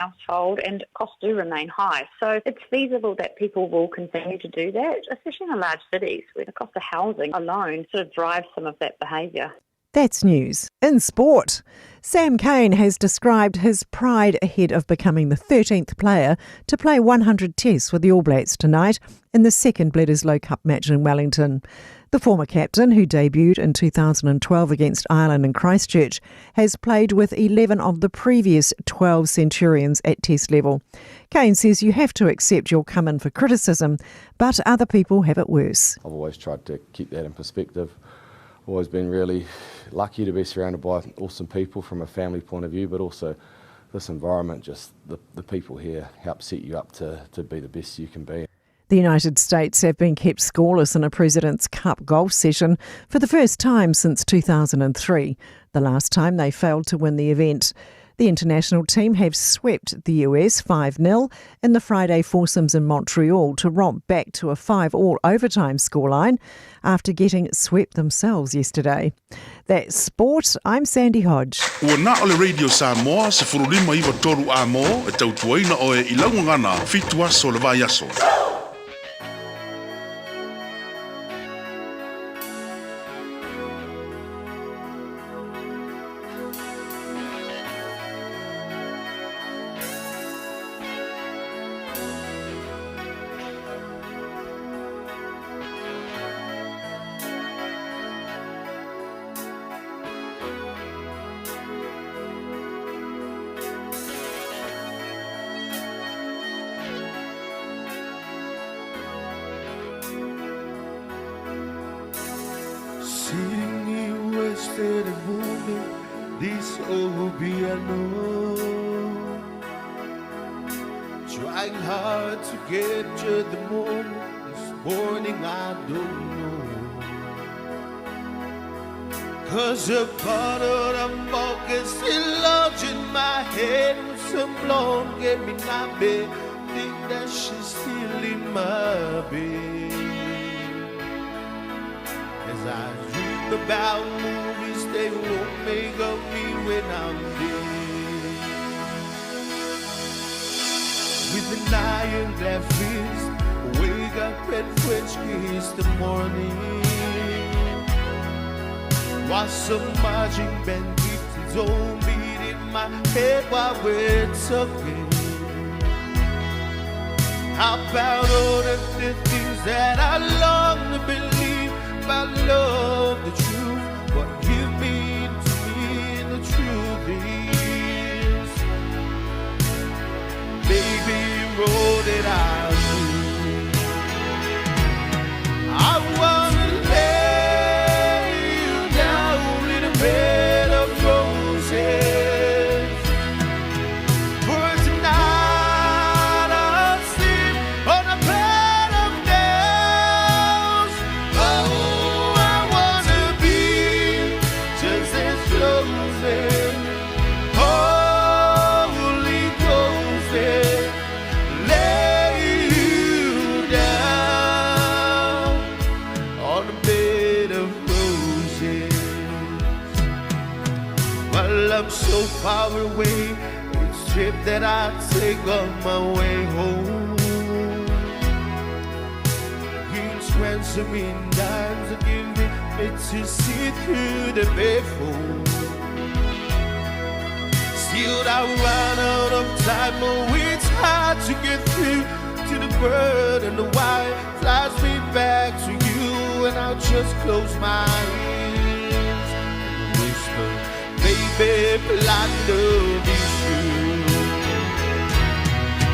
Household and costs do remain high. So it's feasible that people will continue to do that, especially in the large cities where the cost of housing alone sort of drives some of that behaviour. That's news. In sport, Sam Cane has described his pride ahead of becoming the 13th player to play 100 tests with the All Blacks tonight in the second Bledisloe Cup match in Wellington. The former captain, who debuted in 2012 against Ireland in Christchurch, has played with 11 of the previous 12 Centurions at test level. Cane says you have to accept you'll come in for criticism, but other people have it worse. I've always tried to keep that in perspective. Always been really lucky to be surrounded by awesome people from a family point of view, but also this environment, just the, the people here help set you up to, to be the best you can be. The United States have been kept scoreless in a President's Cup golf session for the first time since 2003, the last time they failed to win the event. The international team have swept the US 5 0 in the Friday foursomes in Montreal to romp back to a 5 all overtime scoreline after getting swept themselves yesterday. That's sport. I'm Sandy Hodge. Ua na o le Radio Samoa, 15 93 a mō, e tautuaina oe i laugagana, fitu aso le vai aso. Trying hard to capture the moment this morning I don't know. Cause a part of the fog is still lodged in my head with some blonde gave me not bed. Think that she's still in my bed. As I dream about movies they won't make of me when I'm dead. With an iron glass fist, wake up and French kiss the morning. While some marching band keeps its own beat in my head while we're talking. How about all of the things that I long to believe? I love the truth, what you mean to me, the truth is, baby, you wrote it out. I wanna lay you down in a bed of roses. For tonight I'll sleep on a bed of nails. Oh, I wanna be just as close Holy Ghost, lay you down on a bed of roses. While I'm so far away, each trip that I take on my way home. Each ransom in dimes that give me to see through the payphone. Still I run out of time, oh it's hard to get through to the bird and the wire flies me back to you, and I'll just close my eyes and whisper, baby, blind love is true.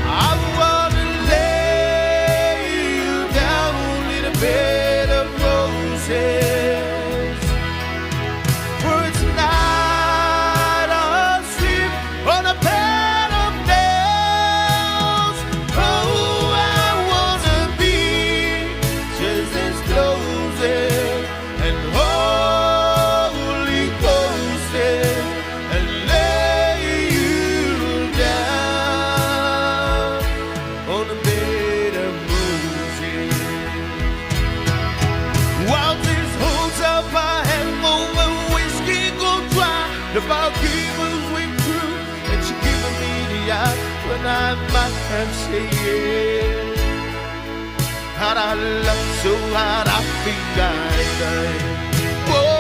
I wanna lay you down in a bed of roses. For tonight I'll sleep on a bed of nails. Oh, I wanna be just as close and holy ghost and lay you When I might have said that I love so hard I think I died. Whoa.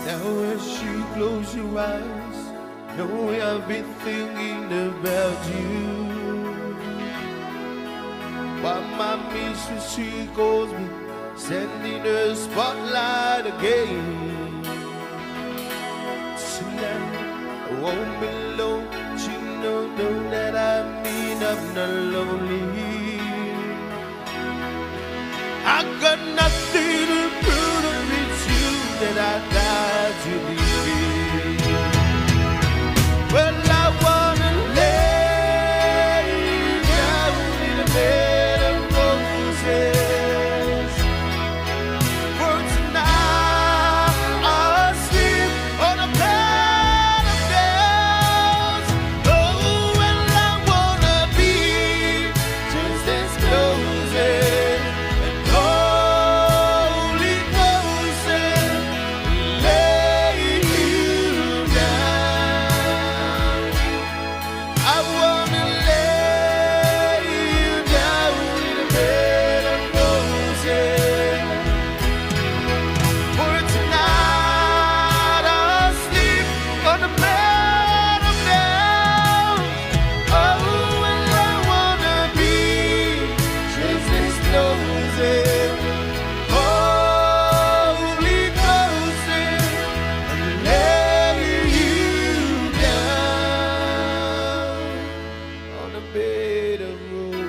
Now as you close your eyes, know I've been thinking about you. While my mistress, she calls me, sending the spotlight again. Tonight, I won't be alone. You know that I mean I'm not lonely. I got nothing to prove to it's you that I died to leave. Well, I wanna lay down in a bed of roses. For tonight I'll sleep on a bed of nails. Oh, well, I wanna be just as close and holy close and lay you down. I wanna lay you down in a bed of roses. For tonight I'll sleep on a bed of nails. Oh, well, I wanna be just as close and holy close and lay you down on a bed of roses.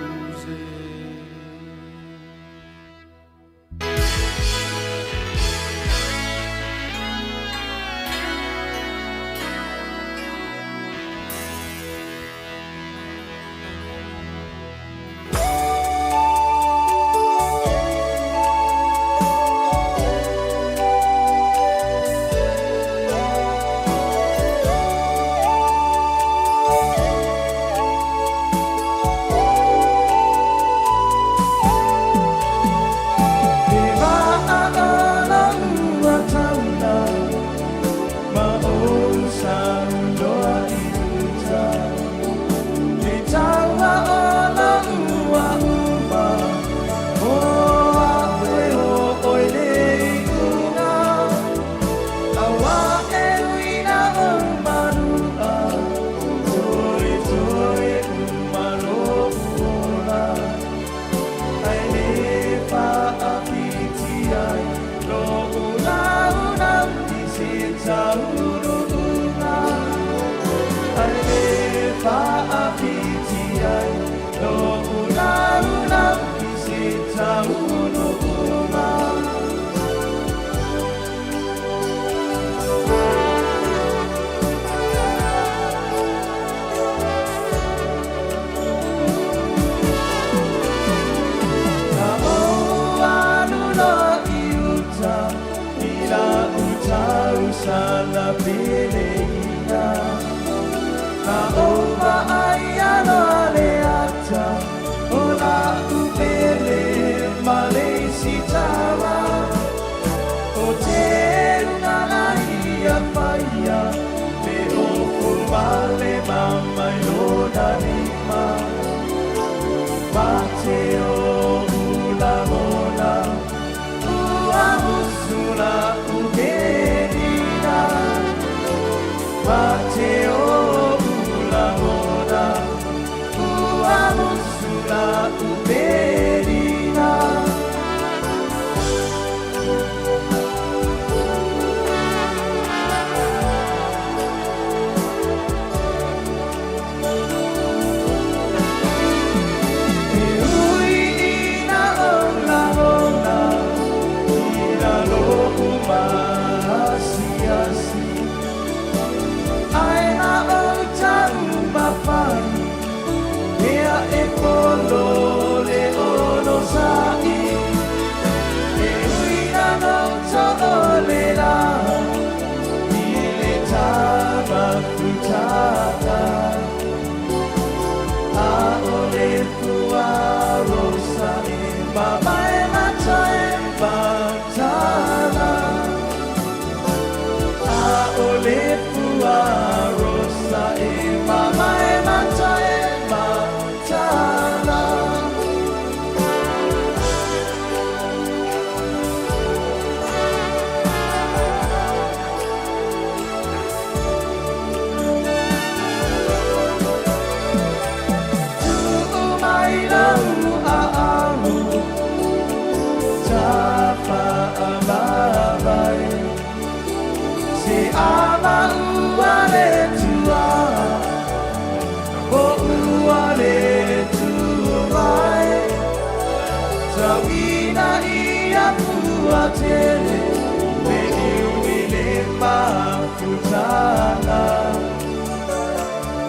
E ui te ama ua le tua, o ua le tu mai. Tauina ia pua tele, me iu i le mafutanga.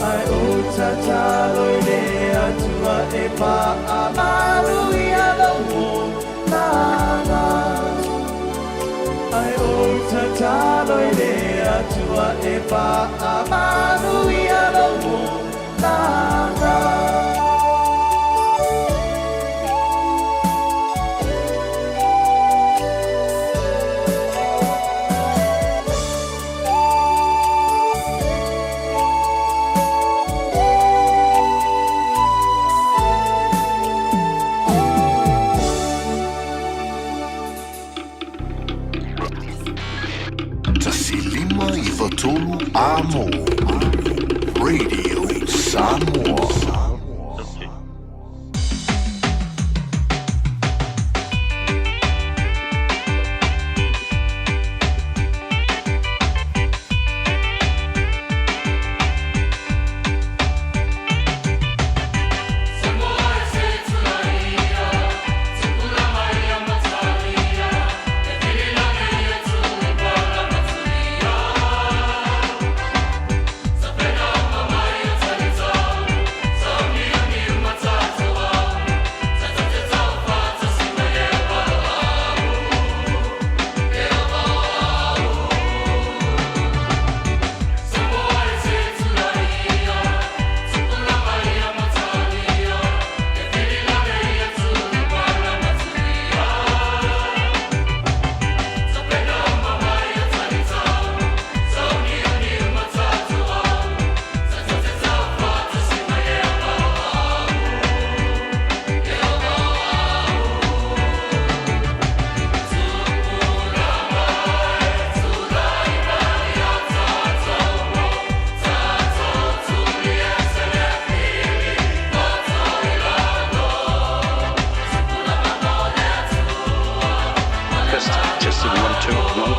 Ai o tatalo i le atua e pa a malu ia lau langa. Ai o tatalo i le atua e pa a malu ia lau langa. 1 5 3 Amo. Radio Samoa. Test, testing, 1, 2, 1.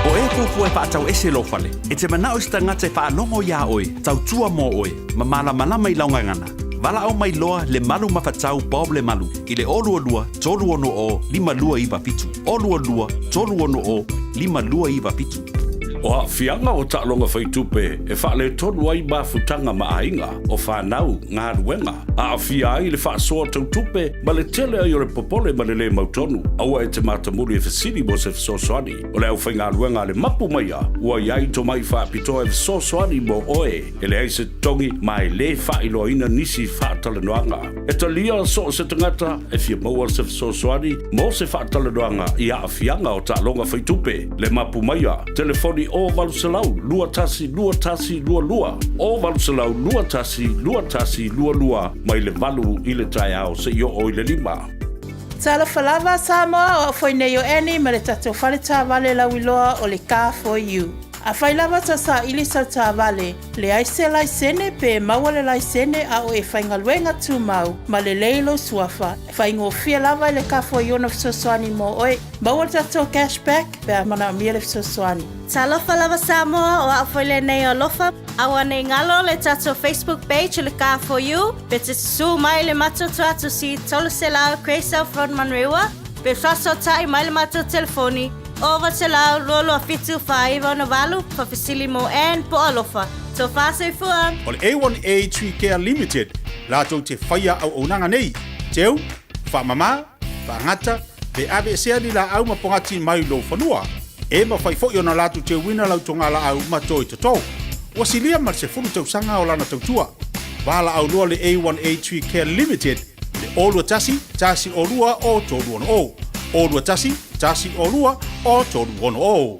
O e fuafua e faatau ese lou fale, e te manao i se tagata e faalogo iā oe, tautua mo oe, ma malamalama i lau gagana. Valaau mai loa le malu mafatau Bob Lemalu i le 022 360 5297. 022 360 5297. O aafiaga o taaloga faitupe e faaletonu ai mafutaga ma aiga, o fanau, galuega, aafia ai le faasoa tau tupe ma le tele ai o le popole ma le lē mautonu. Aua e te matamuli e fesili mo se fesoasoani. O le aufaigaluega a le mapu maia ua i ai tomai faapitoa e fesoasoani mo oe. E leai se totogi ma e lē faailoaina nisi faatalanoaga. E talia so o se tagata e fia maua se fesoasoani mo se faatalanoaga i aafiaga o taaloga faitupe. Le mapu maia, telefoni o 800 21 21 22, o 800 21 21 22 mai le 8 i le taeao seia oo i le 5. Talofa lava Samoa, o au foi nei o Annie ma le tatou fale taavale lauiloa o le Car For You. Afai lava ta saili sau taavale, leai se laisene pe maua le laisene a o e faigaluega tumau ma lelei lou suafa, faigofie lava i le Car For You ona fesoasoani mo oe. Maua le tatou cash back pe a manaomia le fesoasoani. Talofa lava Samoa, o au foi lenei o Alofa. Aua nei galo le tatou Facebook page o le Car For You, pe te susu mai le matou tuatusi 300 Grey South Road Manurewa, pe faasootai mai le matou telefoni 900 227 4968, faafesili mo Ann po o Alofa. Tofa soifua! O le A1A Tree Care Limited latou te faia auaunaga nei, teu, faamama, faagata, pe aveesea ni laau ma pogati mai lou fanua. E mafai foi ona latou teuina lau togalaau ma toi toto. Ua silia ma le 10 tausaga o lana tautua. Valaau loa le A1A Tree Care Limited i le 021 102 o 360. 021 102 o 360.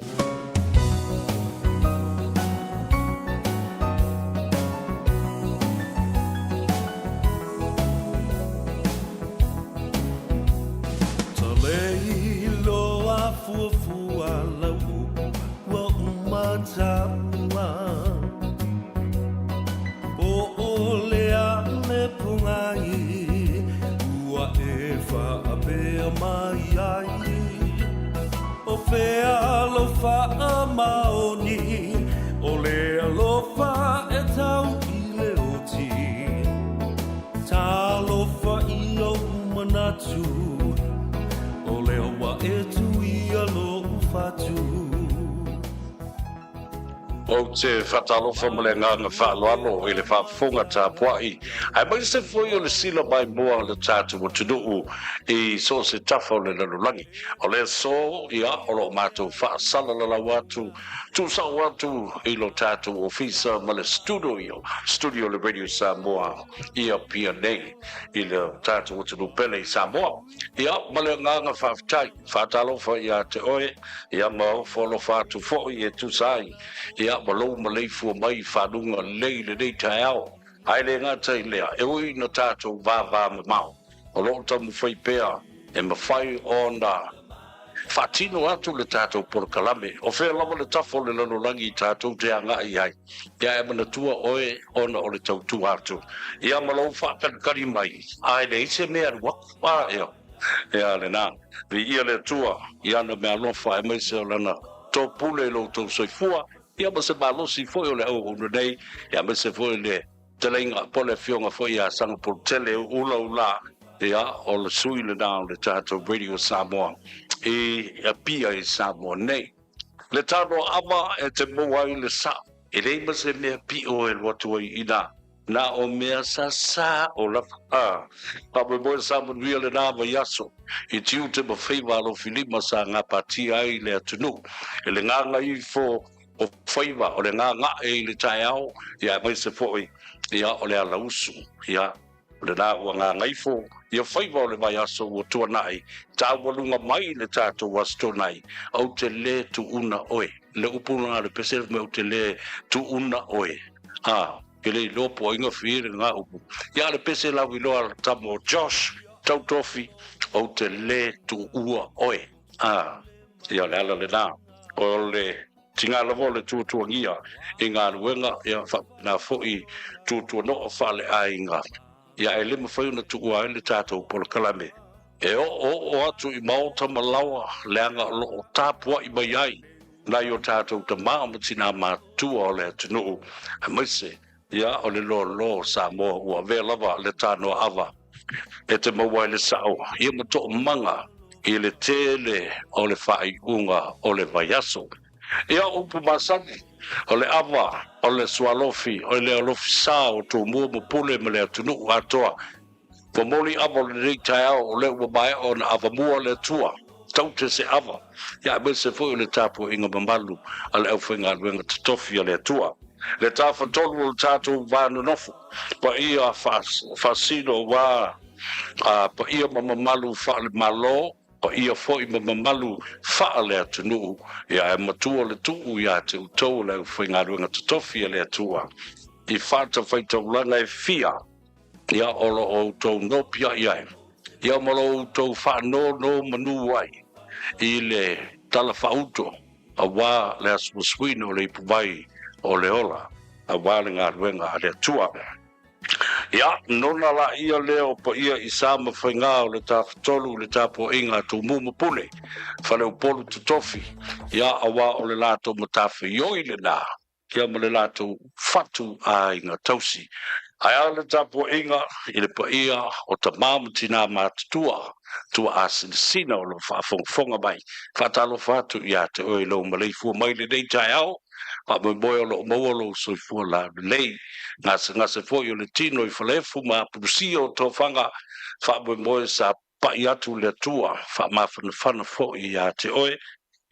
Talofa i ou manatu, o lea ua e tuia lou fatu. Ou te faatalofa ma le agaga faaaloalo i le faafofoga tapuai, aemaise foi o le sila maimoa o le tatou atunuu i so o se tafa o le lalolagi. O le aso, ia, o lo o matou faasalalau atu Tuusao atu i lo tatou ofisa ma le studio, studio le Radio Samoa i Apia nei i le tatou atunuu pele i Samoa. Ia, ma le agaga faafetai, faatalofa ia te oe, ia ma ofo alofa atu foi e tusa ai, ia, ma lou maleifua mai i faluga lelei i lenei taeao. Ae le gata i lea, e ui ina tatou vavamamao, o lo o taumafai pea e mafai ona faatino atu le tatou polokalame. O fea lava le tafa o le lalolagi i tatou te agai ai, ia e manatua oe ona o le tautua atu ia ma lou faakalikali mai, a e leai se mea alu aku, a ea, ea lena. Viia le Atua i ana meaalofa aemaise o Lana topule i lo outou soifua, ia ma se malosi foi o le auauna nei, aemaise foi le Fetalaiga po o le Afioga foi ia Sagapolutele Ulaula, ia, o le sui lena o le tatou Radio Samoa i Apia i Samoa nei. Le tano ava e te maua ai le sao, e leai ma se mea pio e alu atu ai ina, na o mea sasā o lava. A, faamoemoe sa manuia lena vaiaso i tiute ma faiva alofilima sa gapatia ai le atunuu i le gagaifo o faiva, o le gaga'e i le taeao, ia, aemaise foi, ia, o le alausu, ia, o lena ua gagaifo ia faiva o le vaiaso ua tuanai, taualuga mai le tatou Aso Toonai, ou te lē tuuna oe. Le upu lena le pese fai mai ou te lē tuuna oe. A, ke le iloa po o ai gafie lena upu. Ia, a le pese lauiloa a le tama o Josh, Tautofi, ou te lē tuua oe. A, ia, o le ala lena o le Tiga lava o le tuatuagia i galuega, ia faapena foi tuatuanoa faaleaiga, ia e le mafai ona tuua ai le tatou polokalame e oooo atu i maota ma laoa leaga o lo o tapuai mai ai nai o tatou tama ma tina matutua o le atunuu aemaise. Ia, o le loaloa o Samoa ua avea lava le tanoa ava e te maua ai le sao ia ma toomaga i le tele o le faaiuga o le vaiaso. Ia, o upu masani, o le ava, o le sualofi, o le alofi sa o Tumua ma Pule ma le atunuu atoa. Momoli ava o lenei taeao o lea ua maea ona avamua le Atua, taute se ava, ia aemaise foi o le tapuaiga mamalu a le aufaigaluega totofi a le Atua. Le tafatolu o le tatou va nonofo, paia faasino aua paia ma mamalu faale-Malo, paia foi ma mamalu faale-atunuu, ia ae matua le tuu ia te outou o le aufaigaluega totofi a le Atua i fatafaitaulaga e fia. Ia o lo outou nopiai ai, ia ma lo outou faanonomanu ai i le talafaauto, auā le asuasuina o le ipuvai o le ola, auā le galuega a le Atua. Ia, nona laia lea o paia i sa ma faigā o le Tafatolu i le tapuaiga a Tumua ma Pule, Faleupolu Totofi, ia, auā o le latou matafaioi lenā. Ia ma le latou fatu aiga tausi. Ae a le tapuaiga i le paia o tama ma tinā matutua, tuaasinasina o lo o faafogafoga mai. Faatalofa atu ia te oe i lou maleifua mai i lenei taeao, faamoemoe o lo o maua lou soifua laulelei. Gasegase foi o le tino i Faleefu ma Apulusia o Tofaga, faamoemoe sa Pai atu le Atua, faamafanafana foi ia te oe,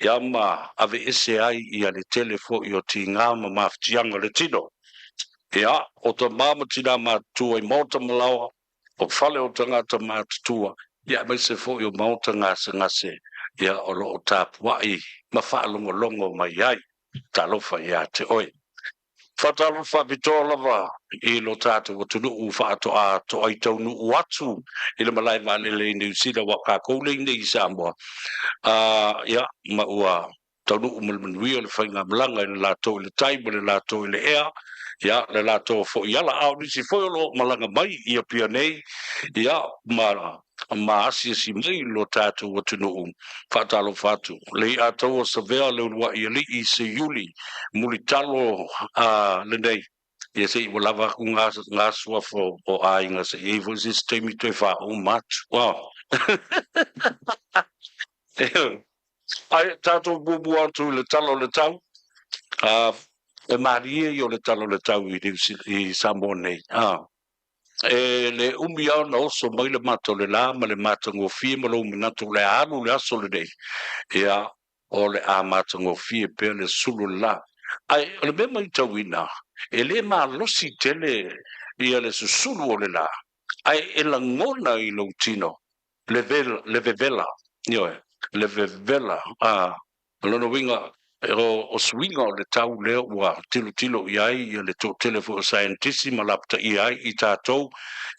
ia ma aveese ai ia le tele foi o tiga ma mafatiaga o le tino. Ia, o tama ma tina matutua i maota ma laoa, o fale o tagata matutua, ia aemaise foi o maota gasegase, ia o lo o tapuai ma faalogologo mai ai. Talofa ia te oe. Faatalofa faapitoa lava i lo tatou atunuu faatoa toai taunuu atu i le malae vaalele i Niu Sila aua o kākou lea i inei i Samoa, ā, ia, ma ua taunuu ma le manuia le faigamalaga i le latou i le tai ma le latou i le ea, ia, le latou foi ala. A o nisi foi o lo o malaga mai i Apia nei, ia, ma ma asiasi mai i lo tatou atunuu. Faatalofa atu. Le i'a taua savea le ulua'i alii se iuli mulitalo a lenei. Ia se i ua lava aku ngā, ngā suafa o aiga se i ai foi se isi taimi toe faauma atu. Oh. Ai, tatou muamua atu i le tala o le tau. E malie ia o le tala o le tau i, i Samoa nei. E le umi lava ona oso mai le mata o le lā ma le matagofie ma lou manatu o le a alu le aso lenei, ia, o le a matagofie pea le sulu o le lā. Ae o le mea maitauina, e le malosi tele ia le susulu o le lā, ae e lagona i lou tino le le vevela, ioe, le vevela, a. O lona uiga, o suiga o le tau lea ua tilotilo i ai ia le toatele foi o saienitisi ma lapataia ai i tatou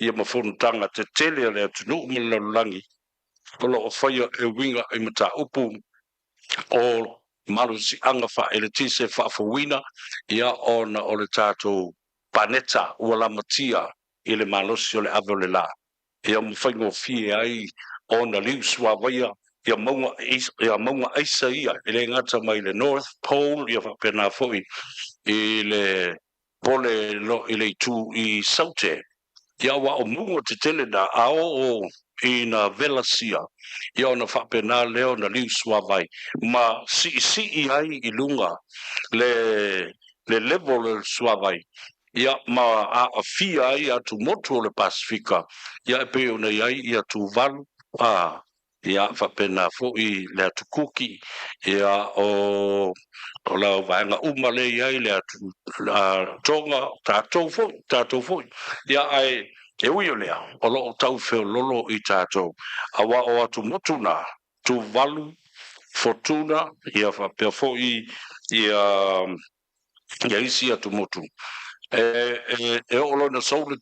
ia ma fonotaga tetele a le atunuu ma le lalolagi o lo o faia e uiga i mataupu o malosiaga faaeletise faafouina ia ona o le tatou paneta ua lamatia i le malosi o le ave o le la. Ia ma faigofie ai ona liu suavaia ia mauga ia mauga aisa ia e le gata mai le North Pole ia faapena foi i le pole i le itu i Saute. Ia aua o mauga tetele na a oo i na vela sia ia ona faapena lea ona liu suavai ma siisii ai i luga le le level o le suavai ia ma aafia ai atumotu o le Pasefika, ia e pei ona i ai ia Tuvalu, a, ia faapena foi le atu Kuki, ia o, o lau vaega uma lea i ai le atu a, Tonga, tatou foi, tatou foi. Ia ae e ui o lea, o lo o tau feololo i tatou, aua o atumotu na, Tuvalu, Fotuna, ia faapea foi ia ia isi atumotu. E, e, e oo loa ina sou le,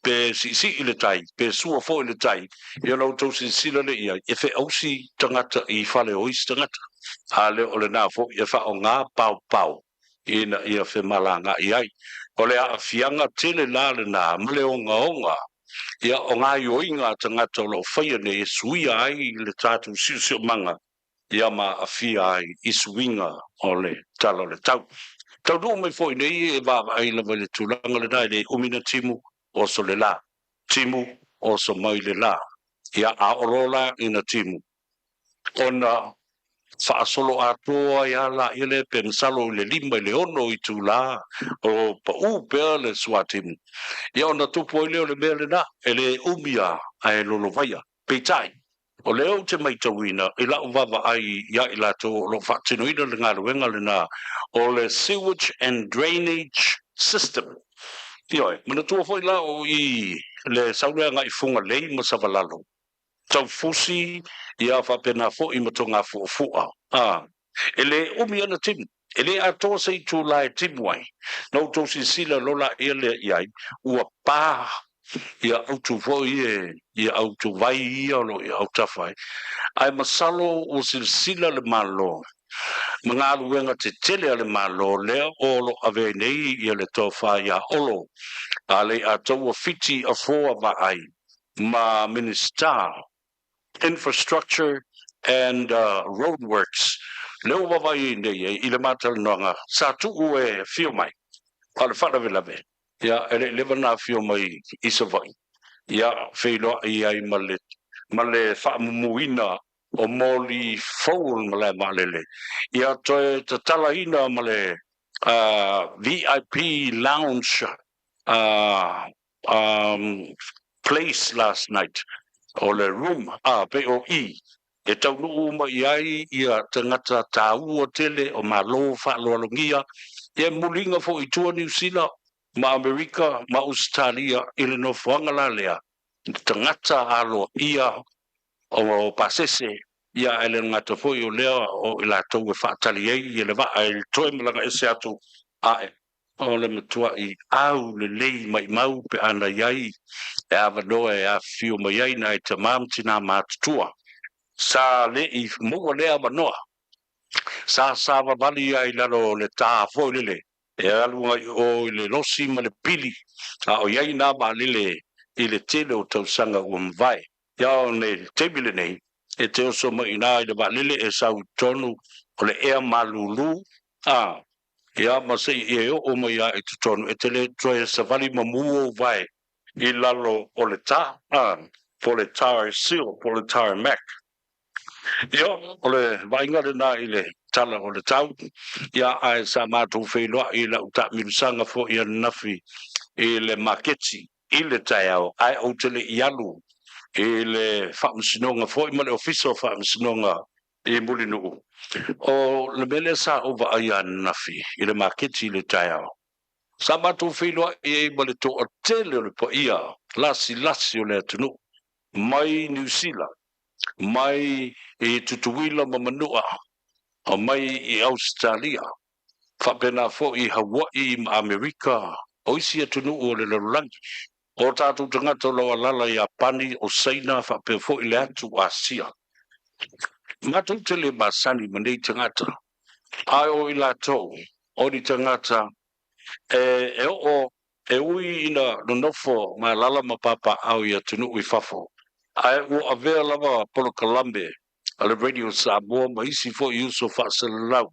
pe siisii le tai, pe sua foi le tai, ia ona outou silasila lea i ai, e feausi tagata i fale o isi tagata. A lea o lena foi e faaaoga paopao ina ia femalagaai ai. O le aafiaga tele la lena ma le ogaoga ia o gaoioiga a tagata o lo o faia nei e suia ai le tatou siosiomaga ia ma aafia ai i suiga o le tala o le tau. Taunuu mai foi nei e vaavaai lava i le tulaga lena e le umi na timu, oso le la. Timu, oso mai le la. Ia, a oo loa la ina timu, ona faasolo atoa ai lava laia lea pe masalo i le 5 i le 6 itula o pau pea le suatimu, ia ona tupu ai lea o le mea lena, e le umi lava ae lolovaia. Peitai, o lea ou te matauina i lau vaavaai ia i latou o lo o faatinoina le galuega lena o le sewage and drainage system. Ioe, manatua foi la o i le sau lea agai i Fugalei ma Savalalo, Taufusi, ia faapena foi ma Togafuafua. A, e le umi ana timu, e le atoa se itula e timu ai, na outou silasila lola ia lea i ai, ua pa ia autu foi e ia autu vai ia o lo o i autafa ai. Ae masalo ua silasila le Malo ma galuega tetele a le Malo lea o lo o ave ai nei ia le tofa iā Olo a le i ataua Fiti Afoa Vaai ma Minisita Infrastructure and Road Works lea ua vaavaai ai nei ai i le matalanoaga sa tuu e afio mai. A o le faalavelave, ia, e le i leva ona afio mai i Savaii, ia, feiloai ai ma le, ma le faamumuina o moli fou o le malae vaalele, ia toe tatalaina ma le VIP lounge place last night, o le room, a, pei o i, e taunuu uma i ai ia tagata taua tele o Malo faaaloalogia, ia e muliga foi i tua Niu Sila ma Amerika ma Ausetalia i le nofoaga la lea, tagata aloaia o pasese, ia ae le gata foi o lea o i latou e faatali ai ia le vaa e toe malaga ese atu ae O le matuaʻi au lelei maʻimau pe a na i ai e avanoa e afifio mai ai nai tamā ma tinā matutua. Sa le i maua lea avanoa. Sa savavali ia i lalo o le tā foi lele e alu agai i o i le losi ma le pili, a o i ai nā vaalele i le tele o tausaga ua mavae. Ia o le taimi lenei, e te oso mai i ina i le vaalele e sau i totonu o le ea malūlū, a, ia ma se i e oo mai a i totonu, e te le toe savali ma mū ou vae i lalo o le tā, a, po o le tar seal, po o le tarmac. Ia, o le vaaiga lena i le tala o le tau, ia, ae sa matou feiloai i lau taamilosaga foi ananafi i le maketi i le taeao, ae ou te le i alu i le Faamasinoga foi ma le Ofisa o Faamasinoga i Mulinuu. O le mea lea sa ou vaaia ananafi i le maketi i le taeao, sa matou feiloai ai ma le toatele o le paia lasilasi o le atunuu mai Niu Sila, mai i Tutuila ma Manua, mai i Ausetalia, faapena foi i Hawaii ma Amerika, o isi atunuu o le lalolagi. O tatou tagata o lo o alaala i Iapani, o Saina faapea foi le atu Asia. Matou te le masani ma nei tagata, ae o i latou o ni tagata e oo e ui ina nonofo ma alaala ma papaaao i atunuu i fafo, ae ua avea lava polokalame a le Radio Samoa ma isi foi uso faasalalau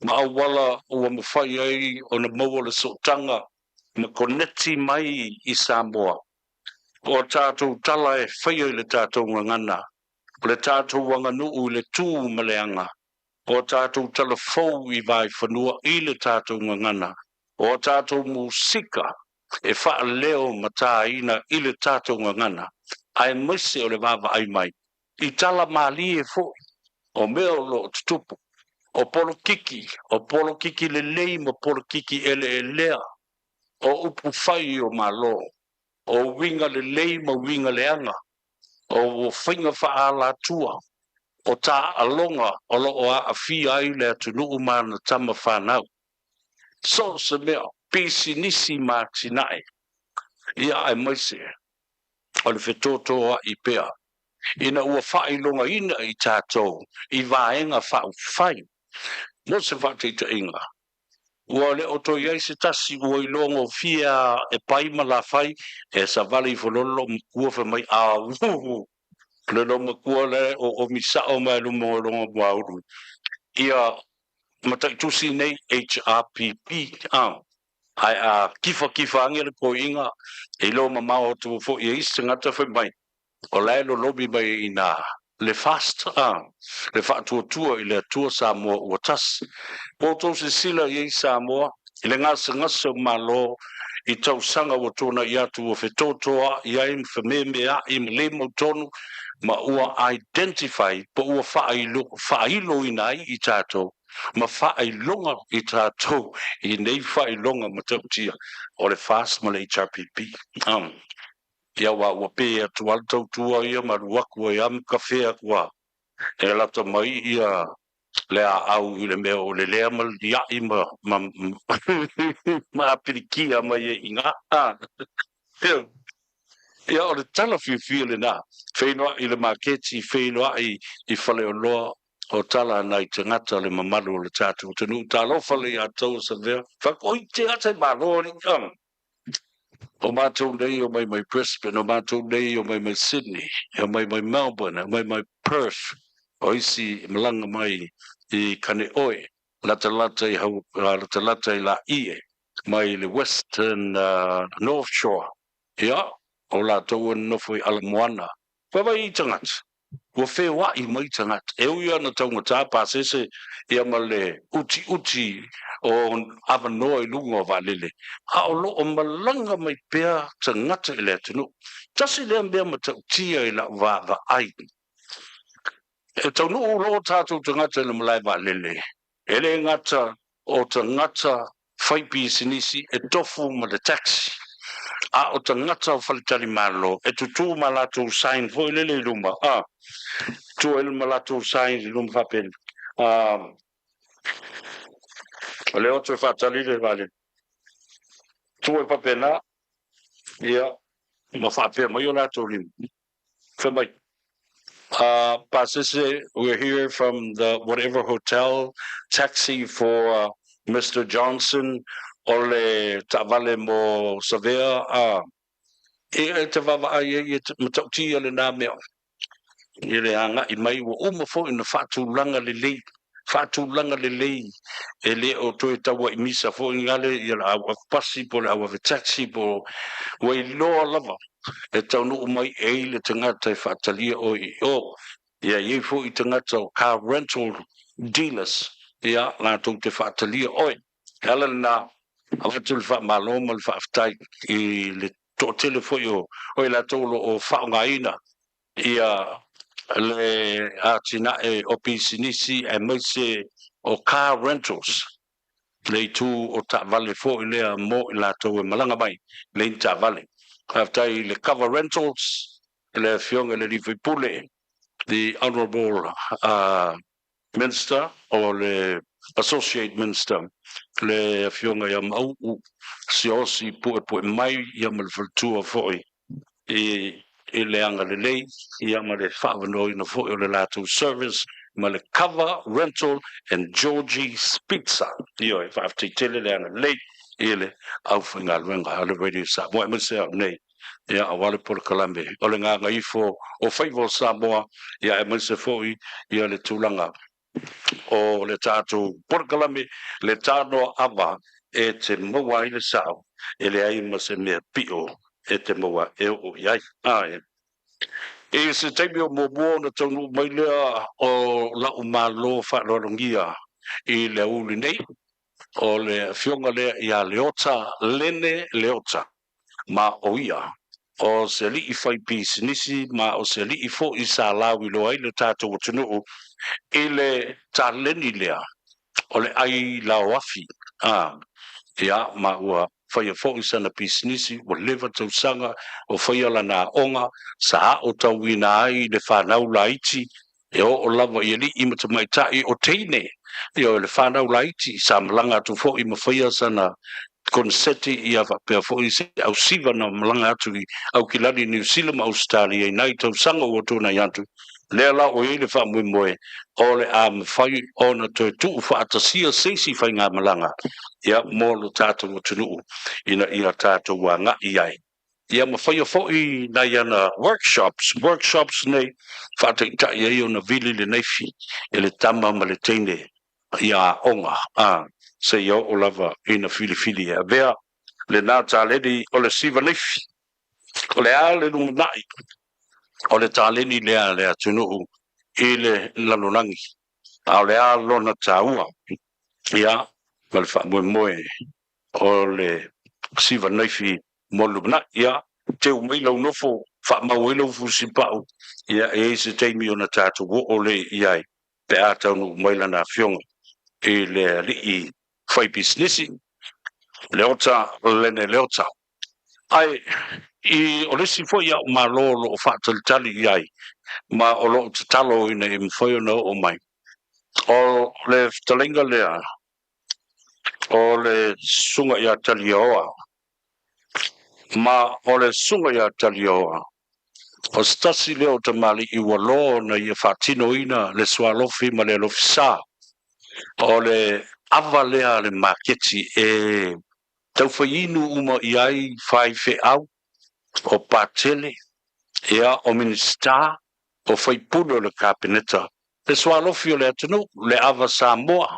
ma auala ua mafai ai ona maua le sootaga ma koneti mai i Samoa. O a tatou tala e faia i le tatou gagana, o le tatou aganuu i le tu ma le aga, o a tatou tala fou i Vaaifanua i le tatou gagana, o a tatou musika e faaleo ma tāina i le tatou gagana, aemaise o le vaavaai mai i tala malie foi o mea o lo o tutupu, o polokiki, o polokiki lelei ma polokiki eleelea, o upu fai o Malo, o uiga lelei ma uiga leaga, o faiga faaalatua, o taaaloga o lo o aafia ai le atunuu ma ana tama fanau. So o se mea, pisinisi ma atinae, ia aemaise o le fetotoai pea ina ua faailogaina i tatou i Vaega Faaupufai. Mo se faataitaiga, ua le o toe i ai se tasi ua iloa gofie a e pai ma lafai e savali ifo loa le loomatua fai mai, Auuu! Le loomatua lea o omi sao mai luma o longa muaulu. Ia. Mataitusi nei HRPP, a, ae a kifakifa ange le koiinga, e iloa mamao atu foi e isi tagata fai mai, o la e lolomi mai ai ina le fast, a, le faatuatua i le Atua Samoa ua tasi. Ua outou silasila i ai Samoa i le gasegase o Malo i tausaga ua tuanai atu ua fetotoa'i ai ma fememea'i ma le mautonu ma ua identify po ua faailoina ai i tatou ma faailoga i tatou i nei faailoga matautia o le FAST ma le HRPP. Ia aua ua pe atu lava le tautua ia ma alu atu ai lava ma kafe atu lava e lata mai ia le aau i le mea o le lea ma le lia'i ma ma ma apilikia mai ai i ina. Ia, o le tala fiafia lena, feiloa'i i le maketi, feiloa'i i faleoloa, o tala a nai tagata le mamalu o le tatou atunuu. Talofa le ia tou o Savea. Fai, oi te ata i Malo alii. O matou nei o mai mai Brisbane, o matou nei o mai mai Sydney, o mai mai Melbourne, o mai mai Perth, o isi e malaga mai i Kaneoe, latalata i Hau, latalata i Laie, mai le Western North Shore, ia, o latou e nonofo i Alamoana. Vaavaai i tagata, ua feoai mai tagata, e ui lava ina taugata pasese ia ma le utiuti o avanoa i luga o vaalele, a o lo o malaga mai pea tagata i le atunuu. Tasi lea mea matautia i lau vaavaai, e taunuu loa tatou tagata i le malae vaalele, E le gata o tagata faipisinisi e tofu ma le taxi, a o tagata o faletalimalo e tutū ma latou sign foi lele i luma, a, tu ai ma latou sign i luma faapena, a, o lea ua toe faatali le vaalele, tu ai faapena, ia, ma faapea mai o latou lima. Fai mai, Pasese, we're here from the whatever hotel, taxi for Mister Johnson, o le taavale mo Savea, a, e te vaavaai ai e matautia lena mea i le agai mai, ua uma foi ona faatulaga lelei, faatulaga lelei, e le o toe tauaimisa foi gale ia le au ave pasi po o le au ave taxi po ua iloa lava e taunuu mai ai le tagata e faatalia oe i o. Ia i ai foi tagata o car rental dealers, ia, latou te faatalia oe. E ala lena, avatu le faamalo ma le faafetai i le toatele foi o i latou o lo o faaaogaina ia le atinae o pisinisi aemaise o car rentals, le itu o taavale foi lea mo i latou e malaga mai nei ni taavale. Faafetai i le Cover Rentals, le Afioga i le Alii Faipule, the Honourable Minister o le Associate Minister, le Afioga ia Mauu Siaosi Puepue mai ia ma le faletua foi i i le agalelei ia ma le faaavanoaina foi o le latou service ma le Cover Rental and Georgie's Pizza. Ioe, faafetai tele le agalelei i le aufaigaluega a le Radio Samoa aemaise au nei ia aua le polokalame o le gagaifo o faiva o Samoa ia aemaise foi ia le tulaga o le tatou polokalame le tanoa ava e te maua ai le sao e leai ma se mea pio e te maua e oo i ai. Ae i se taimi o muamua ona taunuu mai lea o la'u Malo faaaloalogia i le aoauli nei, o le afioga lea ia Leota Lene Leota. Ma o ia, o se alii fai pisinisi ma o se alii foi sa lauiloa ai le tatou atunuu i le taleni lea o le ai laoafi, a, ia, ma ua faia foi sana pisinisi, ua leva tausaga o faia lana aoga, sa aotauina ai le fanau laiti E oo lava i alii ma tamaitai o teine, ioe, le fanau laiti, sa malaga atu foi ma faia sana koneseti ia faapea foi se ausiva na malaga atu i Aukilani, Niu Sila ma Ausetalia i nai tausaga ua tuanai atu. Lea la ua i ai le faamoemoe o le a mafai ona toe tuufaatasia se isi faigamalaga ia mo lo tatou atunuu ina ia tatou agai ai. Ia ma faia foi nai ana workshops, workshops nei faataitai ai ona vili le naifi e le tama ma le teine ia aoga a seia oo lava ina filifili e avea lena taleni o le siva naifi. O le a le lumanai o le taleni lea a le atunuu i le lalolagi, a o le a lona taua, ia, ma le faamoemoe o le siva naifi mo le lumanai. Ia, teu mai lau nofo, faamau ai lau fusipau, ia, e i ai se taimi ona tatou oo lea i ai pe a taunuu mai lana afioga i le alii faipisinisi, Leota Lene Leota. Ae i o le isi foi a'u Malo o lo o faatalitali i ai ma o lo o tatalo ina ia mafai ona oo mai, o le fetalaiga lea o le Susuga ia Taliaoa, ma o le Susuga ia Taliaoa, o se tasi lea o tamalii ua loa ona ia faatinoina le sualofi ma le alofisa o le ava lea a le maketi e taufaiinu uma i ai faifeau, o patele, ia, o Minisita, o faipule o le Kapeneta, le sualofi o le atunuu, le ava Samoa,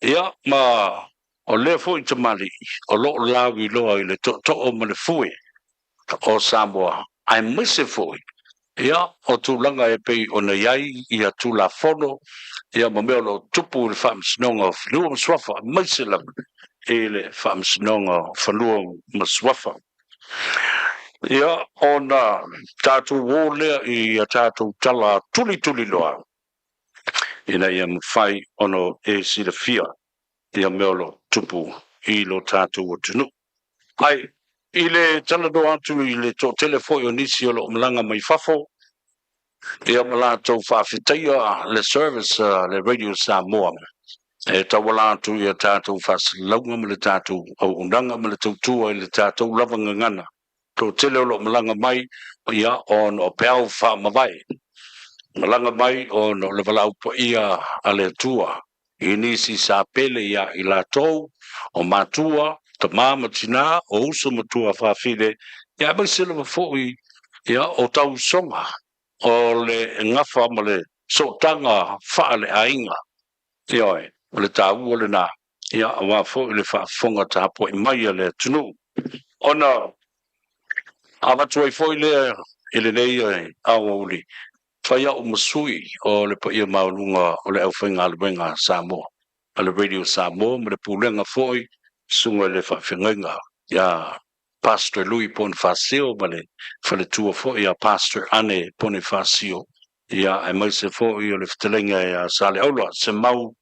ia, ma o lea foi tamalii o lo o lauiloa i le tootoo ma le fue o Samoa, aemaise foi ia o tulaga e pei ona i ai ia Tulafono ia ma mea o lo o tupu i le Faamasinoga o Fanua ma Suafa, aemaise lava i le Faamasinoga o Fanua ma Suafa. Ia ona tatou o lea i a tatou tala tulituliloa ina ia mafai ona e silafia ia mea o lo o tupu i lo tatou atunuu. Ae i le talanoa atu i le toatele foi o nisi o lo o malaga mai fafo, ia ma latou faafetaia le service a le Radio Samoa e tauala atu i a tatou faasalalauga ma le tatou auaunaga ma le tautua i le tatou lava gagana. Toatele o lo o malaga mai ia ona o peau faamavae, malaga mai ona o le valaau paia a le Atua i nisi sa pele iā i latou, o matua, tama ma tinā, o uso ma tuafafine, ia aemaise lava foi ia o tausoga o le gafa ma le sootaga faaleaiga. Ioe, o le taua lena, ia aua foi le faafofoga tapuai mai a le atunuu. Ona avatu ai foi lea i lenei aoauli, fai a'u ma sui o le paia maualuga o le aufaigaluega a Samoa, a le Radio Samoa ma le Pulega foi, susuga i le Faafeagaiga ia Pastor Louis Ponifasio ma le faletua foi ia Pastor Ane Ponifasio, ia aemaise foi o le fetalaiga ia Saleaula Semau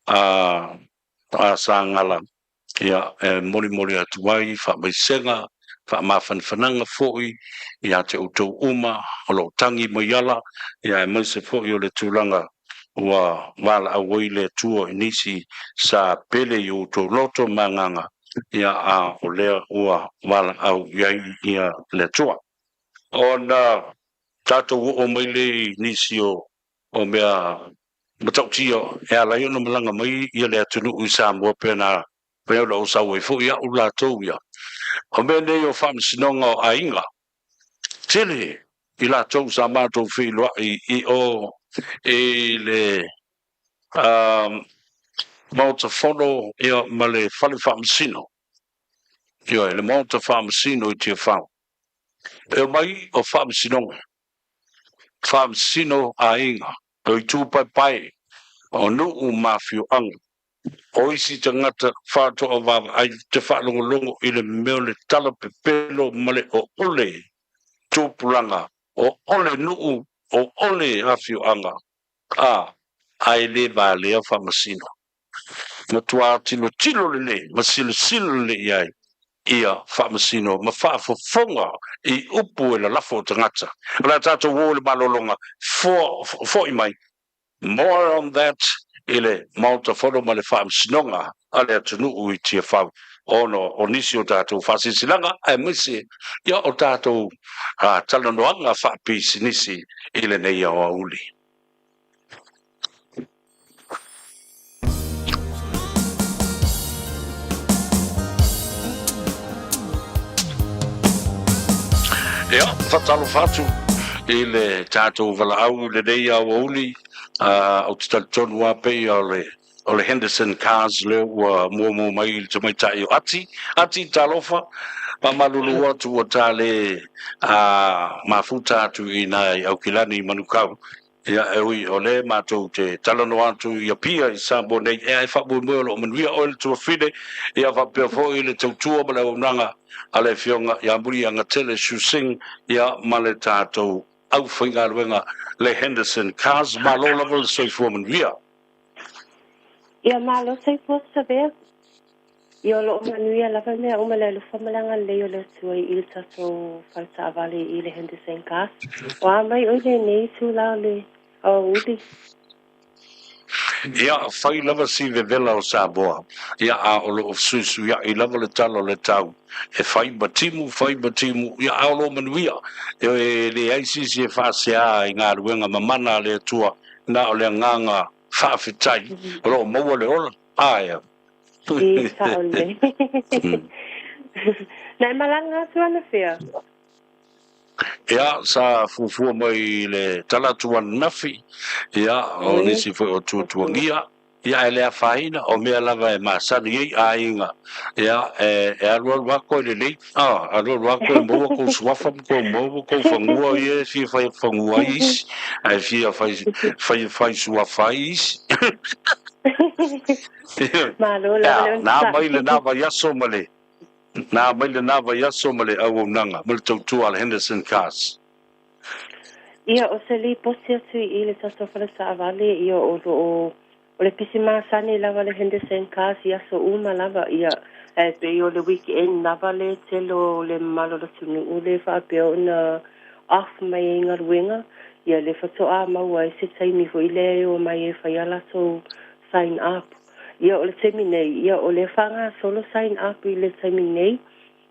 a a Sagala, ia, e molimoli atu ai faamaisega, faamafanafanaga foi ia te outou uma o lo o tagi mai ala, ia aemaise foi o le tulaga ua valaau ai le Atua i nisi sa pele i outou loto ma agaga, ia, a o lea ua valaau i ai ia le Atua. Ona tatou oo mai lea i nisi o o mea matautia e ala ai ona malaga mai ia le atunuu i Samoa pe na pei ona ou sau ai foi a'u latou ia. O mea nei o faamasinoga o aiga, tele i latou sa matou feiloai i o i le Maota Fono ia ma le Fale Faamasino, ioe, le Maota Faamasino i Tiafau. E omai o faamasinoga, faamasino aiga, o itu paepae, o nuu ma afioaga, o isi tagata faatoa vaavaai te faalogologo i le mea o le tala pepelo ma le oole tupulaga, oole nuu, oole afioaga, a, ae le valea faamasino. Matua tilotilo lelei ma silasila lelei i ai ia faamasino ma faafofoga i upu e lalafo o tagata. O le a tatou o i le malologa, fo'i mai. More on that i le Maota Fono ma le Faamasinoga a le atunuu i Tiafau ona o nisi o tatou faasilasilaga aemaise ia o tatou talanoaga faapisinisi i lenei aoauli. Ia, faatalofa atu i le tatou valaau i lenei aoauli, ou te talitonu lava pei o le o le Henderson Cars lea ua muamua mai i le tamaitai o Ati. Ati, talofa, faamalulu atu ua ta le mafuta atu i ina i Aukilani i Manukau. Ia, e ui o lea matou te talanoa atu i Apia i Samoa nei, ea e faamoemoe o lo o manuia oe le tuafine, ia faapea foi le tautua ma le auaunaga a le Afioga ia Muliagatele Shu Singh, ia ma le tatou aufaigaluega le Henderson Cars. Malo lava le soifua manuia. Ia malo soifua Savea. Ia o lo o manuia lava mea uma le alofa ma le agalelei o le Atua i le tatou fale taavale i le Henderson Cars. O a mai oe lenei itula o le aoauli? Ia, fai lava si vevela o Samoa, ia, a o lo o fesuisuiaʻi lava le tala o le tau, e fai ma timu, fai ma timu, ia, a o lo o manuia. E leai se isi e faasea i galuega mamana a le Atua, na o le agaga faafetai o lo o maua le ola. Ae. I sao lelei. Na e malaga atu anafea? Ia, sa fuafua mai i le tala atu ananafi, ia, o nisi foi o tuatuagia, ia, ae le afaina, o mea lava e masani ai aiga, ia, e alualu lava koe lelei, a, alualu lava koe maua kou suafa ma kou maua kou fanua ia e fia fai fanua ai isi, ae fia fai, fai, fai suafa ai isi. Malo lava le Ia, na onosai. mai lena vaiaso ma le, Na mai lena vaiaso ma le auaunaga ma le tautua a le Henderson Cars. Ia, o se lipoti atu i le tatou fale taavale, ia, o lo o, o le pisi masani lava le Henderson Cars i aso uma lava, ia, ae pei o le weekend lava le tele o le mamalu o le atunuu le faapea ona off mai ai galuega, ia, le faatoa maua ai se taimi foi lea e omai ai e fai a latou sign up. Ia, o le taimi nei, ia, o lea faagasolo sign up i le taimi nei,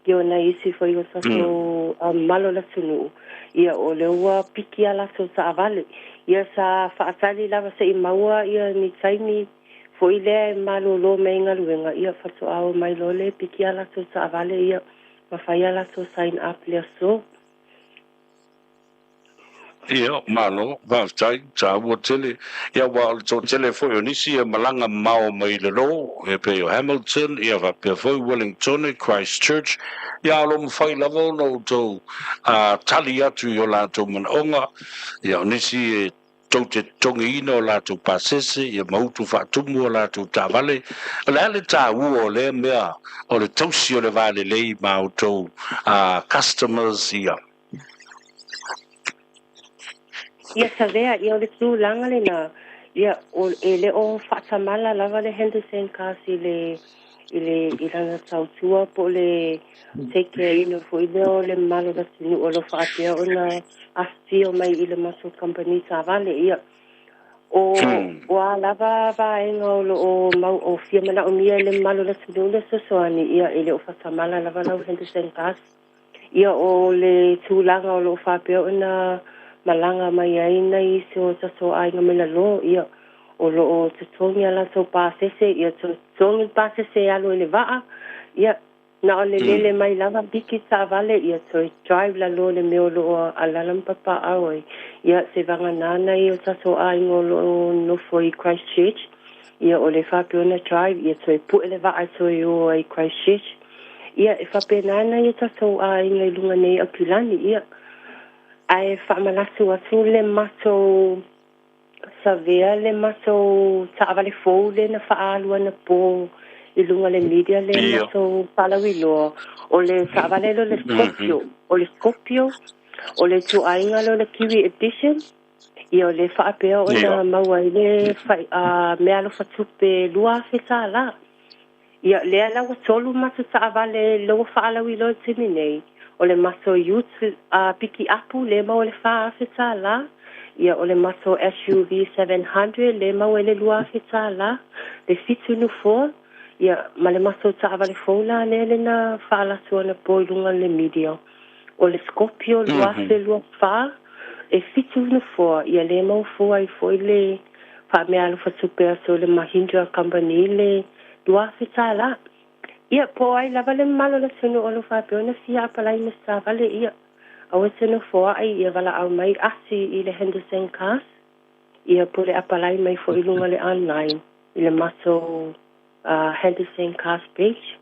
ia, o nai isi foi o tatou mamalu o le atunuu, ia, o lea ua piki a latou taavale. Ia, sa faatali lava se i maua ia ni taimi foi lea e malolo mai ai galuega, ia, faatoa omai loa lea e piki a latou taavale, ia, ma fai a latou sign up i le aso. Ia, malo, faafetai, taua tele. Ia, aua o le toatele foi o nisi e malaga mamao mai lalo, e pei o Hamilton, ia faapea foi Wellingtone, Christchurch, ia, o lo o mafai lava ona outou tali atu i o latou manaoga. Ia, o nisi e tou te totogiina o latou pasese, ia, ma utu faatumu o latou taavale. O le a le taua o lea mea o le tausi o le va lelei ma outou customers, ia? Ia Savea, ia o le tulaga lena, ia o, e le o faatamala lava le Henderson Cars i le, i le, i lana tautua po o le take care ina foi lea o le mamalu o le atunuu o lo o faapea ona afifio mai i le matou kamupani taavale. Ia, o, o a lava vaega o lo o mau, o fia manaomia e le mamalu o le atunuu le fesoasoani, ia e le o faatamala lava lau Henderson Cars. Ia, o le tulaga o lo o faapea ona malaga mai ai nai isi o tatou aiga mai lalo, ia, o lo o totogi a latou pasese, ia, totogi le pasese e alu ai le vaa, ia, na o le lele mai lava piki taavale, ia, toe drive lalo i le mea o lo o alala ma papaau ai. Ia, se vagana nai o tatou aiga o lo o nofo i Christchurch, ia, o le faapea ona drive, ia, toe pue le vaa e toe o ai i Christchurch. Ia, e faapena nai o tatou aiga i luga nei Aukilani, ia. Ae faamanatu atu le matou savea le matou taavale fou lea na faaalu anapo i luga le media le matou faalauiloa, o le taavale lea o le Scorpio. O le Scorpio, o le ituaiga lea o le Kiwi Edition, ia o le faapea ona maua ai le meaalofa tupe $2,000. Ia, lea la ua tolu matou taavale lea ua faalauiloa i le taimi nei, o le matou ute pikiapu lea e maua i le $4,000, ia o le matou SUV 700 lea e maua i le $2,000, le fitu nofoa, ia ma le matou taavale fou la lea lea na faalu atu anapo i luga o le media, o le Scorpio 2024, e fitu nofoa, ia lea e maua fua ai foi le faameaalofa tupe atu o le Mahindra Company le $2,000. Ia, po o ai lava le mamalu o le atunuu o lo o faapea ona fia apalai mo se taavale, ia, aua e te nofoaʻi, ia valaau mai asi i le Henderson Cars, ia po o le apalai mai foi i luga o le online. i le matou Henderson Cars page.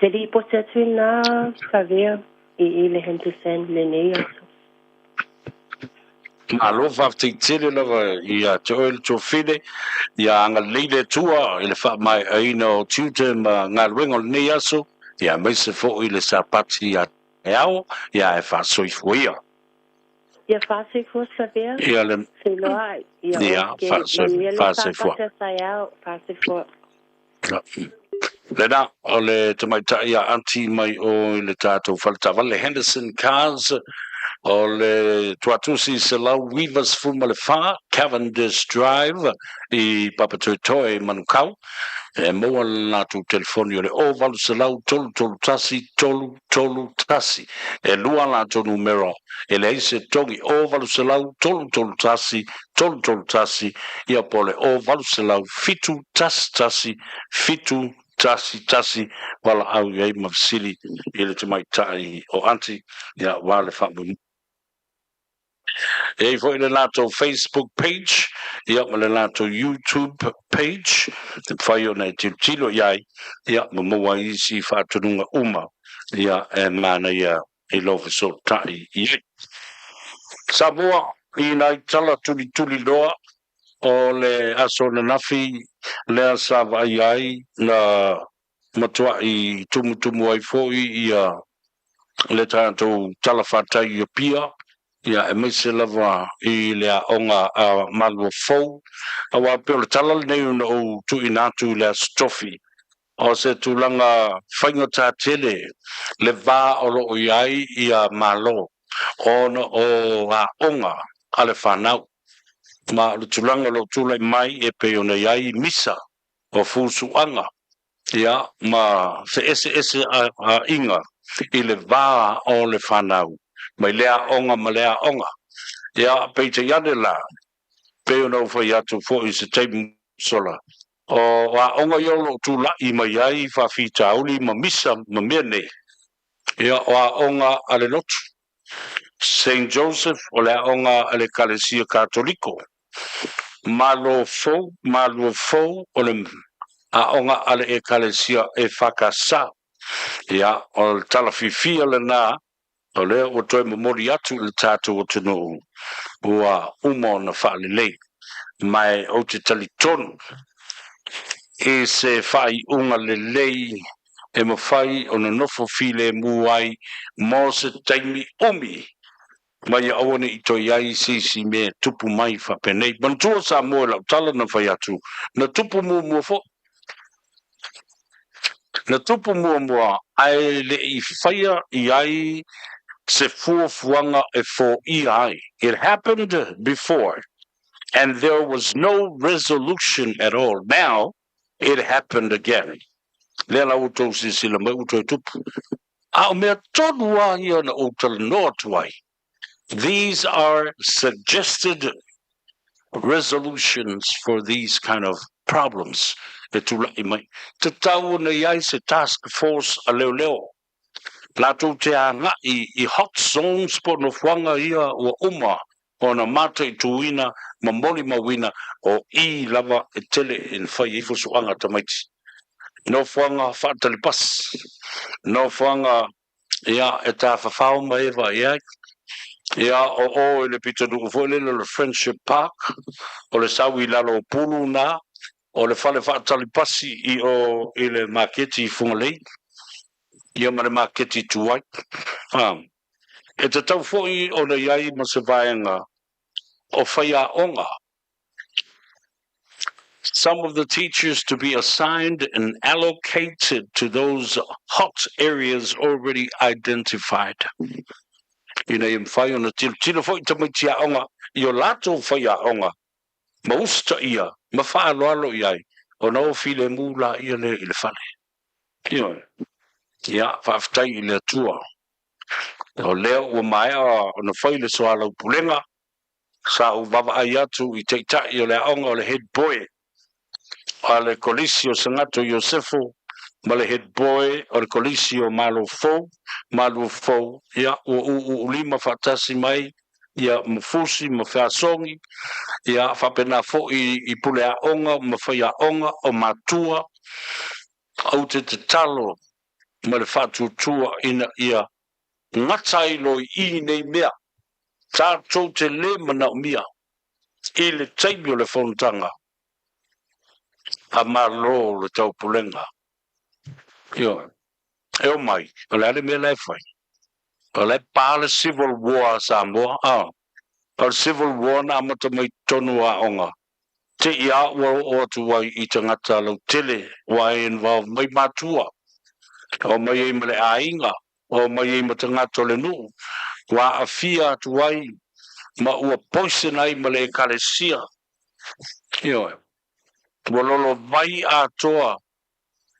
Se lipoti atu i na Savea i i le Henderson lenei aso. Malo faafetai tele lava ia te oe le Tuafine, ia agalelei le Atua i le faamaeaina o tiute ma galuega o lenei aso, ia aemaise foi le Sapati ia taeao, ia e faasoifua ia. Ia faasoifua Savea, Ia le feiloai, ia Ia ok, manuia le faasoifua. Sapati a taeao, faasoifua. Lena, o le tamaitai a Aunty mai o i le tatou fale taavale Henderson Cars, o le Tuatusi 194 Cavendish Drive i Papatoetoe i Manukau. E maua le latou telefoni o le 0800 331 331. E lua latou numera e leai se togi 0800 331 331 ia po o le 0800 711 711 valaau i ai ma fesili i le tamaitai o Aunty ia aua le faamoemoe. E i ai foi le latou Facebook page ia ma le latou YouTube page e mafai ona e tilotilo i ai ia ma maua ai isi faatonuga uma ia e manaia i lou fesootai i ai. Samoa i nai tala tulituli loa o le aso ananafi lea sa vaaia ai na matuai tumutumu ai foi ia le tatou tala fatai i Apia, ia aemaise lava i le aoga a Maluafou, aua pei o le tala lenei ona ou tuuina atu i le Aso Tofi, o se tulaga faigata tele le va o lo o i ai ia Malo ona o aoga a le fanau. Ma o le tulaga o lo o tulai mai e pei ona i ai misa o fusuaga ia ma feeseeseaiga i le va o le fanau mai lea aoga ma lea aoga. Ia, peitai ane la, pei ona ou fai atu foi i se taimi sola, o aoga ia o lo o tulai mai ai faafitauli ma misa ma mea nei, ia o aoga a le lotu. Saint Joseph o le aoga a le Ekalesia Katoliko. Malo Fou, Malua Fou o le aoga a le Ekalesia EFKS. Ia, o le tala fiafia lena, o lea ua toe momoli atu i le tatou atunuu, ua uma ona faalelei. Ma ou te talitonu i se faaiuga lelei e mafai ona nofo filemu ai mo se taimi umi ma ia aua ne i toe i ai se isi mea e tupu mai faapenei. Manatua Samoa i lau tala na fai atu, na tupu muamua foi. Na tupu muamua ae le i faia i ai se fuafuaga e foia ai. It happened before and there was no resolution at all. Now it happened again. Lea la ua outou silasila mai ua toe tupu. A o mea tonu lava ia na ou talanoa atu ai. These are suggested resolutions for these kind of problems e tula'i mai. Tatau ona i ai se task force a leoleo latou te aga'i i hot zones po o nofoaga ia ua uma ona mataituina ma molimauina o i lava e tele ina fai ai fusuaga a tamaiti. Nofoaga faatalipasi, nofoaga ia e tafafao ma e vaai ai. Ia o o i le pitonuu foi lele o le Friendship Park, o le sau i lalo o Pulu na, o le fale faatalipasi i o i le maketi i Fugalei, ia ma le maketi tuai. E tatau foi ona i ai ma se vaega o faiaoga Some of the teachers to be assigned and allocated to those hot areas already identified. Ina ia mafai ona tilotilo foi tamaiti aoga i o latou faiaoga ma usitaia ma faaaloalo i ai ona o filemu laia lea i le fale. Ioe. Ia, faafetai i le Atua. O lea ua maea ona fai le soalaupulega, sa ou vaavaai atu i taitai o le aoga o le head boy a le Kolisi o Sagato Iosefo ma le head boy o le Kolisi o Malo Fou, Malua Fou, ia, ua ūū lima faatasi mai ia, ma fusi ma feasogi, ia, faapena foi i pule aoga ma faiaoga, o matua. Ou te tatalo ma le faatuatua ina ia gata ai loa i i nei mea tatou te lē manaomia i le taimi o le fonotaga a Malo o le Taupulega. Ioe. E omai, o le a le mea la e fai? O la e pa le Civil War a Samoa, a. O le Civil War na amata mai totonu o aoga, te i a ua oo atu ai i tagata lautele ua e involve mai matua, omai ai ma le aiga, omai ai ma tagata o le nuu, ua aafia atu ai ma ua poison ai ma le Ekalesia. Ioe. Ua lolovai atoa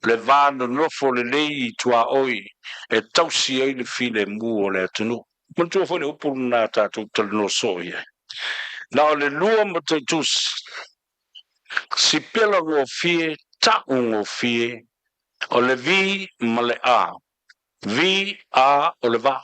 le va nonofo lelei i tuaoi e tausi ai le filemu o le atunuu. Manatua foi le upu lena a tatou talanoa soo i ai. Na o le lua mataitusi, sipela gofie, ta'u gofie, o le V ma le A. V, A, o le va.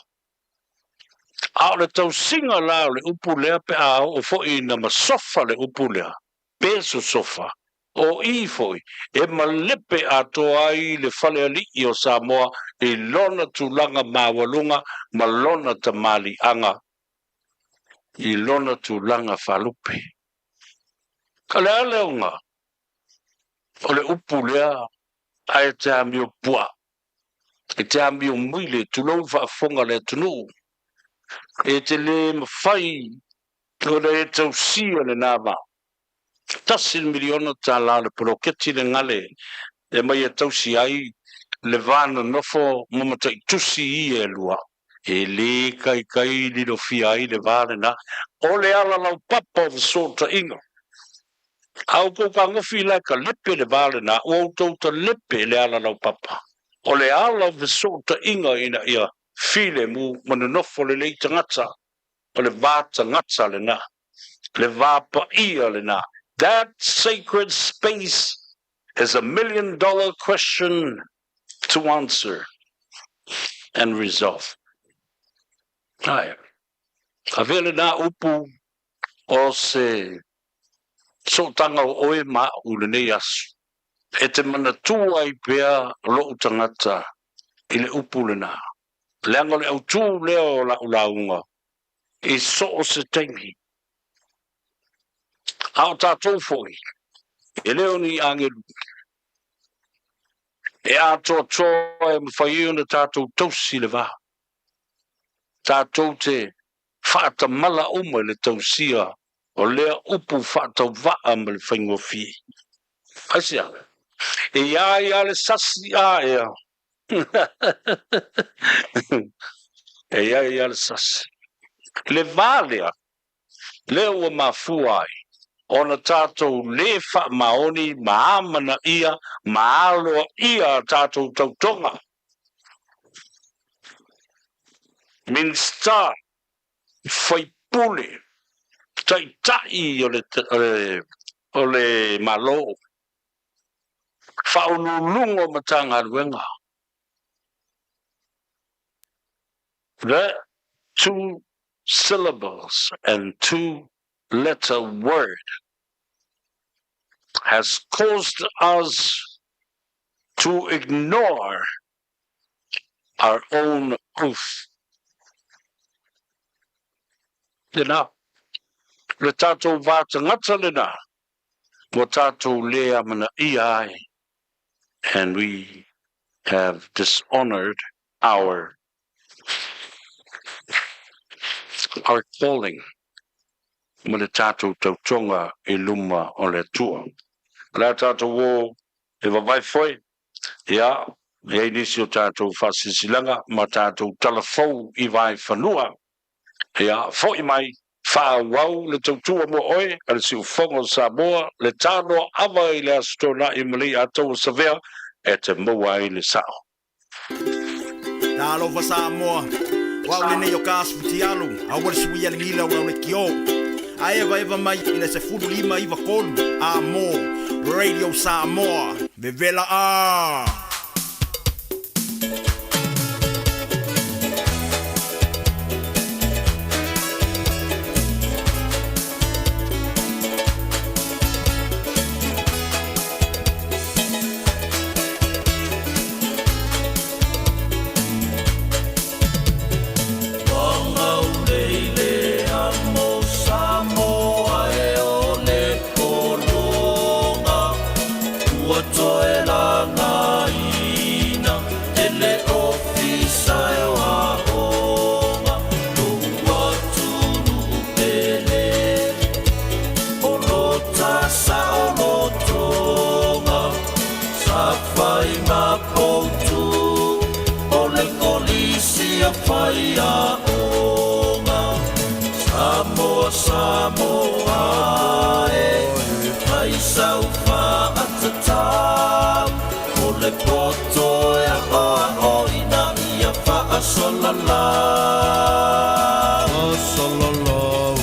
A o le tausiga la o le upu lea pe a oo foi ina masofa le upu lea, pe sosofa, o i foi e malepe atoa ai le fale alii o Samoa i lona tulaga maualuga ma lona tamaliiaga i lona tulaga faalupe. O le a le aoga o le upu lea ae te amio puaa, e te amio maile, tulou le faafofoga a le atunuu, e te le mafai ona e tausia lena vaa. $1 miliona le poloketi le gale e mai e tausi ai le va nonofo ma mataitusi ia e lua. E lē kaikai lilofia ai le va lenā. O le ala laupapa o fesootaiga. A outou kagofi la e talepe le va lenā, ua outou talepe le ala laupapa. O le ala o fesootaiga ina ia filemu ma nonofo lelei tagata. O le va tagata lenā. Le va paia lenā. That sacred space is a $1 million question to answer and resolve. Ae, avea lenā upu o se sootaga o oe ma a'u i lenei aso, e te manatū ai pea lo'u tagata i le upu lenā, leaga o le autū lea o la'u lauga i so o se taimi. A o tatou foi, e le o ni agelu, e atoatoa e mafai ai ona tatou tausi le va. Tatou te faatamala uma i le tausia o lea upu faatauvaa ma le faigofie. Aisea? E iā ia le sasi aea. E iā ia le sasi. Le va lea, lea ua mafua ai ona tatou lē faamaoni ma amanaia ma aloaia a tatou tautoga. Minisita, faipule, taitai o le, o le, o le Malo, faauluuluga o Matagaluega. The two syllables and two letter word has caused us to ignore our own oath. Lenā, le tatou va tagata lenā, ua tatou lē amanaia ai, and we have dishonored our calling ma le tatou tautoga i luma o le Atua. O le a tatou o e vavae foi, ia, e i ai nisi o tatou faasilasilaga ma tatou talafou i vaefanua. Ia, fo'i mai, faaauau le tautua mo oe a le Siufogo o Samoa, le tanoa ava i le Aso Toonai ma le Iataua Savea e te maua ai le sa'o. Talofa Samoa, o au lenei o ka asu fitialu, aua le suia le gila o lau lekiō. A evaeva mai i le 15 93 a mo Radio Samoa, vevela a! Samoa, Samoa e Fai sau faatatau O le poto e aoao ina ia faasalalau Faasalalau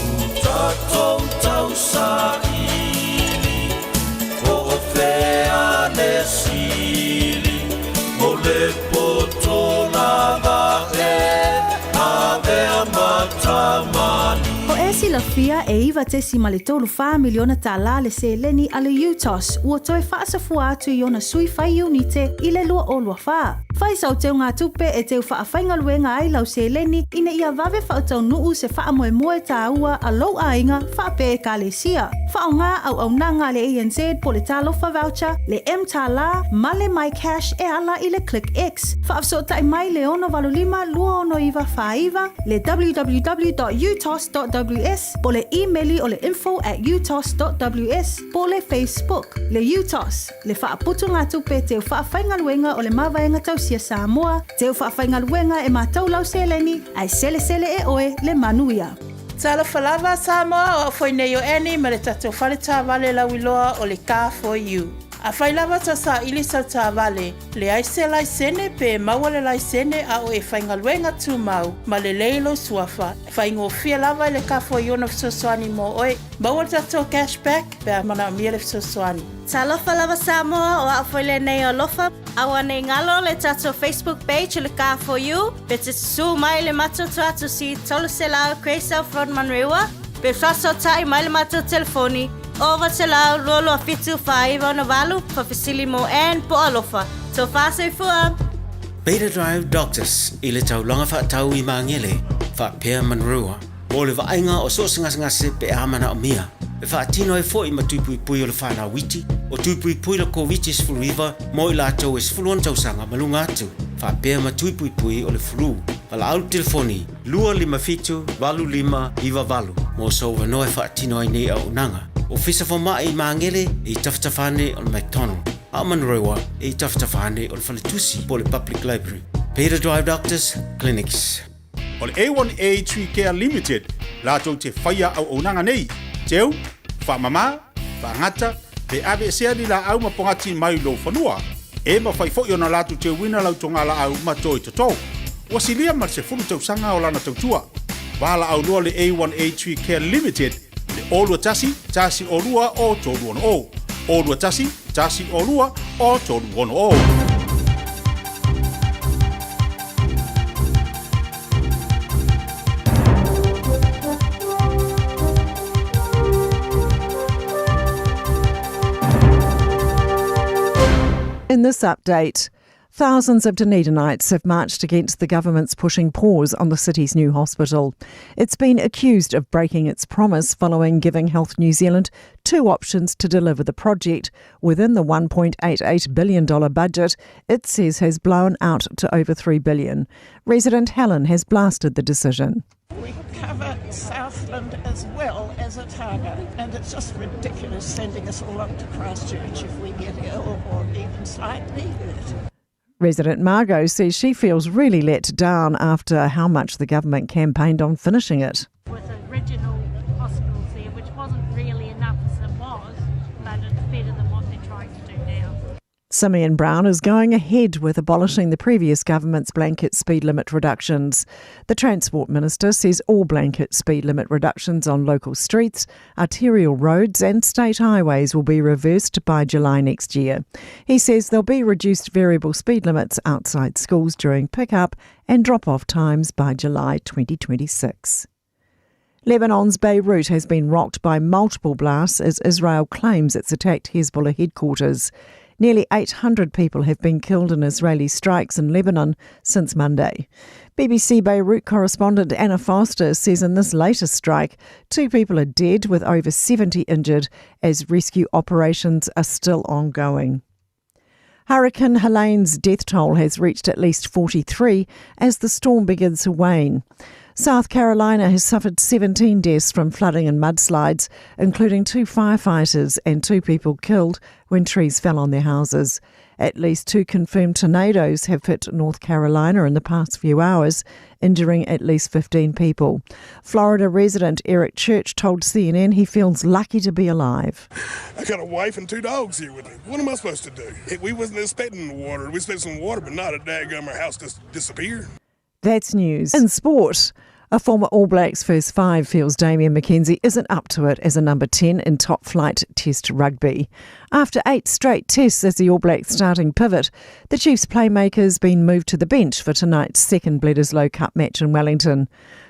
Tatou tausaili Po o fea le sili O le poto lava e Avea ma tamalii. O e silafia e 9.34 miliona tālā le seleni a le UTOS ua toe faasafua atu i ona sui fai iunite i le 2024. Fai sau teugatupe e teu faafaigaluega ai lau seleni ina ia vave faataunuu se faamoemoe tāua a lou aiga faapea ekalesia. Faaaoga auaunaga a le ANZ po o le Talofa Voucher, le mTālā ma le MyCash e ala i le ClickX. Faafesootai mai le 685 269 49, le www.utos.ws po o le imeli o le info at utos.ws po o le Facebook. Le UTOS, le faaputugatupe teu faafaigaluega o le Mavaega Tausia Samoa, teu faafaigaluega e matau lau seleni ae selesele e oe le manuia. Talofa lava Samoa, o au foi nei o Annie ma le tatou fale taavale lauiloa o le Car For You. Afai lava tau saili sau taavale, leai se laisene pe maua le laisene a o e faigaluega tumau ma lelei lou suafa, faigofie lava i le Car For You ona fesoasoani mo oe. Maua le tatou cash back pe a manaomia le fesoasoani. Talofa lava Samoa, o au foi lenei o Alofa. Aua nei galo le tatou Facebook page o le Car For You, pe te susū mai le matou tuatusi 300 Grey South Road Manurewa, pe faasootai mai le matou telefoni 900 227 4968, faafesili mo Ann po o Alofa. Tofa soifua! Beta Drive Doctors i le taulaga faatau i Magele, faapea Manurewa. Mo le vaaiga o so o se gasegase pe a manaomia, e faatino ai foi ma tui puipui o le fanau iti, o tui puipui le Koviti-19 mo i latou e 16 tausaga ma luga atu, faapea ma tui puipui o le flu. Valaau le telefoni 257 8598 mo sou avanoa e faatino ai nei auaunaga. Ofisa Fomai i Magele e i tafatafa ane o le McDonald, a o Manurewa e i tafatafa ane o le Faletusi po o le Public Library. Beta Drive Doctors Clinics. O le A1A Tree Care Limited latou te faia auaunaga nei, teu, faamama, faagata, pe aveesea ni laau ma pogati mai lou fanua. E mafai foi ona latou teuina lau togalaau ma toi toto. Ua silia ma le 10 tausaga o lana tautua. Valaau loa le A1A Tree Care Limited i le 021 102 o 360. 021 102 o 360. In this update, thousands of Dunedinites have marched against the government's pushing pause on the city's new hospital. It's been accused of breaking its promise following giving Health New Zealand two options to deliver the project within the $1.88 billion budget it says has blown out to over $3 billion. Resident Helen has blasted the decision. We cover Southland as well as Otago, and it's just ridiculous sending us all up to Christchurch if we get ill or even slightly hurt. Resident Margot says she feels really let down after how much the government campaigned on finishing it. With original hospitals there, which wasn't really enough as it was, but it's better than what they're trying to do now. Simeon Brown is going ahead with abolishing the previous government's blanket speed limit reductions. The Transport Minister says all blanket speed limit reductions on local streets, arterial roads and state highways will be reversed by July next year. He says there'll be reduced variable speed limits outside schools during pick-up and drop-off times by July 2026. Lebanon's Beirut has been rocked by multiple blasts as Israel claims it's attacked Hezbollah headquarters. Nearly 800 people have been killed in Israeli strikes in Lebanon since Monday. BBC Beirut correspondent Anna Foster says in this latest strike, two people are dead with over 70 injured as rescue operations are still ongoing. Hurricane Helene's death toll has reached at least 43 as the storm begins to wane. South Carolina has suffered 17 deaths from flooding and mudslides, including two firefighters and two people killed when trees fell on their houses. At least two confirmed tornadoes have hit North Carolina in the past few hours, injuring at least 15 people. Florida resident Eric Church told CNN he feels lucky to be alive. I got a wife and two dogs here with me. What am I supposed to do? We wasn't expecting the water. We expected some water, but not a daggum our house just disappeared. That's news. In sport, a former All Blacks first five feels Damian McKenzie isn't up to it as a number 10 in top flight Test rugby. After eight straight tests as the All Blacks starting pivot, the Chiefs playmaker's been moved to the bench for tonight's second Bledisloe Cup match in Wellington.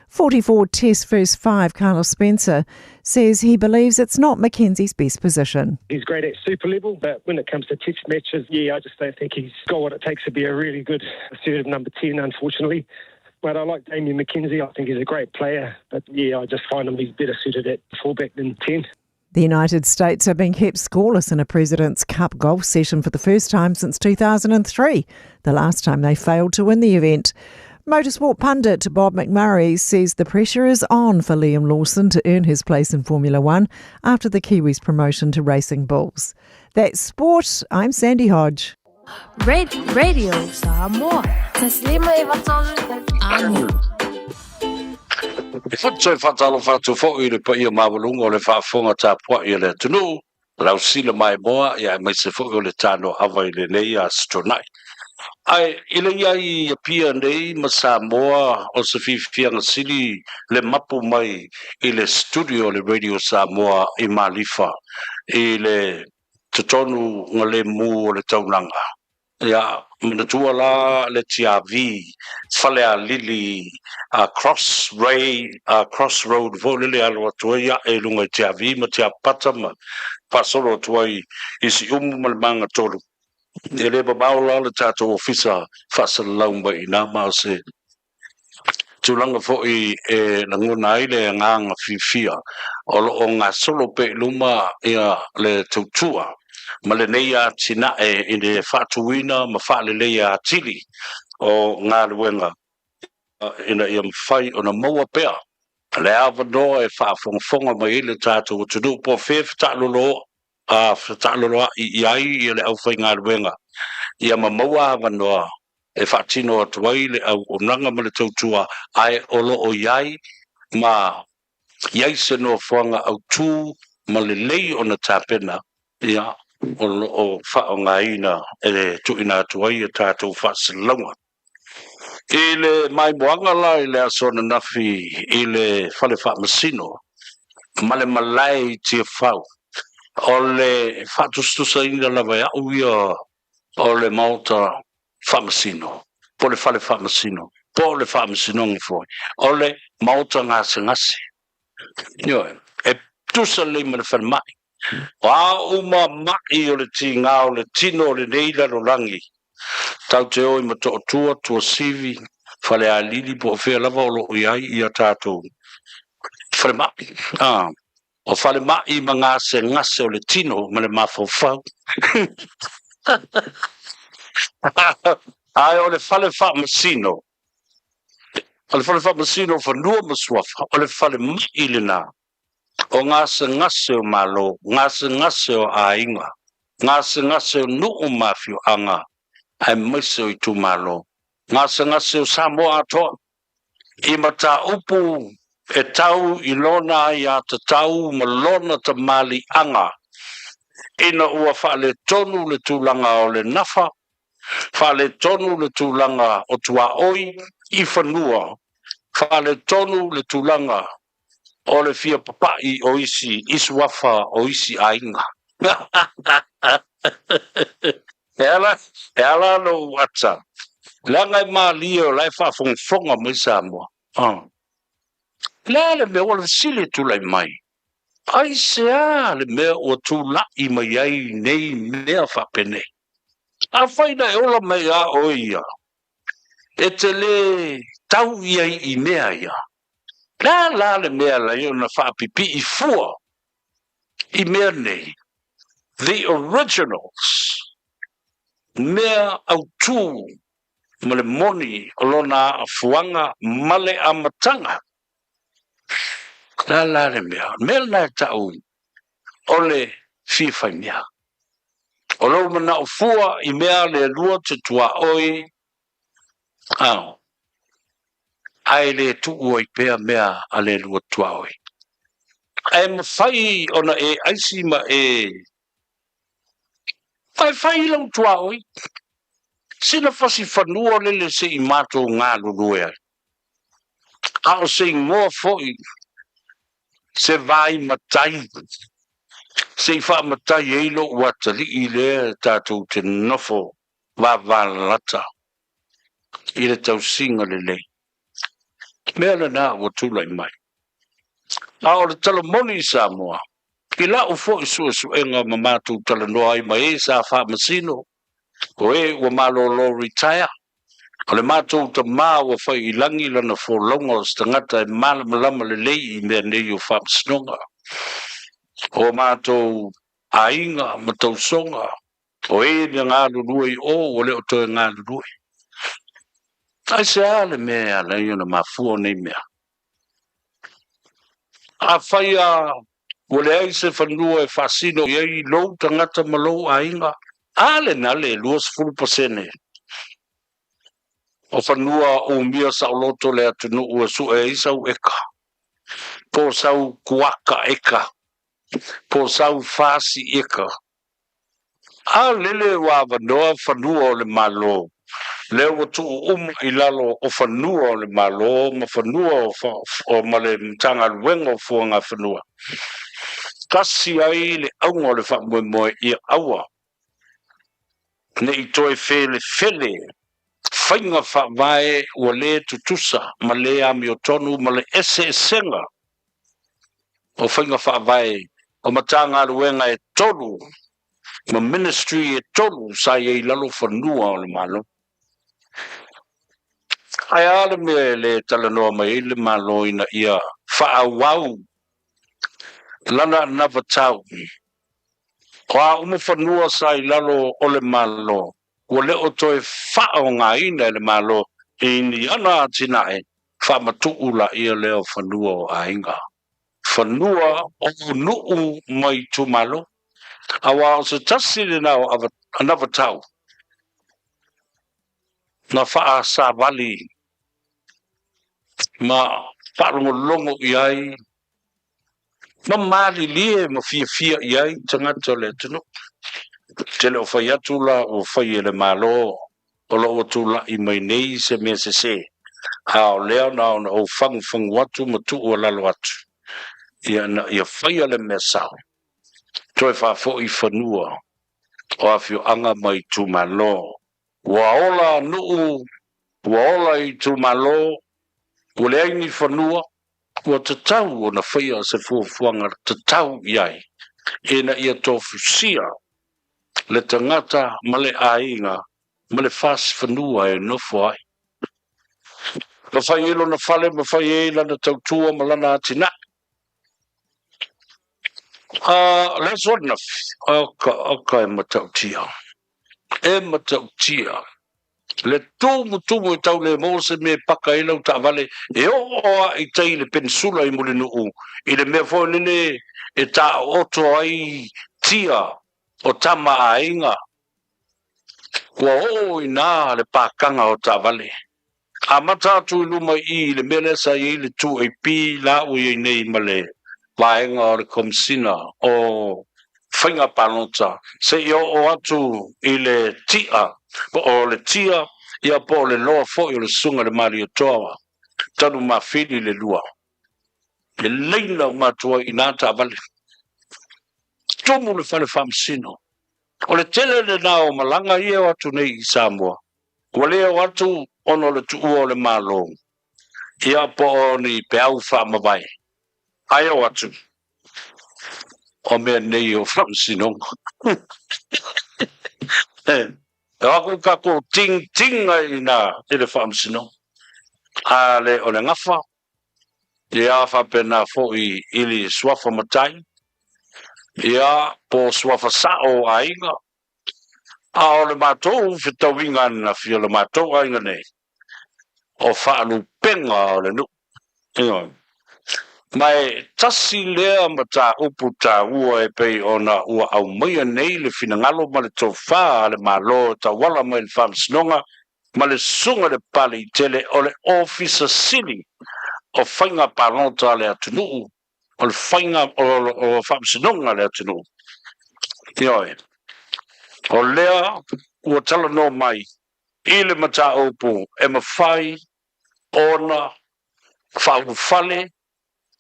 44 Test first five Carlos Spencer says he believes it's not McKenzie's best position. He's great at super level, but when it comes to test matches, yeah, I just don't think he's got what it takes to be a really good assertive number 10, unfortunately. But I like Damian McKenzie. I think he's a great player. But yeah, I just find him he's better suited at fullback than 10. The United States have been kept scoreless in a President's Cup golf session for the first time since 2003, the last time they failed to win the event. Motorsport pundit Bob McMurray says the pressure is on for Liam Lawson to earn his place in Formula One after the Kiwis' promotion to Racing Bulls. That's sport. I'm Sandy Hodge. Radio Samoa. E whatu whātalofa atu foʻi i le paia maualuga o le faafofoga tapuaʻi a le atunuu, lausila maimoa, ia aemaise foʻi o le tanoaava i lenei aso tuanai. Ae i le i ai i Apia nei ma Samoa o se fiafiaga sili le mapu mai i le studio o le Radio Samoa i Malifa i le totonu galemu o le taulaga. Ia, manatua la le tiavi Falealili a Cross Ray, a Cross Road foi lele alu atu ai ae i luga i Tiavi ma Tiapata ma faasolo atu ai i Siumu ma le Magatolu. E le mamao la le tatou ofisa faasalalau mai i ina ma o se tulaga foi e lagona ai le agaga fiafia o lo o gasolo pea i luma ia le tautua ma lenei atinae i le faatuina ma faaleleia atili o galuega ina ia mafai ona maua pea le avanoa e faafogafoga mai ai le tatou atunuu po o fea fetaalolo a fetaaloloai i ai ia le aufaigaluega ia ma maua avanoa e faatino atu ai le auaunaga ma le tautua ae o lo o i ai ma i ai se nofoaga autū ma lelei ona tapena ia o lo o faaaogaina e tuuina atu ai a tatou faasalalauga. I le maimoaga la i le aso ananafi i le Fale Faamasino ma le malae i Tiafau, o le faatusatusaina lava e au ia o le Maota Faamasino, po o le Fale Faamasino, po o le Faamasinoga foi, o le Maota Gasegase. Ioe, e tusa lelei ma le falemai. O a uma maʻi o le tigā o le tino o lenei lalolagi, tatou te o i Matootua, Tuasivi, Falealili po o fea lava o lo o i ai ia tatou falemai. A, o falemai ma gasegase o le tino ma le mafaufau. Ae o le fale faamasino, o le fale faamasino o fanua ma suafa, o le falemai lena o gasegase o Malo, gasegase o aiga, gasegase o nuu ma afioaga, aemaise o itumalo, gasegase o Samoa atoa, i mataupu e tau i lona aiatatau ma lona tamaliiaga, ina ua faaletonu le tulaga o le nafa, faaletonu le tulaga o tuaoi i fanua, faaletonu le tulaga o le fia papaʻi o isi i suafa o isi aiga. E ala, e ala lou ata, leaga e malie o la e faafogafoga mai Samoa. Ah. Le a le mea ua le fesili e tulai mai, aisea le mea ua tulaʻi mai ai nei mea faapenei? Afai na e ola mai iā oe ia, e te lē tau i ai i mea ia. Le a la le mea lai ona faapipii fua i mea nei, the originals, mea autū ma le moni o lona aafuaga ma le amataga. O le a la le mea? O le mea lena e ta'u o le fia faimea. O lou mana'o fua i mea a le Alua te tuaoi, ao, ae le tuu ai pea mea a le Alua tuaoi. Ae mafai ona e aisi ma e ma e fai i lau tuaoi sina fasi fanua lele se i matou galulue ai. A o se igoa foi se vai matai se i faamatai ai lou atalii lea tatou te nofo vavalalata i le tausiga lelei. Mea lena ua tulai mai. A o le tala moni i Samoa, i la'u foi suesuega ma matou talanoa ai ma e sa faamasino, o e ua malolo retire, o le matou tamā ua fai i lagi lana folauga o se tagata e malamalama lelei i mea nei o faamasinoga. O matou aiga ma tausoga, o e na galulue i o ua le o toe galulue. Aisea le mea e ala ai ona mafua o nei mea? Afai a ua leai se fanua e faasino i ai lou tagata ma lou aiga, a lena le 20% o fanua umia saoloto o le atunuu e sue ai sau eka, po o sau kuaka eka, po o sau fasi eka. A lele ua avanoa fanua o le Malo, lea ua tuu uma i lalo o fanua o le Malo ma fanua o ma le Matagaluega o Fuagafanua. Tasi ai le auga o le faamoemoe ia aua ne i toe felefele faiga faavae ua le tutusa ma le amiotonu ma le eseesega o faiga faavae o Matagaluega e 3 ma Ministry e 3 sa i ai i lalo fanua o le Malo. Ae a le mea e le talanoa mai ai le Malo ina ia faaauau lana anavatau? O a uma fanua sa i lalo o le Malo, ua le o toe faaaogaina e le Malo i ni ana atinae, faamatuu laia lea o fanua o aiga, fanua o nuu ma itumalo. Aua o se tasi lena o anavatau na faasavali ma faalogologo i ai ma malilie ma fiafia i ai tagata o le atunuu. Te le o fai atu la ua fai e le Malo o lo o ua tula'i mai nei se mea sesē, a o lea na ona ou fagufagu atu ma tuualalo atu, ia ina ia faia le mea sao, toe faafo'i fanua o afioaga ma itumalo. Ua ola nuu, ua ola itumalo, ua leai ni fanua, ua tatau ona faia se fuafuaga tatau i ai, ina ia tofusia le tagata ma le aiga ma le fasi fanua e nofo ai. Ma fai ai lona fale, ma fai ai lana tautua ma lana atinae. A o le aso ananafi, oka, oka e matautia, e matautia le tumutumu e tau le maua se mea e paka ai lau taavale e oo lava i tai i le penisula i Mulinuu i le mea foi lele e taooto ai tia o tama aiga. Ua oo i ina le pakaga o taavale. Amata atu i luma i i i le mea lea sa i ai le 2AP la ua i ai nei ma le vaega o le Komesina o Faiga Palota seia oo atu i le ti'a po o le tia ia po o le loa foi o le Susuga i le Malietoa Tanumafili le lua. Le laina uma atu ai i ina taavale. Tumu le fale faamasino. O le tele lena o malaga ia e o atu nei i Samoa, ua le o atu ona o le tuua o le Malo, ia po o ni peau faamavae, ae o atu o mea nei o faamasinoga. E o atu tatou ting ai i ina i le faamasinoga, a le o le gafa, ia faapena foi i le suafa matai, ia po o suafa sa'o o aiga. A o le matou fetauiga ananafi o le matou aiga nei, o faalupega o le nuu. Ioe. Ma e tasi lea mataupu taua e pei ona ua aumaia nei le finagalo ma le tofa a le Malo e tauala mai i le Faamasinoga ma le Susuga i le Papaliitele o le Ofisa Sili o Faiga Palota a le atunuu, o le faiga o Faamasinoga a le atunuu. Ioe. O lea ua talanoa mai i le mataupu e mafai ona faaulufale,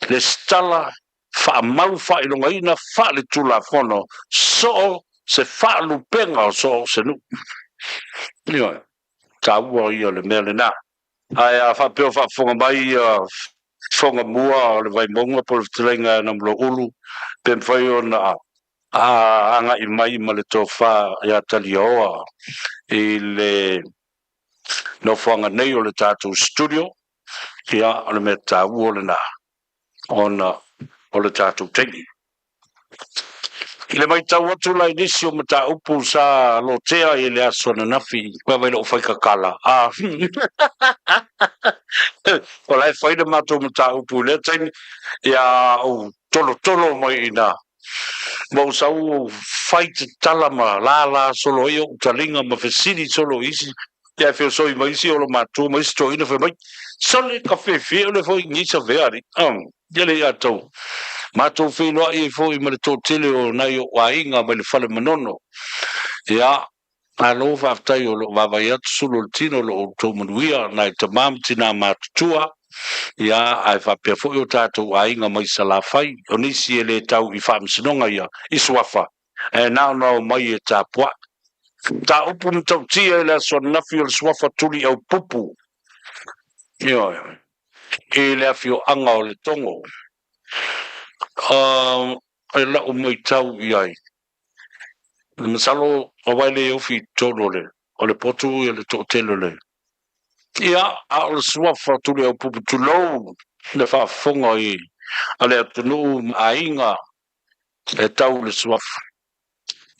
lesitala, faamau faailogaina faaletulafono so o se faalupega o so o se nuu. Ioe, taua ia o le mea lena. Ae a faapea o faafofoga mai ia fofoga mua o le Vaimauga po o le fetalaiga ia Namulauulu, pe mafai ona agai mai ma le tofa ia Taliaoa i le nofoaga nei o le tatou studio, ia o le mea taua lena ona o le tatou taimi. I le matau atu la i nisi o mataupu sa lotea i le aso ananafi, koe vai lou faikakala, a o la e fai le matou mataupu i lea taimi, ia ou tolotolo mai i ina, ma ou sau ou fai tatala ma lala solo ai ou taliga ma fesili solo i isi, ia e feosoi ma isi olomatua ma isi toeaina fai mai, Sole ka fefe ole foi ni sa vea ali. Ia le ia tau. Matou feiloai ai foi ma le toatele o nai o'u aiga mai le fale Manono. Ia, malo faafetai o loo vaavaai atu sulu o le tino o loo outou manuia nai tama ma tina matutua, ia ae faapea foi o tatou aiga mai Salafai, o nisi e le tau i faamasinoga ia i suafa, ae na ona omai e tapuai. Mataupu matautia i le aso ananafi o le suafa Tuliaupupu, ioe, i le afioaga o Letogo. E lau matau i ai, masalo aua e le ofi i totonu o le o le potu ia le toatele o le Ia, a o le suafa Tuliaupupu, tulou le faafofoga i a le atunuu ma aiga e tau le suafa.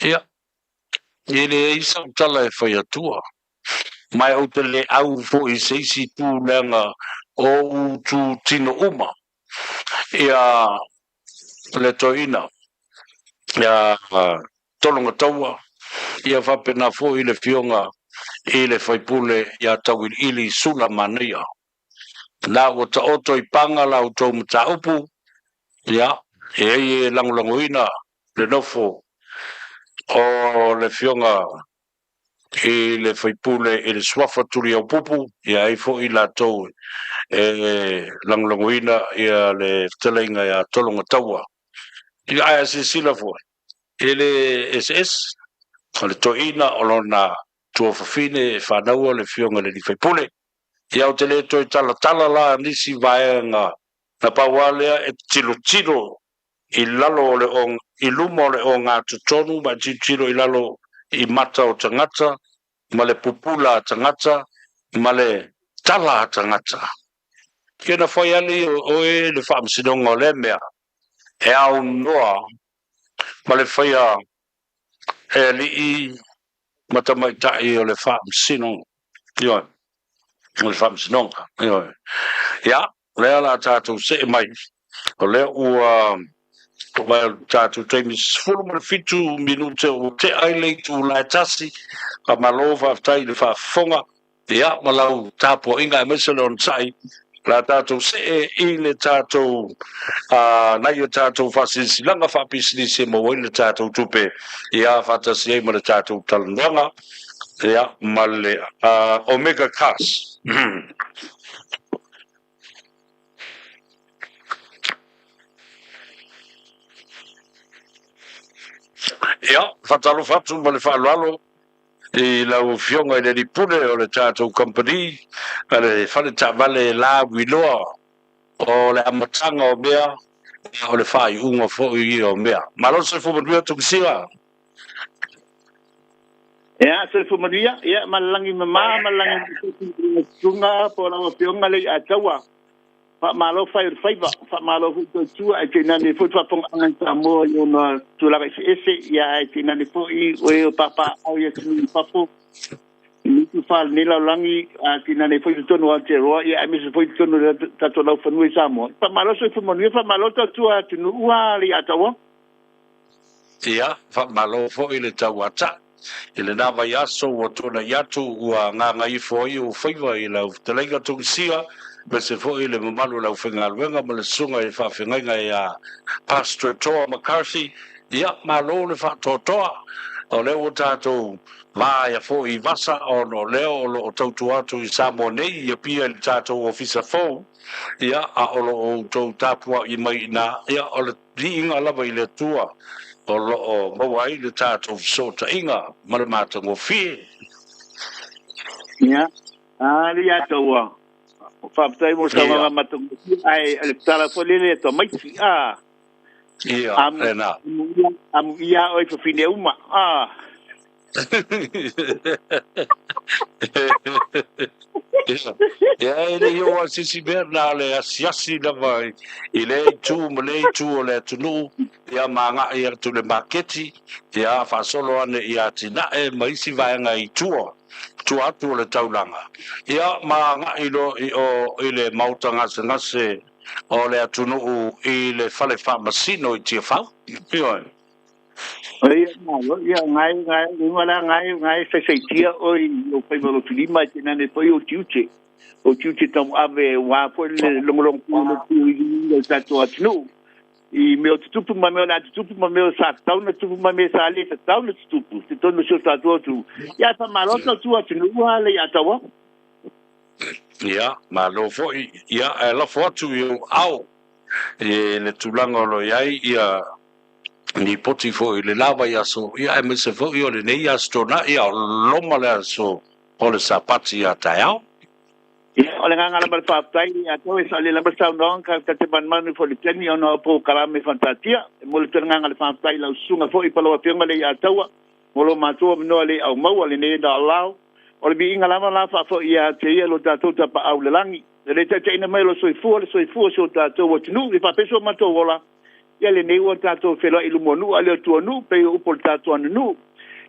Ia, e leai sau tala e fai atua, ma ou te le au foi i se isi itu leaga o ou itu tino uma. Ia, le toeaina, ia Tologataua, ia faapena foi le Afioga i le Faipule ia Tauiliili Sula Manaia. La ua taoto i paga la outou mataupu, ia, e ai e lagolagoina le nofo o le Afioga i le Faipule i le Suafa Tuliaupupu, ia ai foi latou e lagolagoina ia le fetalaiga ia Tologataua. Ia, ae a silasila foi, e le eseese, o le toeaina o lona tuafafine e fanaua le Afioga i le Alii Faipule. Ia ou te le toe talatala la nisi vaega, na pau lava lea e tilotilo i lalo o le i luma o le ogatotonu ma e tilotilo i lalo i mata o tagata ma le pupula a tagata ma le tala a tagata. Ia na fai alii oe le faamasinoga o lea mea e aunoa ma le faia e alii ma tamaitai o le faamasinoga. Ioe, o le faamasinoga. Ioe. Ia, o lea o le a tatou see mai, o lea ua mai o le tatou taimi 17 minute ua tea ai le itula e tasi. Faamalo faafetai i le faafofoga. Ia, ma lau tapuaiga aemaise le onosai, o le a tatou see i le tatou, nai o tatou faasilasilaga faapisinisi e maua ai le tatou tupe, ia, faatasi ai ma le tatou talanoaga, ia, ma le Omega Cars. Ia, faatalofa atu ma le faaaloalo i lau Afioga i le Alii Pule o le tatou kamupani a le fale taavale lauiloa o le amataga o mea, o le faaiuga foi ia o mea. Malo le soifua manuia Tukusila. Ia, soifua manuia, ia, ma le lagi mama, ma le lagi tunga po o lau Afioga le Iataua. Faamalo fai o le faiva, faamalo foi tautua, ae tainane foi le faafofogaaga i Samoa i ona tulaga eseese, ia ae tainane foi o e o papaaao i atunuu i fafo, i nutufa o lenei lalolagi, ae tainane foi totonu o Aotearoa, ia aemaise foi totonu o le tatou laufanua i Samoa. Faamalo soifua manuia, faamalo tautua atunuu a Leiataua. Ia, faamalo foi le tauatai. I lena vaiaso ua tuanai atu ua gagaifo ai ou faiva i lau fetalaiga Tungisia, aemaise foi le mamalu o le aufaigaluega ma le susuga i le faafeagaiga ia Pastor Toa McCarthy. Ia, malo le faatoatoa. O lea ua tatou vaea foi i vasa ona o lea o lo o tautua atu i Samoa nei i Apia i le tatou Ofisa fou, ia, a o lo o outou tapuai mai i ina, ia, o le Viiga lava i le Atua o lo o maua ai le tatou fesootaiga ma le matagofie. Ia, a le ia taua. Faafetai mo le saunoaga matagofie, ae o le tala foi lele e tamaiti, a. Ia, lena. Amuia oe i fafine uma, a. Ia, e le i oo lava i se isi mea, na o le asiasi lava i lea itu ma lea itu o le atunuu, ia ma agai atu i le maketi, ia faasolo ane i atinae ma isi vaega i tua, tua atu o le taulaga, ia ma agai loa i o i le maota gasegase o le atunuu i le fale faamasino i Tiafau. Ioe. Ia, malo, ia, ngai, ngai, uma la ngai, ngai saisaitia oi o faiva lotu lima e tenane foi o tiute. O tiute tau ave ua foi le longolongo pu le pu i le tatou atunuu. I mea o tutupu ma mea o le a tutupu ma mea o sa tatau ona tutupu ma mea sa le tatau ona tutupu. I totonu o si o tatou atunuu. Ia, faamalo tautua atunuu a le Ataua. Ia, malo foi. Ia, ae lafo atu i ou ao i le tulaga o lo o i ai ia lipoti foi i le la vaiaso, ia aemaise foi o lenei Aso Toonai, a o loma le aso o le Sapati a taeao. Ia, o le agaga lava o le faafetai ia te oe, e saolele lava le saunoaga, ta te manumanu foi i le taimi ona o polokalame faataatia. E momoli atu le agaga o le faafetai i lau susuga foi pa lau Afioga Leiataua mo lo matou avanoa le aumaua lenei laolao. O le viiga lava la faafoi ia te ia lo tatou Tapaau i le lagi, e le taitaiina mai o lo soifua le soifua o si o tatou atunuu, e faapea so matou ola. Ia lenei ua tatou feiloai i luma o nuu a le o tua o nuu, pei o upu o le tatou aganuu.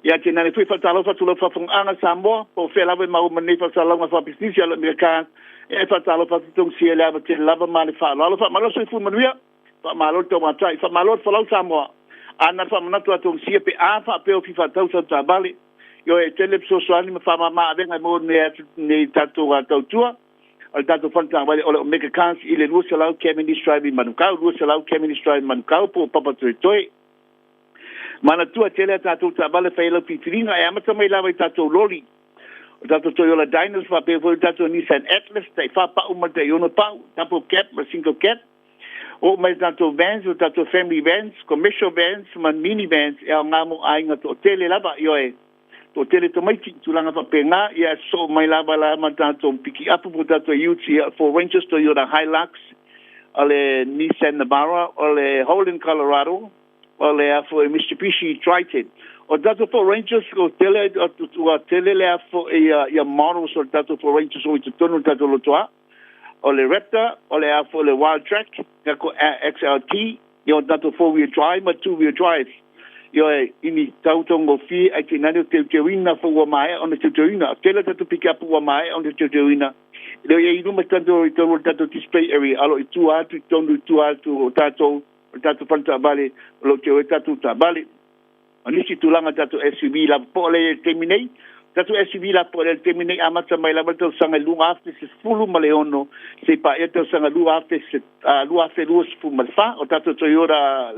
Ia tainane foi faatalofa atu lau faafofogaaga Samoa, po o fea lava e maua mai nei faasalalauga faapisinisi a le Amerika, ia e faatalofa atu Tongisia i le ava tele lava ma le faaaloalo. Faamalo le soifua manuia, faamalo le taumatai, faamalo le folau Samoa. A na faamanatu a Tongisia pe a faapea o fia faatau sau taavale, ioe e tele fesoasoani ma faamama avega e maua nei atu nei tatou tautua. O le tatou fale taavale o le Omega Cars i le 200 Cavendish Drive i Manukau, 200 Cavendish Drive i Manukau po o Papatoetoe. Manatua tele a tatou taavale fai ai lau filifiliga e amata mai lava i tatou loli, o tatou Toyota Dynas faapea foi o tatou Nissan Atlas, tai fa pau ma le tai ono pau, double cab ma le single cab. Oo mai i tatou vans, o tatou family vans, commercial vans ma mini vans e aoga mo aiga toatele lava. Ioe. Toatele tamaiti i tulaga faapena, ia sosoo mai lava la ma tatou pikiapu po o tatou utes, ia Ford Rangers, Toyota Hilux, o le Nissan Navara, o le Holden Colorado, o le a foi Mitsubishi Triton. O tatou Ford Rangers, ua tele, ua tele le a foi ia models o le tatou Ford Rangers o i totonu o le tatou lotoa. O le Raptor, o le a foi le Wildtrak, tatou XLT, ia o tatou 4 wheel drive ma 2 wheel drive. Ioe, ini tau taugofie ae tainane o teuteuina foi ua maea ona teuteuina. Tele tatou pikapu ua maea ona teuteuina. E le o i ai i luma tatou i totonu o le tatou display area, a o lo o i tua atu i totonu i tua atu o tatou o le tatou fale taavale o lo o teu ai tatou taavale. O nisi tulaga tatou SUV lapopoa lea i ai i le taimi nei, tatou SUV lapopoa lea i le taimi nei amata mai lava le tausaga i 2016 seia paia le tausaga 2024, o tatou Toyota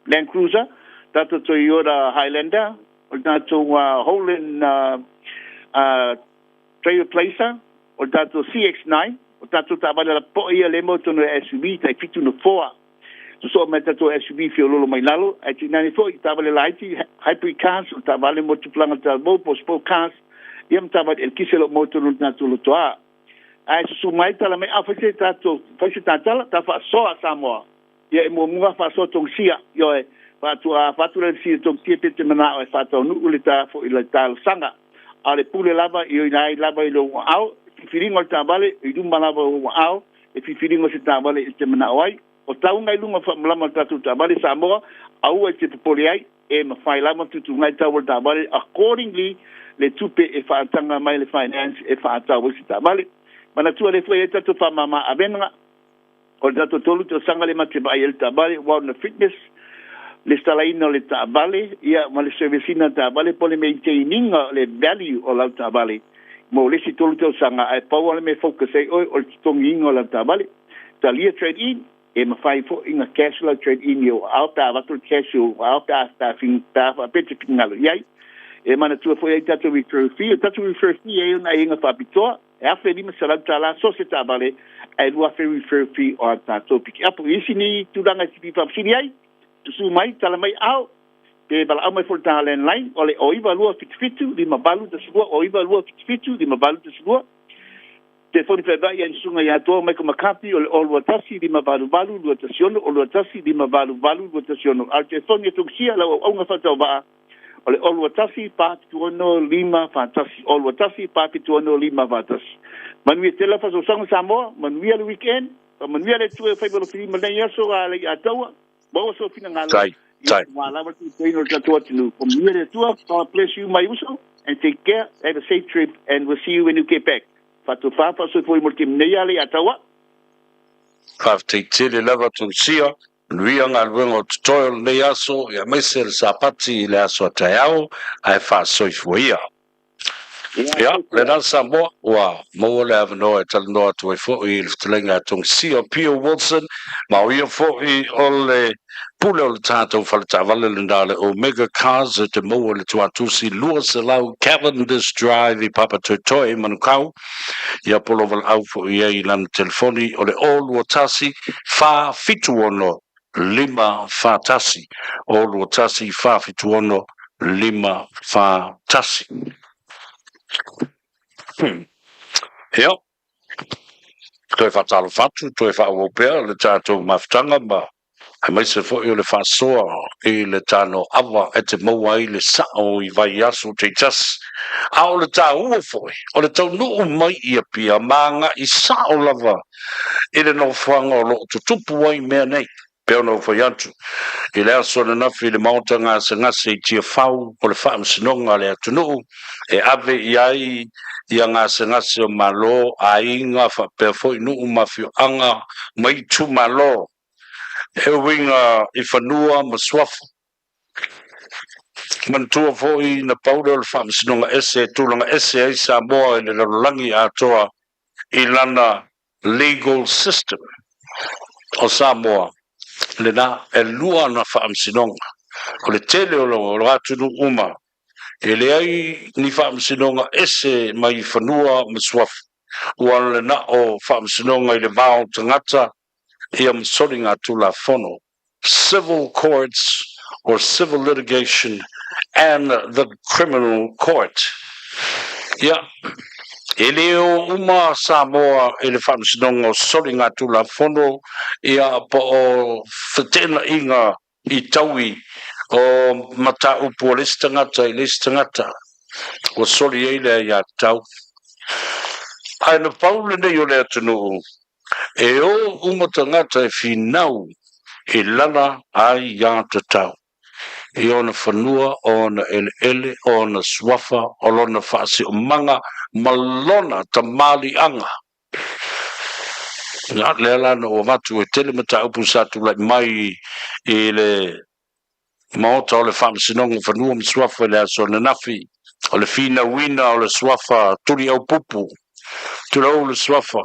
Land Cruiser, tatou Toyota Highlander, o le tatou Holden Trailblazer, o le tatou CX-9, o tatou taavale lapopoa ia lea e maua i totonu o SUV tai fitu nofoa. Sosoo mai tatou SUV feololo mai lalo, ae tuuina ane foi i taavale laiti, hybrid cars, o taavale mo tupulaga talavou po o sport cars, ia ma taavale eletise o lo o maua i totonu o le tatou lotoa. Ae susu mai tala mai, a fai se tatou, fai se tatala, ta faasoa Samoa. Ia e muamua faasoa Tongisia, ioe, faatoa fatu le sia Tongisia pe te manao e faataunuu le ta foi le talosaga. A o le pule lava i oi ai lava i lou aao, filifiliga o le taavale i luma lava o ou aao, le filifiliga o se taavale e te manao ai. O tauga i luga o faamalama o le tatou taavale Samoa, aua e te popole ai, e mafai lava tutuugai tau o le taavale accordingly le tupe e faataga mai le finance e faatau ai se taavale. Manatua le foi ai tatou faamama avega o le tatou tolu tausaga le mate vaai ai le taavale ona fitness le salaina o le taavale ia ma le service ina taavale po le maintain ina le value o lau taavale mo le isi tolu tausaga ae pau lava le mea e focus ai oe o le totogiina o lau taavale. Talia trade in, e mafai foi ona cash lau trade in i ou aao pe a avatu le cash i ou aao pe a pe a pe a faapea e te finagalo i ai. E manatua foi ai tatou referral fee. O tatou referral fee e i ai ona aiaiga faapitoa, e $1,500 so o se taavale ae $2,000 referral fee o a tatou pikiapu. I isi ni tulaga e te fia faafesili ai, susu mai, tala mai ao, Pe valaau mai foi le ta landline o le 09277 5812, 09277 5812. Telefoni feaveai ai le susuga ia Toa Michael McCarthy o le 021 588 216, 021 588 216. A o le telefoni a Tungisia lau auauna faatauvaa o le 021 476 541, 021 476 541. Manuia tele lau faasoasoaga Samoa, manuia le weekend, faamanuia le Atua i faiva lofilima i lenei aso a Leiataua. Maua sou finagalo. Tai, tai. Ia lava le puipuiga o le tatou atunuu. Faamanuia le Atua. God bless you my uso and take care. Have a safe trip and we'll see you when you get back. Faatofa faasoifua mo le taimi nei a Leiataua. Faafetai tele lava Tosia, manuia galuega o totoe o lenei aso, aemaise le Sapati i le aso a taeao, ae faasoifua ia. Ia, lena Samoa, ua maua le avanoa e talanoa atu ai foi i le fetalaiga a Tongisia Pio Wilson, ma o ia foi o le pule o le tatou fale taavale lena le Omega Cars e te maua i le tuatusi 200 Cavendish Drive i Papatoetoe i Manukau. Ia po lo valaau foi i ai i lana telefoni o le 021 476 541, 021 476 541. Ia, toe faatalofa atu, toe faaauau pea le tatou mafutaga ma aemaise foi o le faasoa i le tanoaava e te maua ai le sao i vaiaso taitasi. A o le taua foi, o le taunuu mai i Apia ma agai sao lava i le nofoaga o lo o tutupu ai mea nei. Pei ona ou fai atu, i le aso ananafi i le Maota Gasegase i Tiafau o le Faamasinoga a le atunuu e ave i ai ia gasegase o Malo, aiga faapea foi nuu ma afioaga ma itumalo e uiga i fanua ma suafa. Manatua foi na pau lea o le Faamasinoga ese e tulaga ese ai Samoa i le lalolagi atoa i lana legal system o Samoa lena e lua ana faamasinoga. O le tele o lo atunuu uma e leai ni faamasinoga ese mai fanua ma suafa. Ua lena o faamasinoga i le va o tagata ia ma soligatulafono, civil courts or civil litigation and the criminal court. Ia, e le o uma Samoa i le Faamasinoga o Soligatulafono ia po o feteenaiga i taui o mataupu a le isi tagata i le isi tagata ua soli ai le aiatatau. Ae na pau lenei o le atunuu E o uma tagata e finau i lana aiatatau, i ona fanua, o ona eleele, o ona suafa, o lona faasiomaga ma lona tamaliiaga. Ia, lea la na ou avatu e tele mataupu sa tulai mai i le Maota o le Faamasinoga o Fanua ma Suafa i le aso ananafi, o le finauina o le suafa Tuliaupupu, tulou le suafa,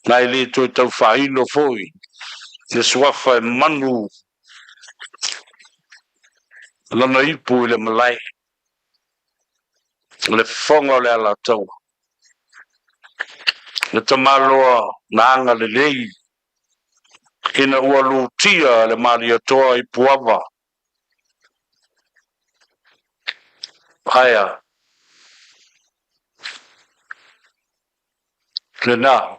na e le toe tau faailo foi le suafa e manu lana ipu i le malae, le fofoga o le Alataua, le tamaloa na agalelei ina ua lutia le Malietoa i Puava. Aea lena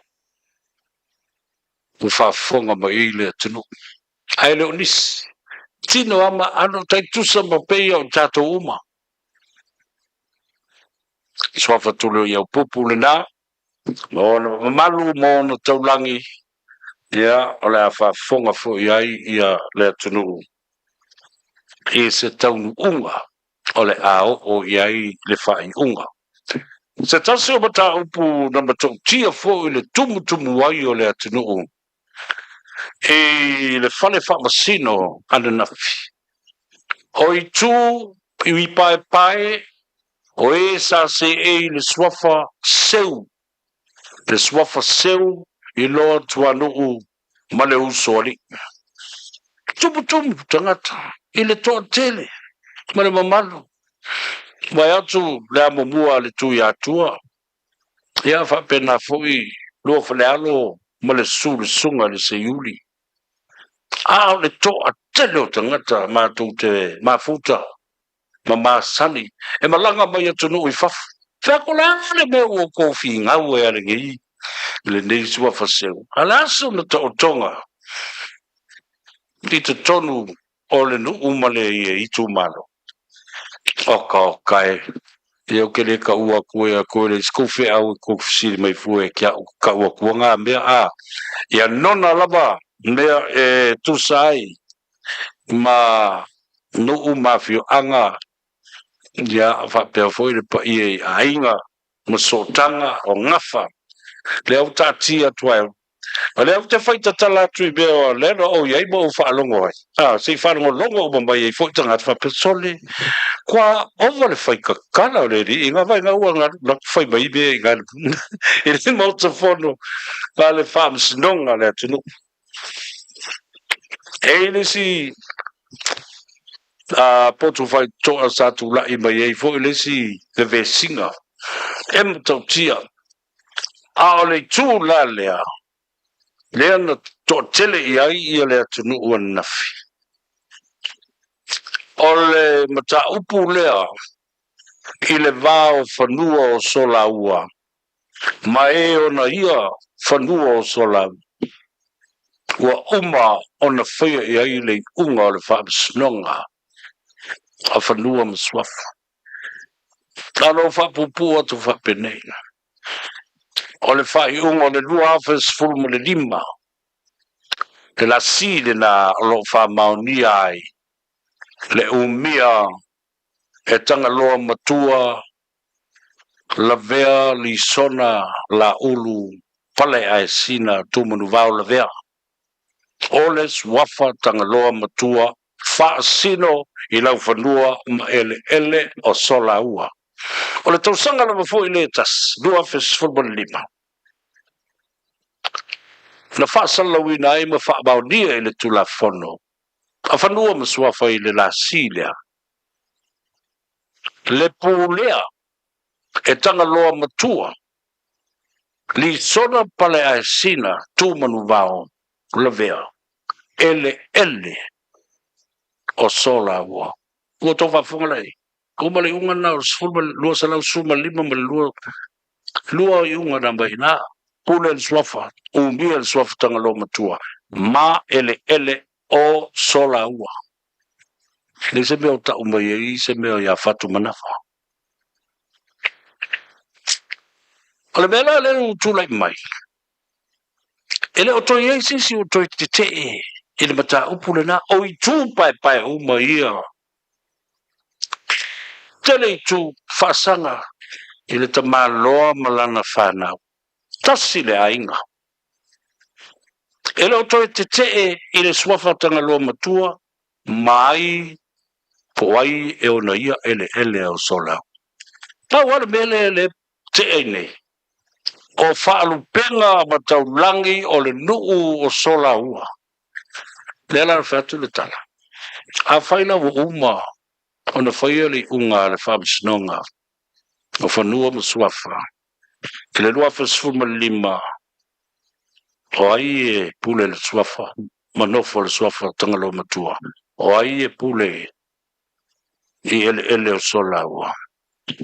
ua faafofoga mai ai le atunuu. Ae le o nisi, tino ama ano tai tusa ma peia o tatou uma. Suafa tuli o Iaupupu lena, ma ona mamalu ma ona taulagi. Ia, o le a faafofoga foi i ai ia le atunuu i se taunuuga o le a oo i ai le faaiuga. Se tasi o mataupu na matautia foi le tumutumu ai o le atunuu i le fale faamasino ananafi, o itu i paepae o e sa seei i le suafa seu, le suafa seu i loa tuanuu ma le usoalii. Tumutumu tagata i le toatele ma le mamalu. Vae atu le amomua a le Tuiatua, ia faapena foi Luafalealo ma le susu le susuga i le Seiuli. A o le toatele o tagata matou te mafuta ma masani e malaga mai atunuu i fafo. Fea ko le a le mea ua outou figau ai a lenei lenei suafa seu? A le aso na taotoga i totonu o le nuu ma le itumalo. Oka oka e. Ia ou te le taua atu e a koe le isi kou feau e kou fesili mai fua e ke a'u tau atua ngā mea a ia nona lava mea e tusa ai ma nuu ma afioaga ia faapea foi le paia i aiga ma sootaga o gafa lea ua taatia atu ai. O lea ou te fai tatala atu i mea o lea na ou i ai ma ou faalogo ai, a, se i faalogologo uma mai ai foi tagata faapea, Sole, kua ova le fai tatala o le alii i ngā vaega ua nga na fai mai mea i ngā i le Maota Fono a le Faamasinoga a le atunuu. E i le isi a potu faitotoa sa tulai mai ai foi le isi vevesiga e matautia. A o le itu la lea, lea na toatele i ai ia le atunuu ananafi, o le mataupu lea i le va o fanua o Solaua ma e ona ia fanua o Solaua, ua uma ona faia i ai le iuga o le Faamasinoga a Fanua ma Suafa. Na ona ou faapuupuu atu faapenei, o le faaiuga o le 2015, le lasi lena o lo o faamaonia ai le umia e Tagaloa Matua Lavea Lisona Laulu Paleaesina Tumanuvao Lavea, o le suafa Tagaloa Matua faasino i laufanua ma eleele o Solaua. O le tausaga lava foi lea e tasi, 2015, na faasalalauina ai ma faamaonia i le Tulafono a Fanua ma Suafa i le lasi lea, le pulea e Tagaloa Matua, Lisona Paleaesina Tumanuvao Lavea, eleele o Solaua. Ua outou faafofoga lea? Ua uma le iuga lena o le 215 ma le 2, lua iuga na mai ina. Pule le suafa, umia le suafa Tagaloa Matua, ma eleele o Solaua. Leai se mea o tau mai ai se mea ia Fatumanafa. O le mea la lea ua tulai mai, E le o toe i ai se isi o toe tetee i le mataupu lena, o itu paepae uma ia. Tele itu faasaga i le tamaloa ma lana fanau. Tasi le aiga. E le o toe tetee i le suafa Tagaloa Matua ma ai po o ai e ona ia eleele o Solau. Pau lava le mea lea e tetee ai nei, o faalupega ma taulagi o le nuu o Solaua. Lea la na fai atu le tala, afai la ua uma ona faia le iuga a le Faamasinoga o Fanua ma Suafa i le 2015, o ai e pule le suafa ma nofo le suafa Tagaloa Matua? O ai e pule i eleele o Solaua?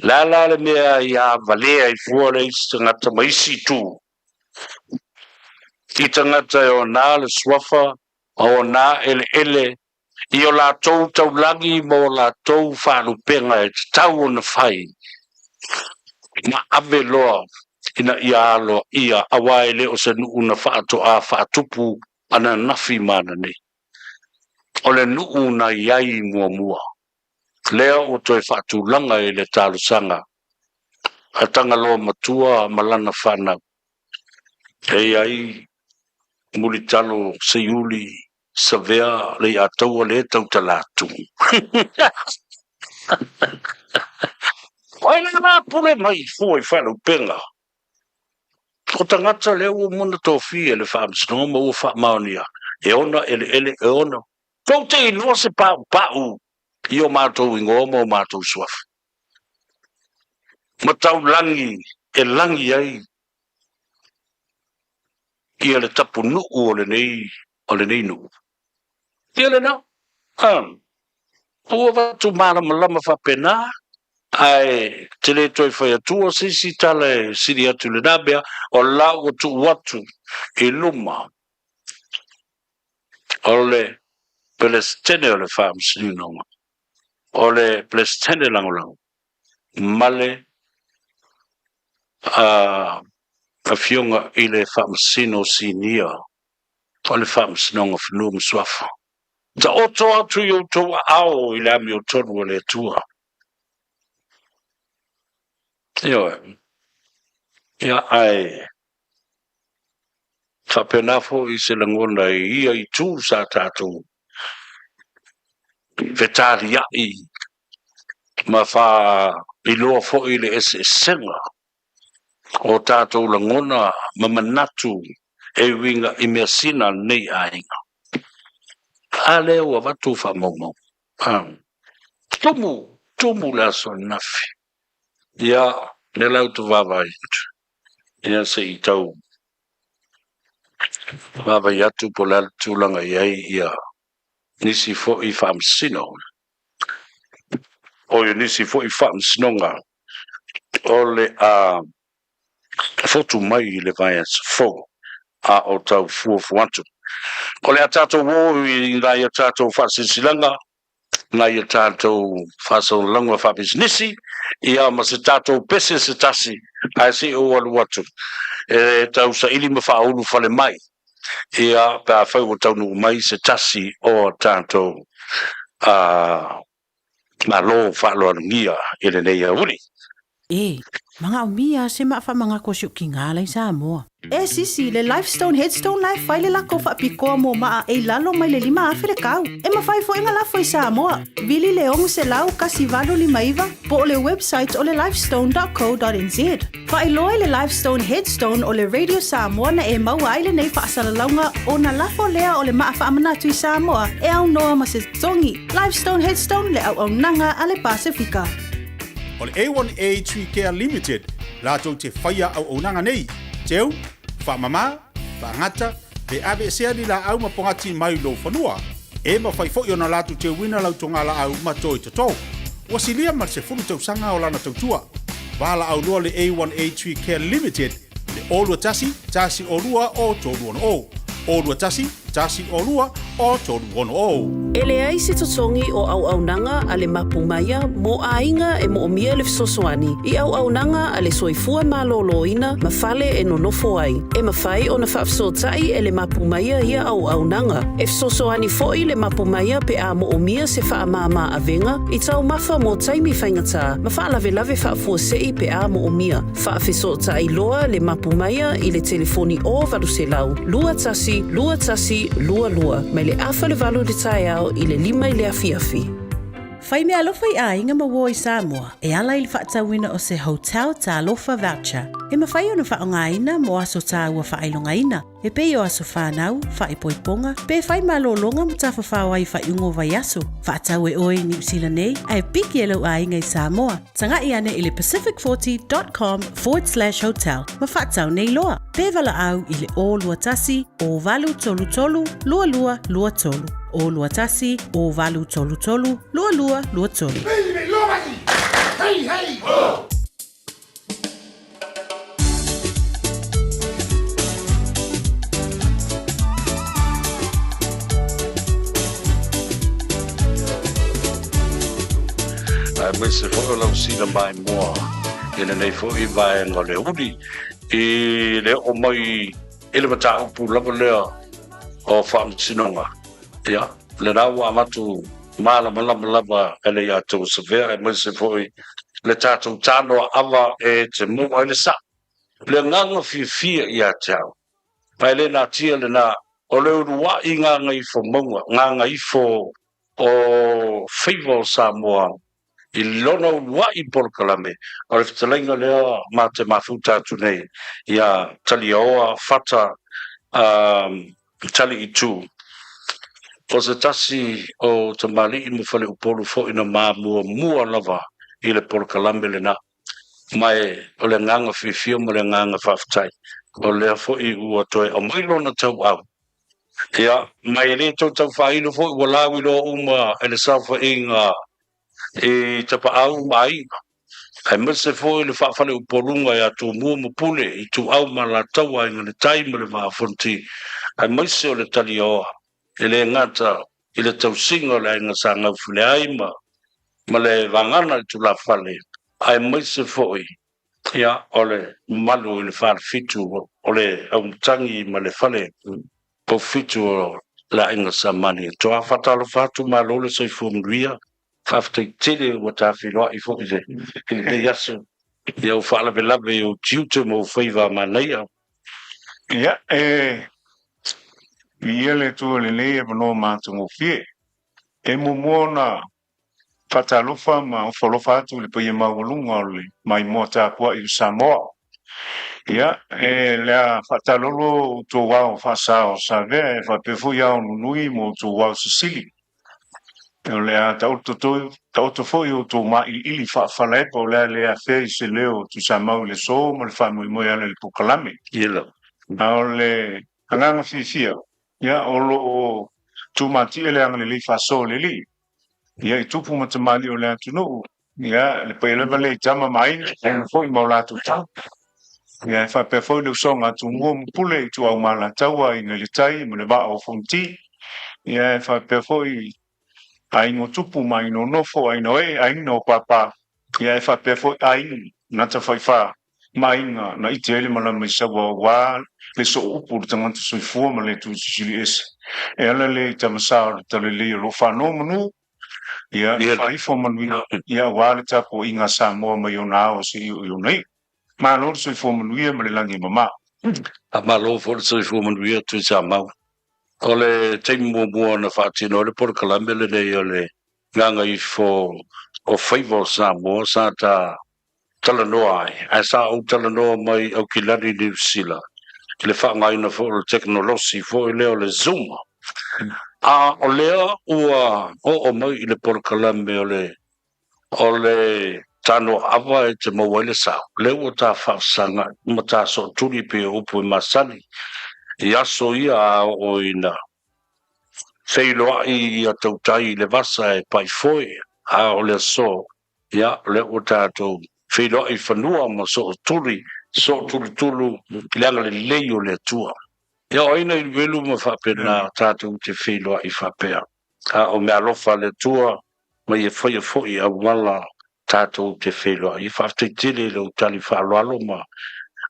Le a la le mea ia valea ai fua le isi tagata ma isi itu i tagata e ona le suafa ma ona eleele i o latou taulagi ma o latou faalupega e tatau ona fai ma ave loa ina ia aloaia, auā e le o se nuu na faatoā faatupu ananafi ma ananei. O le nuu na i ai muamua, lea ua toe faatulaga i le talosaga a Tagaloa Matua ma lana fanau. E i ai Mulitalo Seiuli Savea Leiataua le tautala atu. O ai la pule mai fua i Faalupega? O tagata lea ua uma ona tofia e le Faamasinoga ma ua faamaonia e ona eleele e ona. Tou te iloa se paupau i o matou igoa ma o matou suafa, ma taulagi e lagi ai ia le tapunuu o lenei, o lenei nuu. Ia lena, ua avatu malamalama faapena, ae te le toe fai atua se isi tala e sili atu i lena mea, o la ua tuu atu i luma o le Peresetene o le Faamasinoga, o le Peresetene Lagolago ma le Afioga i le Faamasino Sinia o le Faamasinoga Fanua ma Suafa. Taoto atu i outou aao i le amiotonu a le Atua. Ioe. Ia, ae faapena foi se lagona i ia itu sa tatou fetaliai ma faailoa foi le eseesega o tatou lagona ma manatu e uiga i measina a lenei aiga. A lea ua avatu faamaumauga. Tumu, tumu le aso ananafi. Ia, lea la ou te vaavaai atu. Ia, se i tau vaavaai atu po o le a le tulaga i ai ia nisi foi faamasino. O nisi foi faamasinoga o le a fotu mai i le vaiaso fou a o tau fuafua atu. O le a tatou o i nai a tatou faasilasilaga, nai a tatou faasalalauga faapisinisi, ia ma se tatou pese se tasi, ae se i ou alu atu e tau saili ma faaulu fale mai, ia pe afai ua taunuu mai se tasi o a tatou Malo faaaloalogia i lenei aoauli. E, manaomia se maa faamagako si o kiga la i Samoa. E sisi, le Lifestone Headstone la e fai le lako faapitoa mo maa e i lalo mai le 5,000 le kau. E mafai foi ona lafo i Samoa. Vili le 600 1859 po o le website o le lifestone.co.nz. Faailoa i le Lifestone Headstone o le Radio Samoa na e maua ai lenei faasalalauga ona lafo lea o le maa faamanatu i Samoa e aunoa ma se totogi. Lifestone Headstone le auaunaga a le Pasefika. O le A1A Tree Care Limited latou te faia auaunaga nei, teu, faamama, faagata, pe aveesea ni laau ma pogati mai lou fanua. E mafai foi ona latou teuina lau togalaau ma toi toto. Ua silia ma le 10 tausaga o lana tautua. Valaau loa le A1A Tree Care Limited le 0 21 1 02 o 360. 0 21 1 02 o 360. E leai se totogi o auaunaga a le Mapu Maia mo aiga e moomia le fesoasoani i auaunaga a le soifua malōlōina ma fale e nonofo ai. E mafai ona faafesootai e le Mapu Maia ia auaunaga. E fesoasoani foi le Mapu Maia pe a moomia se faamāmā avega i taumafa mo taimi faigata ma faalavelave faafuasei pe a moomia. Faafesootai loa le Mapu Maia i le telefoni o 800 21 21 22 mai le 7:30 i le taeao i le 5 i le afiafi. Fai mea alofa i aiga ma uo i Samoa e ala i le faatauina o se Hotel Talofa Voucher e mafai ona faaaogaina mo aso taua faailogaina e pei o aso fanau, faaipoipoga, pe fai malōlōga ma tafafao ai i faaiuga o vaiaso. Faatau e oe i Niu Sila nei ae piki e lou aiga i Samoa. Taga'i ane i le pacific40.com/hotel ma faatau nei loa. Pe valaau i le 0 21 o 833 2223. 0 21 o 833 2223. Hey, hey, ho! Aemaise foi o lau sila maimoa i lenei foi vaega o le uli. I le oo mai i le mataupu lava lea o faamasinoga, ia, lena ua avatu malamalama lava e le ia outou Savea aemaise foi le tatou tanoaava e te maua ai le sao. Le agaga fiafia ia te au, ma e le natia lena, o le uluai gagaifomauga, gagaifo o faiva o Samoa i lona uluai polokalame, o le fetalaiga lea ma te mafuta atu nei ia Taliaoa Fata Taliitu, o se tasi o tamalii ma faleupolu foi na mamuamua lava i le polokalame lena. Ma e o le agaga fiafia ma le agaga faafetai, o lea foi ua toe aumai lona tauau. Ia, ma e le toe taufaailo foi ua lauiloa uma e le saofaiga i tapaau ma aiga, aemaise foi le faafaleupoluga ia Tumua ma Pule, Ituau ma Alataua, Aiga i le Tai ma le Vaa o Fonoti, aemaise o le Taliaoa, e le gata i le tausiga o le aiga sa gaufileai ma le vagana i tulafale, aemaise foi ia o le mamalu i le falefitu o le aumatagi ma le fale poufitu o le aiga sa Malietoa. Faatalofa atu, malo le soifua manuia, faafetai tele ua tafeiloai foi i lenei aso ia ua faalavelave i ou tiute ma ou faiva manaia. Ia, e viia le Atua i lenei avanoa matagofie. E muamua ona faatalofa ma ofo alofa atu i le paia maualuga o le maimoa tapuai o Samoa. Ia, e le a faatalolo outou ao faasa o Savea e faapea foi ao nunui ma outou ao sisili. O le a taoto foi outou mailiili faafalaepa o le a le afea i se leo tusamau i le aso ma le faamoemoe ala i le polokalame. A o le agaga fiafia, ia, o lo o tumatie le agalelei faasoa o le Alii, ia, i tupu ma tamalii o le atunuu, ia, le paia lava lea i tama ma aiga, aiga foi ma o latou tama. Ia, e faapea foi le usoga a Tumua ma Pule, Ituau ma Alataua, Aiga i le Tai ma le Vaa o Fonoti. Ia, e faapea foi aiga o tupu ma aiga o nofo, aiga o ee, aiga o pāpā. Ia, e faapea foi aiga na tafaifa ma aiga na ite ai le malama i saua aua le sooupu o le tagata soifua ma le Tuisisili ese. E ala lea i tamasa o le talalelei o lo o faanonomanu, ia, le faaifo manuia, ia, aua le tapuaiga a Samoa mai ona ao seia oo i ona iu. Malo le soifua manuia ma le lagi e mama. Faamalo foi le soifua manuia Tuisamau. O le taimi muamua na faatino ai le polokalame lenei o le Gagaifo o Faiva o Samoa sa ta talanoa ai, ae sa ou talanoa mai Aukilani Niu Sila i le faaaogaina foi o le tekonolosi foi lea o le Zoom. A o lea ua oo mai i le polokalame o le tanoaava e te maua ai le sao, lea ua ta faafesagai ma ta sootuli pei o upu e masani i aso ia a oo ina feiloai ia tautai i le vasa e paifoe, a o le aso, ia, o lea ua tatou feiloai i fanua ma sootuli sootulutulu i le agalelei o le Atua. Ia, o ai na iluilu ma faapena tatou te feiloai faapea, a o meaalofa a le Atua ma ia faia foi auala tatou te feiloai. Faafetai tele i lou tali faaaloalo ma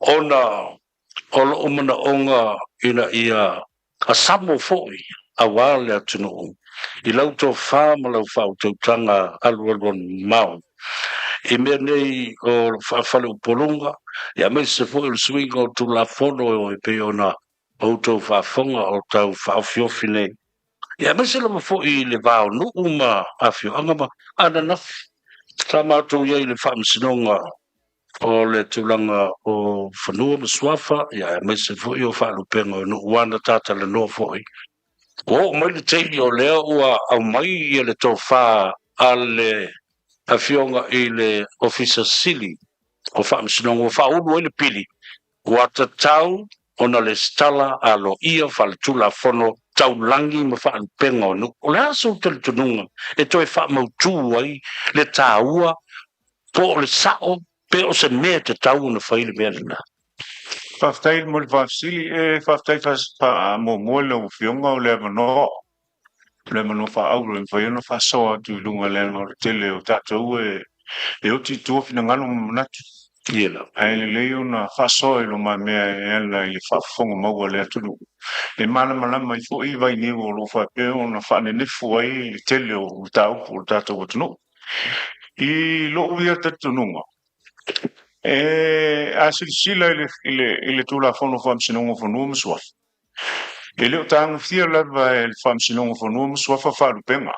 ona o lou manaoga ina ia asamo foi aua le atunuu i lau tofa ma lau faautautaga alualuamamao i mea nei o faafaleupoluga, aemaise foi o le suiga o Tulafono e pei ona outou faafofoga o tau faaofiofi nei, aemaise lava foi i le va o nuu ma afioaga ma ananafi sa matou i ai i le faamasinoga o le tulaga o fanua ma suafa, aemaise foi o faalupega o nuu ua na tatalanoa foi. Ua oo mai le taimi o lea ua aumai ia le tofa a le afioga i le Ofisa Sili o Faamasinoga ua faaulu ai le pili ua tatau ona lesitala aloaia faaletulafono taulagi ma faalupega o nuu. O le a sou talitonuga e toe faamautu ai le taua po o le sao pe o se mea e tatau ona fai le mea lena? Faafetai mo le faafesili. E faafetai faamuamua i lau Afioga o le avanoa. O le avanoa faaauro e mafai ona faasoa atu i luga leaga o le tele o tatou e oti i tua finagalo ma manatu. Ae lelei ona faasoa i lomamea e ala i le faafofoga maua a le atunuu, e malamalama ai foi vainiu o lo o faapea ona faanenefu ai le tele o mataupu o le tatou atunuu. I lou ia talitonuga, e a silasila i le Tulafono o Faamasinoga o Fanua ma Suafa, e le o tagofia lava e le Faamasinoga o Fanua ma Suafa faalupega.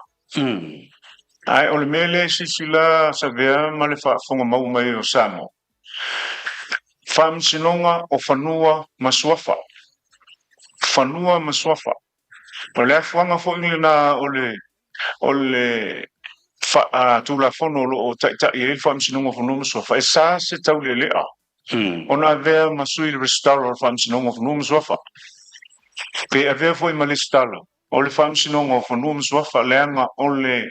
Ae o le mea lea e silasila Savea ma le faafofoga maua mai o Samoa, Faamasinoga o Fanua ma Suafa. Fanua ma Suafa. O le afuaga foi lena o le o le Tulafono o lo o taitai ai le Faamasinoga o Fanua ma Suafa, e sa se taulealea ona avea ma sui le Resitala o le Faamasinoga o Fanua ma Suafa, pe avea foi ma Resitala o le Faamasinoga o Fanua ma Suafa, leaga o le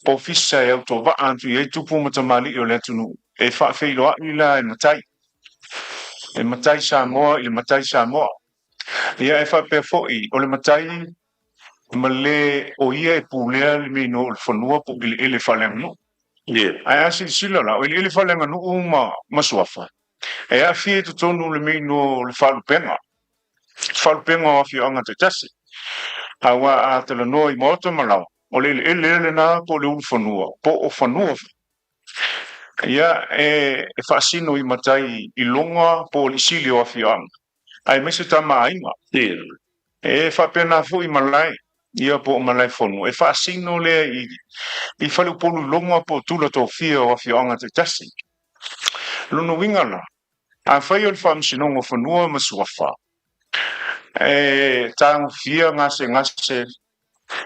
Ofisa e autovaa atu i ai tupu ma tamalii o le atunuu, e faafeiloai la e matai, e matai Samoa i le matai Samoa. Ia e faapea foi, o le matai ma le o ia e pulea le mino o le fanua po o eleele faaleaganuu. Ae a silasila la, o eleele faaleaganuu ma suafa, e aafia i totonu o le mino o le faalupega, faalupega o afioaga taitasi. Aua a talanoa i maota ma laoa, o le eleele ea lena po o le ulufanua po o fanua foi. Ia e faasino i matai i loga po o alii sili o afioaga, aemaise tama aiga. E faapena foi malae, ia po o malae fono, e faasino lea i faleupolu i loga po o tula tofia o afioaga taitasi. Lona uiga la, afai o le Faamasinoga o Fanua ma Suafa, e tagofia gasegase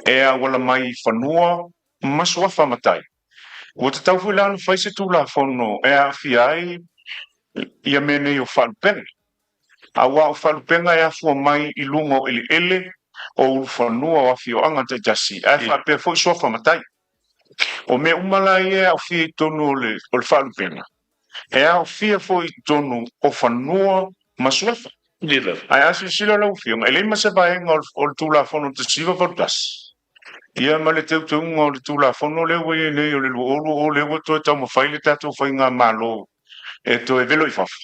e auala mai i fanua ma suafa matai, ua tatau foi la ona fai se Tulafono e aafia ai ia mea nei o faalupega. Aua o faalupega e afua mai i luga o eleele o ulufanua o afioaga taitasi, ae faapea foi suafa matai. O mea uma la ia e aofia i totonu o le faalupega, e aofia foi i totonu o fanua ma suafa. Ae a silasila lau Afioga, e leai ma se vaega o le Tulafono 1981, ia ma le teuteuga o le Tulafono lea ua i ai nei o le 2020 lea ua toe taumafai le tatou faigamalo e toe velo i fafo.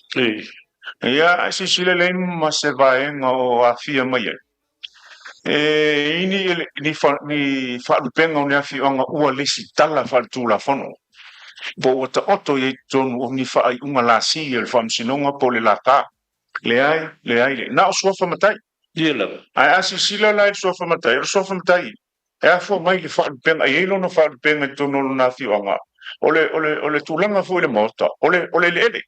Ia, ae silasila e leai ma se vaega o aafia mai ai e i ni faalupega o ni afioaga ua lesitala faaletulafono po ua taoto i ai totonu o ni faaiuga lasi a le Faamasinoga po o le laka. Leai, leai, leai. Na o suafa matai. Ae a silasila la i le suafa matai, o le suafa matai e afua mai i le faalupega, e i ai lona faalupega i totonu o lona afioaga. O le, o le, o le tulaga foi i le Maota, o le, o le eleele.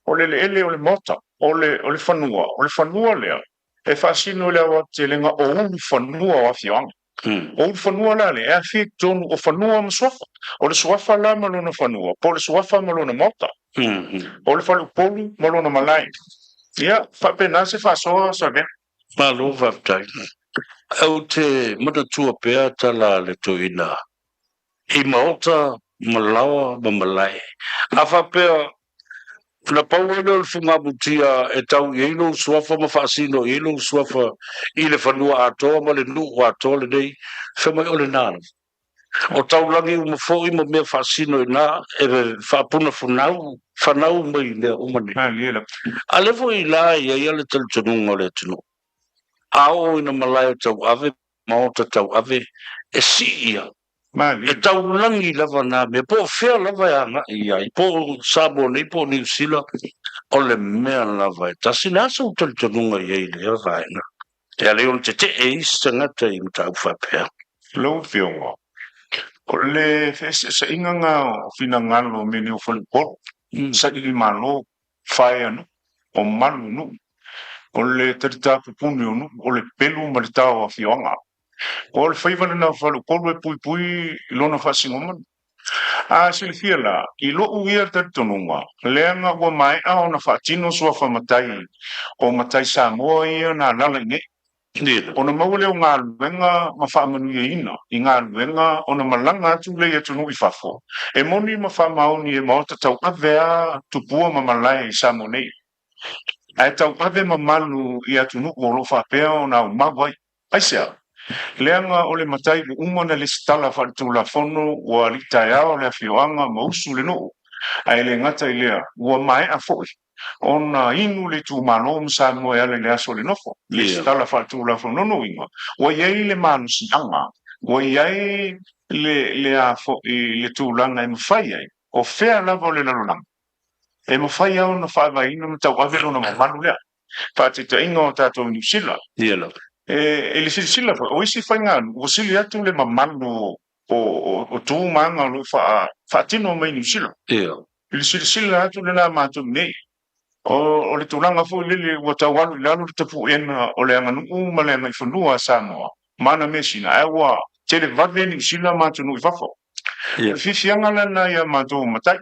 O le eleele o le Maota, o le, o le fanua, o le fanua lea e faasino i le aoatetelega o ulufanua o afioaga. O ulufanua la lea e aafia i totonu o fanua ma suafa. O le suafa la ma lona fanua, po o le suafa ma lona maota. O le faleupolu ma lona malae. Ia, faapena se faasoa Savea. Malo faafetai. Ou te manatua pea tala a le toeaina i maota ma laoa ma malae. A faapea na pau ai lea o le fugamutia e tau i ai lou suafa ma faasino i ai lou suafa i le fanua atoa ma le nuu atoa lenei, fai mai o lena lava. O taulagi uma foi ma mea faasino i ina e faapunafunau fanau mai i mea uma nei. A lea foi la e i ai le talitonuga o le atunuu, a oo ina malae o tauave, maota tauave, e sii ia. E taulagi lava na mea, po o fea lava e agai i ai, po o Samoa nei, po o Niu Sila, o le mea lava e tasi. Le a sou talitonuga i ai i lea vaega? E ala ai ona tetee isi tagata i mataupu faapea. Lau Afioga, o le feeseeseaiga na o finagalo o mea nei o faleupolu, saili malo, faea nuu, o malu nuu, o le talita pupuni o nuu, o le pelu ma le tao o afioaga. O le faiva lena o faleupolu e puipui i lona faasinomaga. A silafia la, i lo'u ia talitonuga, leaga ua maea ona faatino suafa matai o matai Samoa ia na alala i nei, ona maua lea o galuega ma faamanuiaina i galuega ona malaga atu lea i atunuu i fafo, e moni ma faamaoni e maota tauave a tupua ma malae i Samoa nei, ae tauave mamalu i atunuu o lo o faapea ona aumau ai. Aisea? Leaga o le matai ua uma ona lesitala faaletulafono ua alii taeao le afioaga ma usu le nuu. Ae le gata i lea, ua maea foi ona inu le itumalo ma Samoa e ala i le aso o le nofo, lesitala faaletulafono uiga, ua i ai le malosiaga, ua i ai le, le a foi, le tulaga e mafai ai, o fea lava o le lalolagi, e mafai lava ona faavaeina ma tauave lona mamalu lea. Faataitaiga o tatou i Niu Sila. E, i le silasila foi, o isi faiganuu ua sili atu le mamalu o tu ma aga o lo o faatino mai i Niu Sila. I le silasila atu lena a matou nei, o le tulaga foi lele ua tau alu i lalo le tapuena o le aganuu ma le agaifanua a Samoa ma ana measina, ae ua televave Niu Sila ma atunuu i fafo. O le fiafiaga lena ia matou o matai.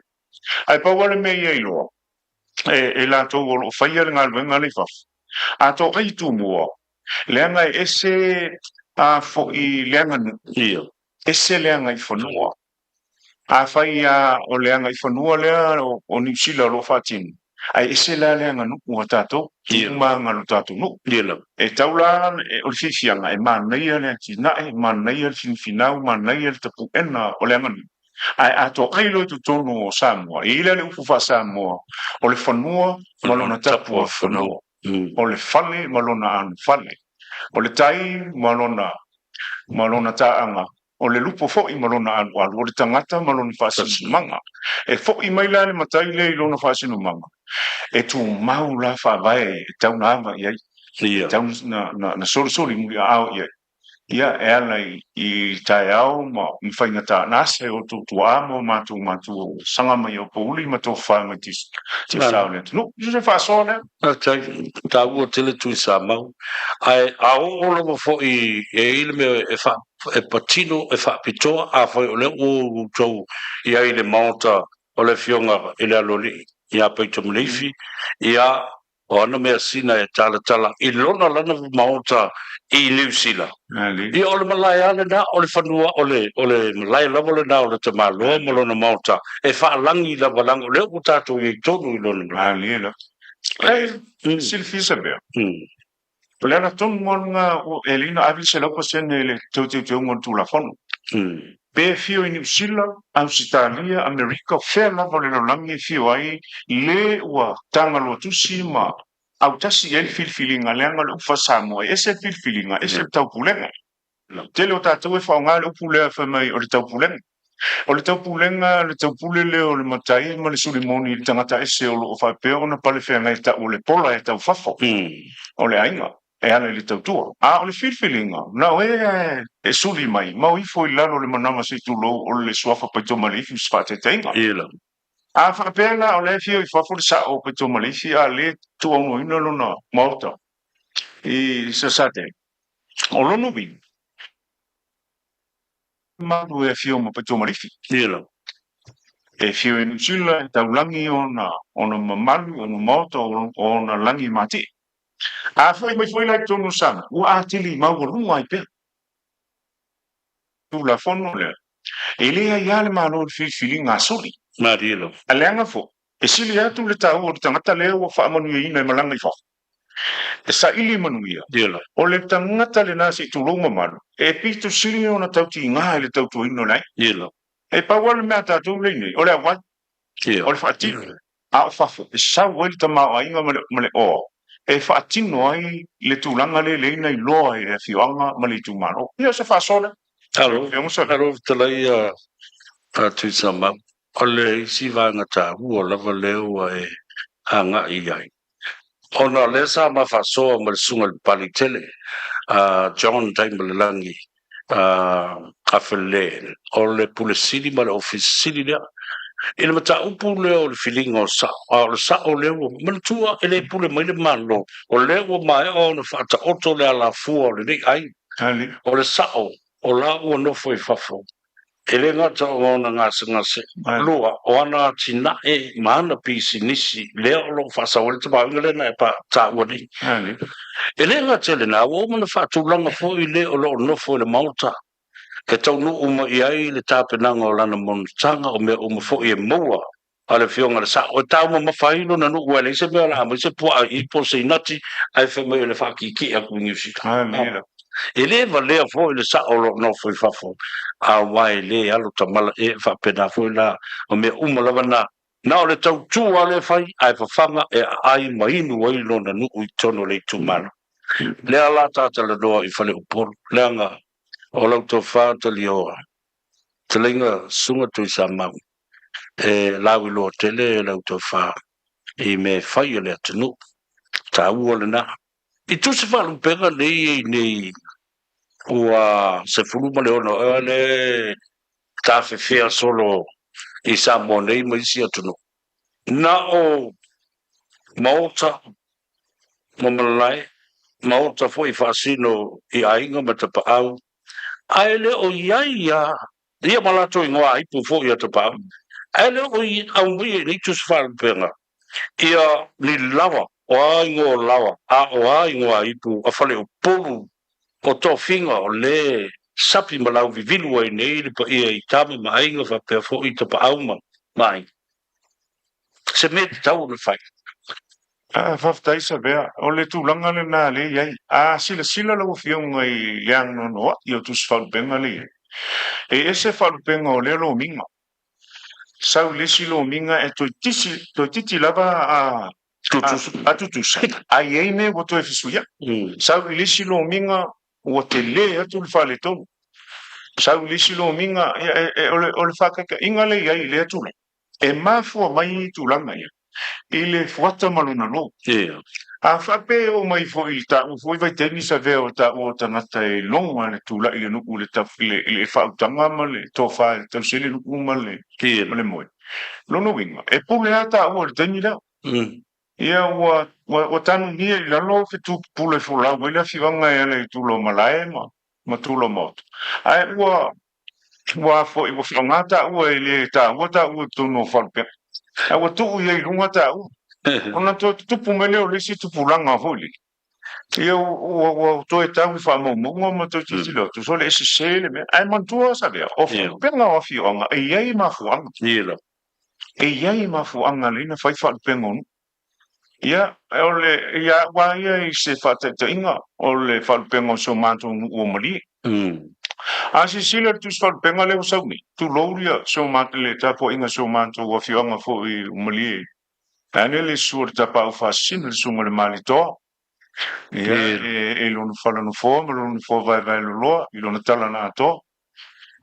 Ae pau lava le mea ia iloa e latou o lo o faia le galuega lea i fafo, a toai i Tumua, leaga e ese a foi le aganuu, ese le agaifanua. Afai lava o le agaifanua lea o Niu Sila o lo o faatino, ae ese la le aganuu a tatou, tu ma aga o lo tatou nuu. E tau la, o le fiafiaga, e manaia le atinae, e manaia le finafinau, manaia le tapuena o le aganuu, ae a toai loa i totonu o Samoa, e i ai la le upu faa-Samoa, o le fanua ma lona tapuafanua, o le fale ma lona anofale, o le tai ma lona taaga, o le lupo foi ma lona alualu, o le tagata ma lona faasinomaga. E foi mai la le matai lea i lona faasinomaga, e tumau la faavae e tau na ava i ai, e tau na solisoli muliaao i ai. Ia, e ala i taeao ma faigata, na asa e outou tuaa ma o matou matua ua saga mai e Opouli ma tofa mai tiasa o le atunuu. Se faasoa lea. Faafetai, taua tele Tuisamau. Ae a oo lava foi e i ai le mea e faa, e patino, e faapitoa, afai o lea ua outou i ai i le Maota o le Afioga i le Aloalii ia Paitomaleifi, ia, o ana measina e talatala i lona lana Maota i Niu Sila. Ia, o le malae lava lena, o le fanua, o le, o le malae lava lena o le tamaloa ma lona Maota e faalagi lava, leaga o lea ua tatou i ai tonu i lona malae. E silafia se mea, o le ala tonu lava lena e alii ona ave le 100% i le toe teuteuga o le Tulafono. Pe afio i Niu Sila, Ausetalia, Amerika, fea lava o le lalolagi e afio ai le ua tagaloa tusi ma autasi i ai le filifiliga, leaga o le upu faa-Samoa, e ese le filifiliga, ese le taupulega. Tele o tatou e faaaoga le upu lea fai mai o le taupulega. O le taupulega, le taupule lea o le matai ma le sulimoni i le tagata ese o lo o faapea ona pale feagai tau o le pola e tau fafo o le aiga e ala i le tautua. A o le filifiliga, na o e e suli mai ma o ifo i lalo o le manava se i tulou o le suafa Paitomaleifi ma se faataitaiga. A faapea la o la e afio i fafo le sao o Paitomaleifi a le tuuaunoaina lona maota i Sasate, O lona uiga, malu e afio ma Paitomaleifi. E afio i Niu Sila e taulagi ona ona mamalu, ona maota, ona lagi matie. A foi mai foi la i totonu o Samoa, ua atili maualuga ai pea. Tulafono lea, e leai lava le Malo i le filifiliga a suli. A leaga foi, e sili atu le taua o le tagata lea ua faamanuiaina e malaga i fafo. E saili manuia, o le tagata lena se i tulou mamalu, e pito sili ona tautiga i le tautuaina o le aiga. E pau lava le mea a tatou lea i nei, o le auai, o le faatino, a o fafo e sau ai le tamaoaiga ma le oa e faatino ai le tulaga lea e leai na iloa e le afioaga ma le itumalo. Ia, o se faasoa lea. Alo, alo fetalai a Tuisamau. O le isi vaega taua lava lea ua e agai i ai, ona o lea sa ma faasoa ma le Susuga i le Papalii-tele a John Taimalelagi Afelele, o le Pule Sili ma le Ofisa Sili lea, i le mataupu lea o le filiga o sao, a o le sao lea ua manatua e le pule mai le Malo, o lea ua maea ona faataoto le alafua o lenei aiga, o le sao o la ua nofo i fafo. E le gata o ona gasegase, lua, o ana atinae ma ana pisinisi lea o lo o faasau ai le tamaoaiga lea na e taua nei. E le gata i lena, ua uma ona faatulaga foi le o lo o nofo i le Maota e taunuu mai i ai le tapenaga o lana monotaga, o mea uma foi e maua a le Afioga i le Sao, e taumamafa ai lona nuu, aua e leai se mea o le a aumai se puaa i po o se inati ae fai mai o le faakiekie atu i Niu Sila. E le valea foi le sao o lo o nofo i fafo, aua e le alo tamala e faapena foi la, o mea uma lava na. Na o le tautū lava lea e fai, ae fafaga e aai ma inu ai lona nuu i totonu o le itumalo. Lea la ta talanoa i Faleupolu, leaga o lau tofa Talioa, fetalaiga Susuga Tuisamau, e lauiloa tele lau tofa i mea e fai a le atunuu. Taua lena. I tusi faalupega nei e i nei ua 16 ea le tafefea solo i Samoa nei ma isi atunuu. Na o maota ma malae, maota foi faasino i aiga ma tapaau, ae le o i ai a ia ma latou igoa ipu foi a tapaau, ae le o i aumaia i nei tusi faalupega ia ni lawa, o a igoa o lawa, a o a igoa ipu a Faleupolu o tofiga o le sapi ma lauvivilu ai nei le paia i tama ma aiga faapea foi tapaau ma aiga. Se mea tatau ona fai. Faafetai Savea. O le tulaga lena lea e i ai. A silasila lau Afioga i le anoanoai o tusi faalupega lea e i ai, e ese faalupega o lea lomiga. Sau i le isi lomiga e toeitiiti lava a tutusa, ae i ai mea ua toe fesuiai. Sau i le isi lomiga ua tele atu le faaletonu. Sau i le isi lomiga, o le faataitaiga lea e i ai i lea tulaga, e mafua mai tulaga ia i le fuata ma lona lou. A faapea e oo mai foi i le taua foi vaitaimi savea o taua o tagata e loga le tulai i le nuu i le faautaga ma le tofa e tausi ai le nuu ma le moe. Lona uiga, e pule lava taua i le taimi lea. Ia ua tanunia i lalo fetu pupula e folau ai le afioaga e ala i tula o malae ma tula o maota. Ae ua ua foi ua faaaoga taua e le taua taua i totonu o faleupega. Ae ua tuu i ai i luga taua. Ona toe tutupu mai lea o le isi tupulaga foi lele. Ia ua toe tau i faamaumauga ma toe tilotilo atu, sole e sese le mea. Ae manatua Savea, o faalupega o afioaga e i ai mafuaaga. E i ai mafuaaga lea na fai faalupega o nuu. Ia, o le, ia au lava ia i se faataitaiga, o le faalupega o si o matou nuu o Malie. A silasila i le tusi faalupega lea ua sau nei, tulou ia si o matou, le tapuaiga a si o matou afioaga foi o Malie, vaeane le susu o le Tapaau Faasisina, le susuga i le Malietoa, ia, e lona falanofoa ma lona nofoa vaevae loloa i lona tala na atoa.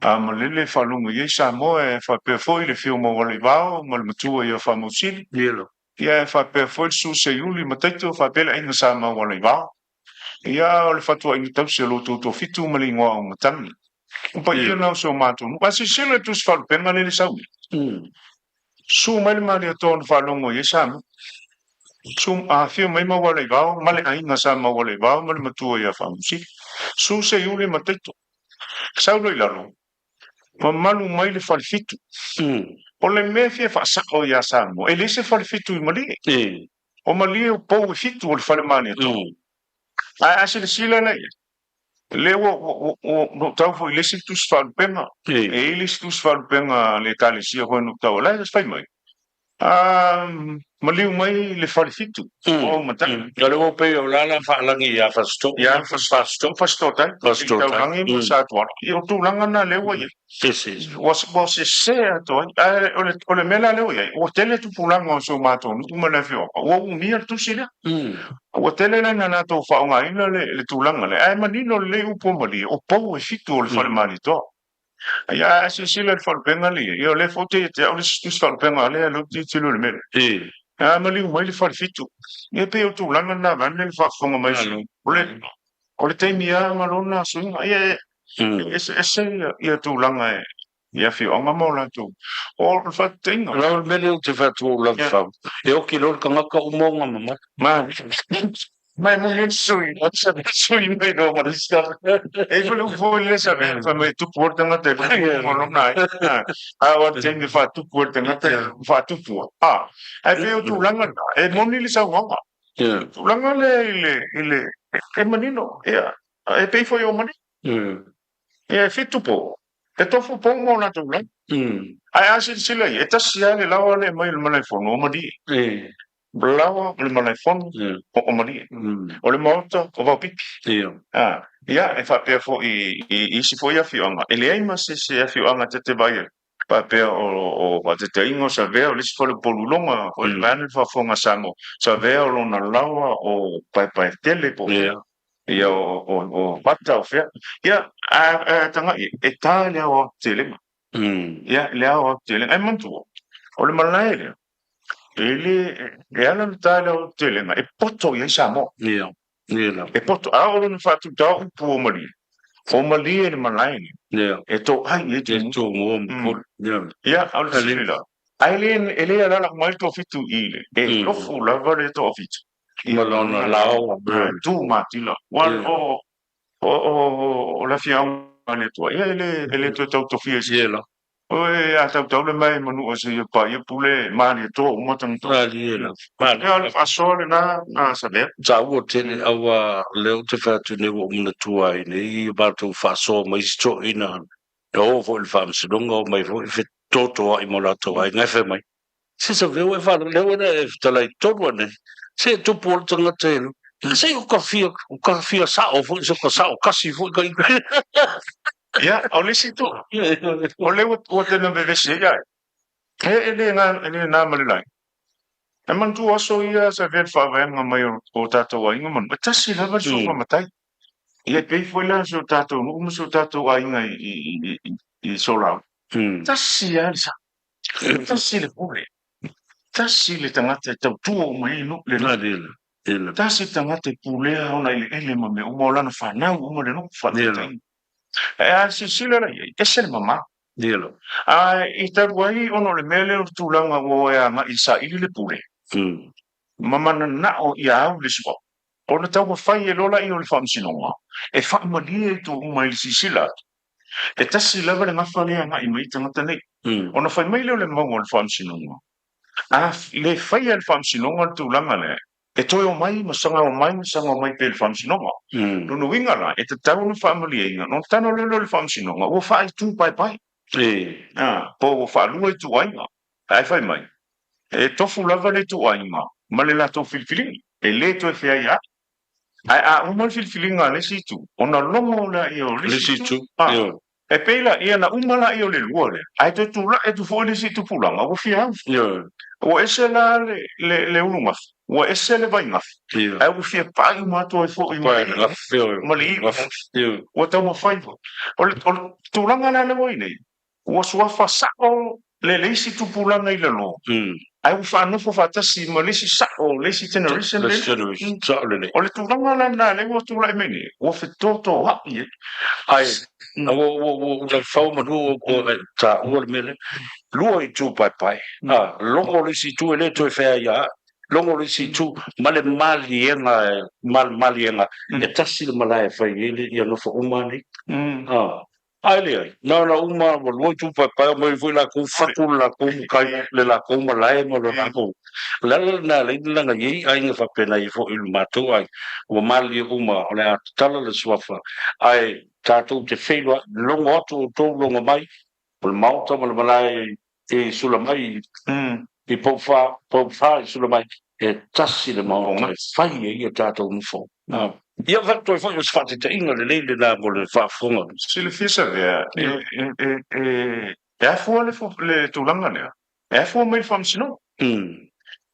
A malele faalogo i ai Samoa e faapea foi le afio Maualaivao ma le matua ia Faamausili. Ia e faapea foi le Susu Seiuli ma Taito faapea le aiga Sa Maualaivao. Ia o le fatuaiga tausi a lo outou toafitu ma le igoa aumatagi. O paia na o si o matou nuu. A silasila i le tusi faalupega lea le sau nei. Susu mai le Malietoa na faalogo i ai Samoa. Susu, afio mai Maualaivao ma le aiga Sa Maualaivao ma le matua ia Faamausili. Susu Seiuli ma Taito. Sau loa i lalo, mamalu mai le falefitu. O le mea e fia faasao ia Samoa, e leai se falefitu i Malie. O Malie o pou e fitu o le fale Malietoa. Ae a silasila la i ai, lea ua ou tau foi i le isi tusi faalupega, e i ai le isi tusi faalupega a le Ekalesia foi na ou tau, o la e fai mai, Maliu mai le falefitu o Aumatagi. O le ua pei o la la faalagi ia Fasito'o. Ia Fasito'o, Fasito'otai, Taulagi ma Satuala. Ia o tulaga na lea ua i ai. Ua sese atoa ai. Ae o le mea la lea ua i ai, ua tele tupulaga o si o matou nuu ma le afioaga, ua umia le tusi lea. Ua tele la ina latou faaaogaina le tulaga lea, ae manino lelei upu o Malie, o pou e fitu o le fale Malietoa. Ia, a silasila i le faalupega lea, ia o lea foi te ia te au le isi tusi faalupega a lea, lea ou te tilotilo i le mea lea. A maliu mai le falefitu. Ia pei o tulaga lena vaeane le faafofoga mai. O le taimi lava ma lona suiga. Ia e eseese ia tulaga i afioaga ma o latou. O le faataitaiga. O le mea lea ou te fai atu ou Lavafau, e oki loa le tagata uma ona mamalu. Mai moni ai le sui, sui mai loa ma le isi tagata. E i ai foi le upu foi lea sa fai mai e tupu ai le tagata e le ma lona ai. A o le taimi e faatupu ai le tagata, e faatupu ai. Ae pei o tulaga na, e moni le saunoaga. Tulaga lea i le, i le, e manino, ia, e pei foi o mani. Ia, e fitu po, e tofu pou ma o latou lagi. Ae a silasila i ai, e tasi lava le laoa lea e aumai e le Malaefono, o Malie. Laoa o le Malaefono, o Malie. O le Maota, o Vaopipi. Ia, e faapea foi i isi foi afioaga, e leai ma se isi afioaga ta te vaai ai. Faapea o faataitaiga o Savea o le isi faleupolu iloga foi vaeane le faafofoga a Samoa, Savea o lona laoa o Paepaetele po o fea, ia o Fata o fea. Ia, a tagai i ai, e ta i le aoaotelega. Ia, i le aoaotelega. Ae manatua, o le malae lea, e le, e ala ona ta i le aoaotelega, e poto i ai Samoa. E poto, a oo lona faatutao upu o Malie, o Malie le malae nei, e toai i ai Tumua. Ia, a o le fesili la, ae le, e le alaala uma ai le toafitu i le, e tofu lava le toafitu. Ma lona lao. Tu matila. Ua, o le afioaga a le Atua, ia e le toe tau tofia i se. Oe a tautau le mae manua se ia paia pule malie toa uma tagata. Malie la. Malie. Ia o le faasoa lena na Savea. Taua tele aua lea ou te fai atu nei ua ou manatua ai nei i matou faasoa ma isi toeaiina na o foi i le faamasinoga omai foi fetotoai ma o latou aiga ae fai mai se Savea ua e faalogo lea ua e fetalai tonu ane se e tupu o le tagata e se o ka fia o ka fia sao foi se o ka sao kasi foi ka Ia, o le isi itu, o lea ua tena vevesi ai ia e, e le e le na ma le lai. E manatua aso ia sa avea le faavaega mai o tatou aiga ma nuu, e tasi lava le suafa matai. Ia e pei foi la si o tatou nuu ma si o tatou aiga i Solau. Tasi lava le sa, tasi le pule, tasi le tagata e tautua uma i ai nuu le nuu. Tasi le tagata e pulea ona eleele ma mea uma, o lana fanau uma le nuu faataitaiga. Ae a silasila la i ai, ese le mamao. A i talu ai ona o le mea lea o le tulaga ua o e agai e saili le pule, ma mananao ia au le suafa, ona taumafai e loa laia o le faamasinoga e faamalie i tua uma i le silasila atu, e tasi lava le gafa lea e agai mai ai tagata nei. Ona fai mai lea o le maua o le faamasinoga, a le faia e le faamasinoga le tulaga lea, E toe omai ma saga omai ma saga omai pea i le faamasinoga. Lona uiga la, e tatau ona faamalieina, ona tano loa lea o le faamasinoga, ua faaitu paepae. Po ua faalua ituaiga. Ae fai mai, e tofu lava le ituaiga ma le latou filifiliga, e le toe feai ai. Ae a uma le filifiliga a le isi itu, ona logo lea o le isi itu. E pei la, ia na uma laia o le lua lea, ae toe tulai atu foi le isi tupulaga ua fia au. Ua ese la le ulugafa, ua ese le vaigafa, ae ua fia pai uma atu ai foi ma le iugafa. Ua taumafai foi. O le tulaga la lea ua i nei, ua suafa sao le isi tupulaga i lalo, ae ua faanofo faatasi ma le isi sao, le isi generation lea. O le tulaga la lena lea ua tulai mai nei, ua fetotoai ai. Ae ua ua ua laufau manu o taua le mea lea. Lua itu paepae. Logo le isi itu e le toe feai ia au. Logo le isi itu ma le maliega ma le maliega e tasi le malae e fai ai le ia nofo uma nei. Ae leai, na ona uma ua lua itu paepae omai foi lakou fatu le lakou matai le lakou malae ma le lakou. O le ala lena e ala ai ona laga i ai aiga faapena i ai foi le matou aiga. Ua malilie uma o le a tatala le suafa ae tatou te feiloai, logo atu outou logo mai, o le maota ma le malae i sula mai i Poufa, Poufa i sula mai, e tasi le maota e fai ai a tatou nofo. Ia fai atu ai foi o se faataitaiga lelei lena mo le faafofoga. Silafia Savea, e afua le tulaga lea, e afua mai le Faamasinoga.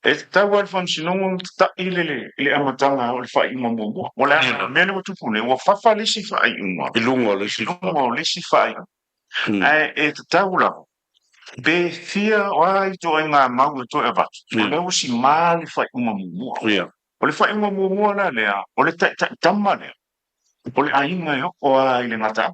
E tatau lava i le Faamasinoga ona tata'i le amataga o le faaiuga muamua. O le a le mea lea ua tupu nei, ua fafa le isi faaiuga i luga o le isi faaiuga. Ae e tatau lava pe fia o a ituaiga mau e toe avatu, o lea ua simā le faaiuga muamua. O le faaiuga muamua la lea, o le taitai tama lea, o le aiga e oo lava i le gataaga.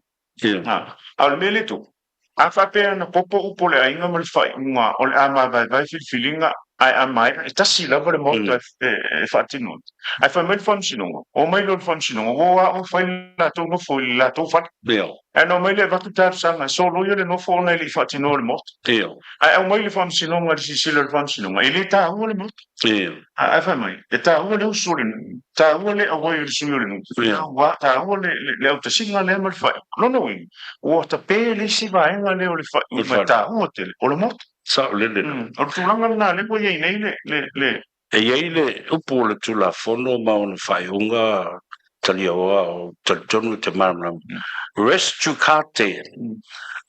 A o le mea lea e tupu, a faapea na popo upu o le aiga ma le faaiuga o le a mavaevae filifiliga ae a maea, e tasi lava le maota e faatino ai. Ae fai mai le faamasinoga, omai loa i le faamasinoga, ua o a oe fai le latou nofo i le latou fale. Ae na omai lea avatu talosaga e soloia le nofo ona e le i faatinoa le maota. Ae aumai le faamasinoga i le silasila o le faamasinoga, e le taua le maota. Ae fai mai, e taua le uso o le nuu, taua le auai o le sui o le nuu, taua le autasiga lea ma le faaiuga. Lona uiga, ua tape le isi vaega lea o le faaiuga e taua tele, o le maota. Saolele. O le tulaga lena lea ua i ai nei le. E i ai le upu o le Tulafono ma ona faaiuga. talia oa o talitonu i te malamalama. Res judicata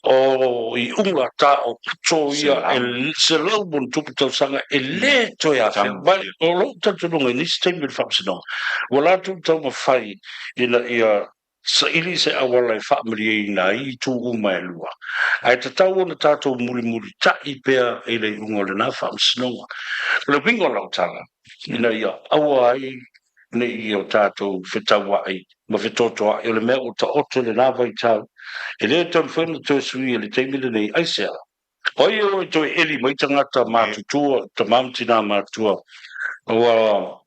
o iuga ta o puto ia e 100+ tausaga e lē toe afea mai. O lou talitonuga i nisi taimi o le faamasinoga, ua latou taumafai ina ia saili se auala e faamalieina ai itu uma e lua, ae tatau ona tatou mulimulita'i pea i le iuga o lenā faamasinoga. O le uiga o lau tala, ina ia aua ai ne i o tatou fetaua'i ma fetotoa'i, o le mea ua taoto i lenā vaitau, e lē taumafai ona toe suia i le taimi lenei. Aisea? O ai e o e toe eli mai tagata matutua, tamā ma tinā matutua, ua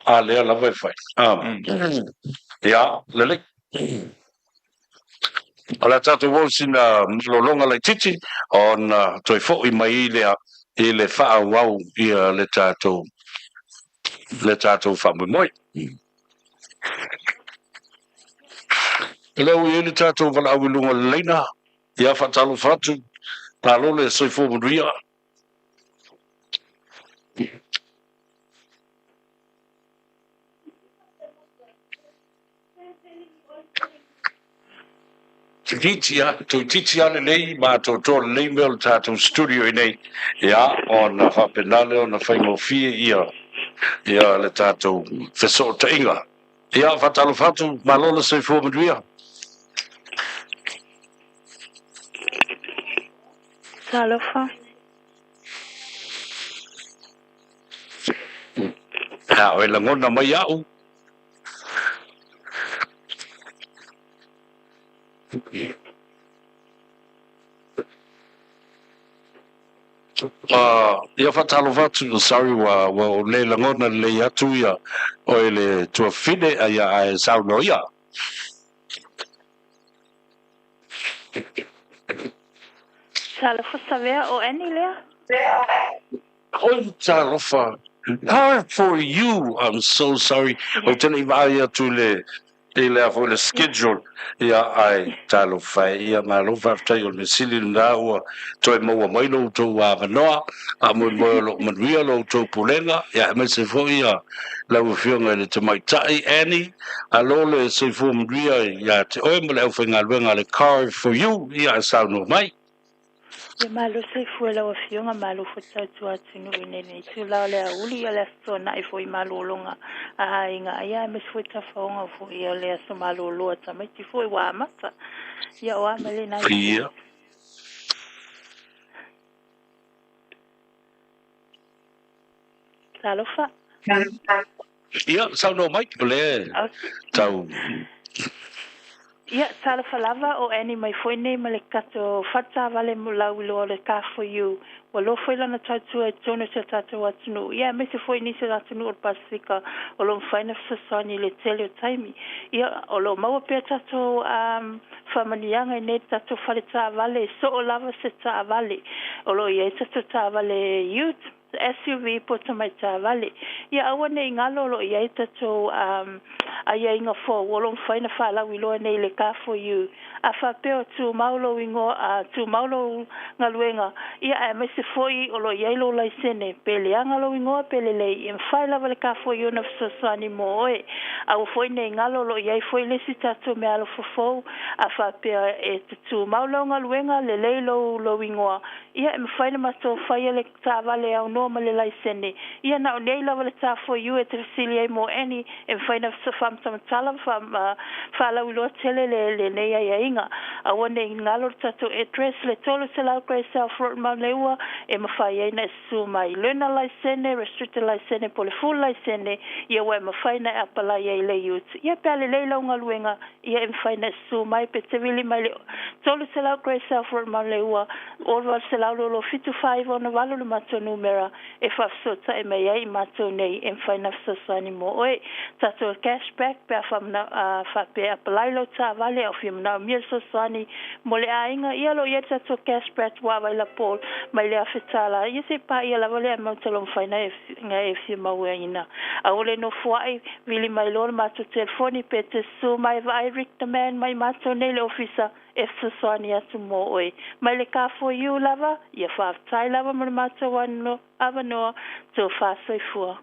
a lea lava e fai. Ia, lelei. O le a tatou o i sina malologa laitiiti ona toe fo'i mai lea i le faaauau ia le tatou le tatou faamoemoe. O lea ua i ai le tatou valaau i luga o le laina, ia faatalofa atu, malo le soifua manuia. Toeitiiti a, toeitiiti a lelei ma atoatoa lelei mea o le tatou studio inei, ia, ona faapena lea ona faigofie ia, ia le tatou fesootaiga. Ia, faatalofa atu, malo le soifua manuia. Talofa. Ia, o e lagona mai au. Ia faatalofa atu, sorry ua ua ou le lagona lelei atu ia oe le tuafafine a ia ae saunoa ia. Talofa Savea, o Annie lea? Oi talofa, how for you, I'm so sorry, ou te le i vaai atu i le i le a foi le schedule, ia ae talofa e, ia malo faafetai o le mea sili lena ua toe maua mai lo outou avanoa, faamoemoe o lo o manuia lo outou pulega, ia aemaise foi ia lau afioga i le tamaitai Annie, alo le soifua manuia ia te oe ma le aufaigaluega a le Car for You, ia ae saunoa mai. Ia malo soifua lau afioga, malo foi tautua atunuu i lenei itula o le aoauli, ia le Aso Toonai foi i malologa a aiga, ia aemaise foi tafaoga foi o le aso malolo a tamaiti foi ua amata. Ia o a mai lena itu. Ia. Talofa. Ia, saunoa mai, o lea tau. Ia, talofa lava, o Annie mai foi nei ma le tatou fale taavale lauiloa o le Car For You. Ua loa foi lana tautua i totonu o si o tatou atunuu, ia aemaise foi nisi o atunuu o le Pasefika o lo o mafai ona fesoasoani i le tele o taimi. Ia, o lo o maua pea tatou faamanuiaga i nei tatou fale taavale, e soo lava se taavale. O lo o i ai tatou taavale ute, SUV po o tamai taavale. Ia aua ne i galo o lo o i ai tatou aiaiga fou o lo o mafai ona faalauiloa nei i le Car For You. A faapea o tumau lou igoa, a tumau lou galuega, ia aemaise foi o lo o i ai lou laisene, pe leaga lou igoa pe lelei, e mafai lava le Car For You ona fesoasoani mo oe. Aua foi ne i galo o lo o i ai foi le isi tatou meaalofa fou, a faapea e te tumau lau galuega, lelei lou lou igoa, ia e mafai ona matou faia le taavale e aunoa ma le laisene. Ia na o nei lava le tafoiu e te fesili ai mo Annie e mafai ona faamatamatala ma faalauiloa tele le lenei aiaiga. Aua ne i galo le tatou address le 300 Grey South Road Maunalua e mafai ai ona e susu mai. Learner laisene, restricted laisene po o le full laisene, ia ua e mafai ona e apalai ai i le ute. Ia pe a lelei lau galuega, ia e mafai ona e susu mai pe te vili mai le 300 Grey South Road Maunalua 800 27 49 68 le matou numera e faafesootai mai ai i matou nei e mafai ona fesoasoani mo oe. Tatou cash back pe a faapea e apply lau taavale a o fia manaomia le fesoasoani mo le aiga ia o lo o i ai le tatou cash back ua available mai le $1000 ia se i paia lava le amount o lo o mafai ona e fia mauaina. Aua le nofoai, vili mai loa le matou telefoni pe te susu mai vaai Rick the man mai matou nei i le ofisa e fesoasoani atu mo oe. Mai le Car For You lava, ia faafetai lava mo le matou avanoa, tofa soifua.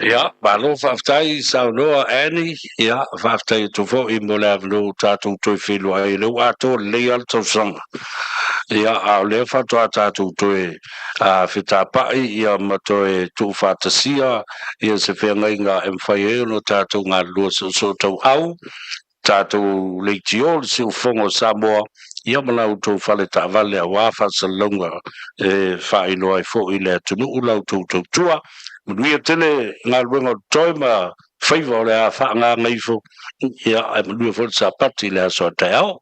Ia, malo faafetai saunoa Annie, ia, faafetai atu foi mo le avanoa ua tatou toe feiloai ai, o lea ua atoa lelei lava le tausaga. Ia, a o lea faatoa tatou toe fetapai ia ma toe tuufaatasia ia se feagaiga e mafai ai ona tatou galulue soosootaua tatou leitio le siufofoga o Samoa ia ma la outou fale taavale aua faasalalauga e faailoa ai foi i le atunuu la outou tautua. Manuia tele galuega o totoe ma faiva o le a faagaaga ifo, ia ae manuia foi le Sapati i le aso a taeao.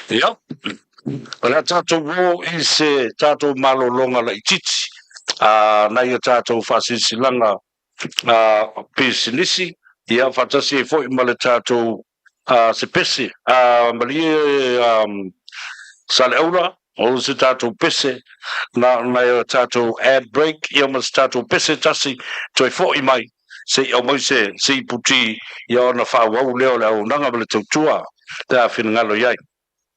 Ia, o le a tatou o i se tatou malologa laitiiti a nai a tatou faasilasilaga a pisinisi, ia faatasi ai foi ma le tatou se pese a malie Saleaula, o se tatou pese na nai a tatou ad break, ia ma se tatou pese tasi toe foi mai se i aumai se se iputi ia ona faaauau lea o le auaunaga ma le tautua pe a finagalo i ai.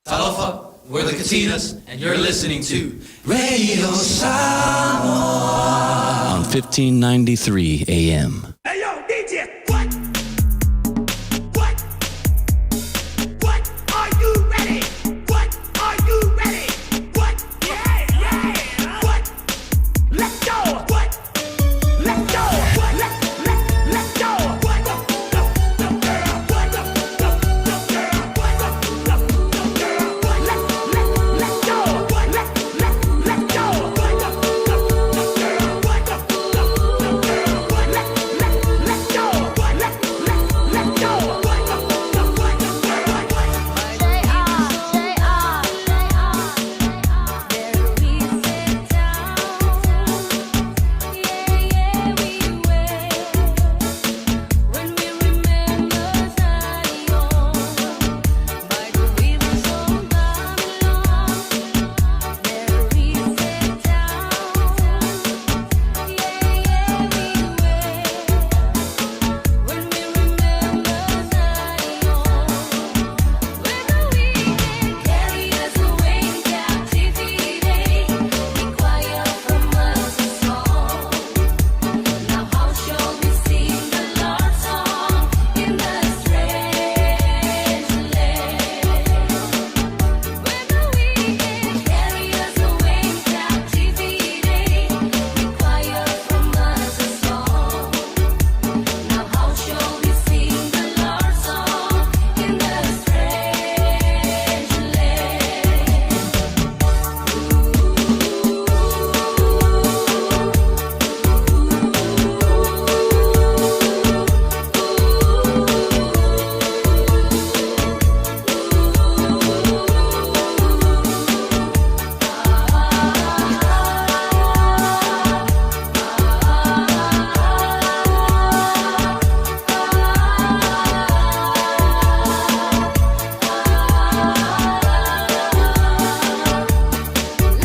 Talofa, we're the Katinas and you're listening to Radio Samoa on 1593 AM. Hey yo, DJ, what? What? What? Are you ready? What? Are you ready? What? Yeah, yeah. What? Let's go. What? Let's go. What? Let, let, let's go. What? The, the, the girl. What? The, the, the girl. What? The, the, the girl. What? Let, let, let's go. What? Let, let, let's go. What? The, the, the girl. What? The, the, the girl. What? Let, let, let's go. What? Let, let, let's go. What? The, the, what? The girl. What?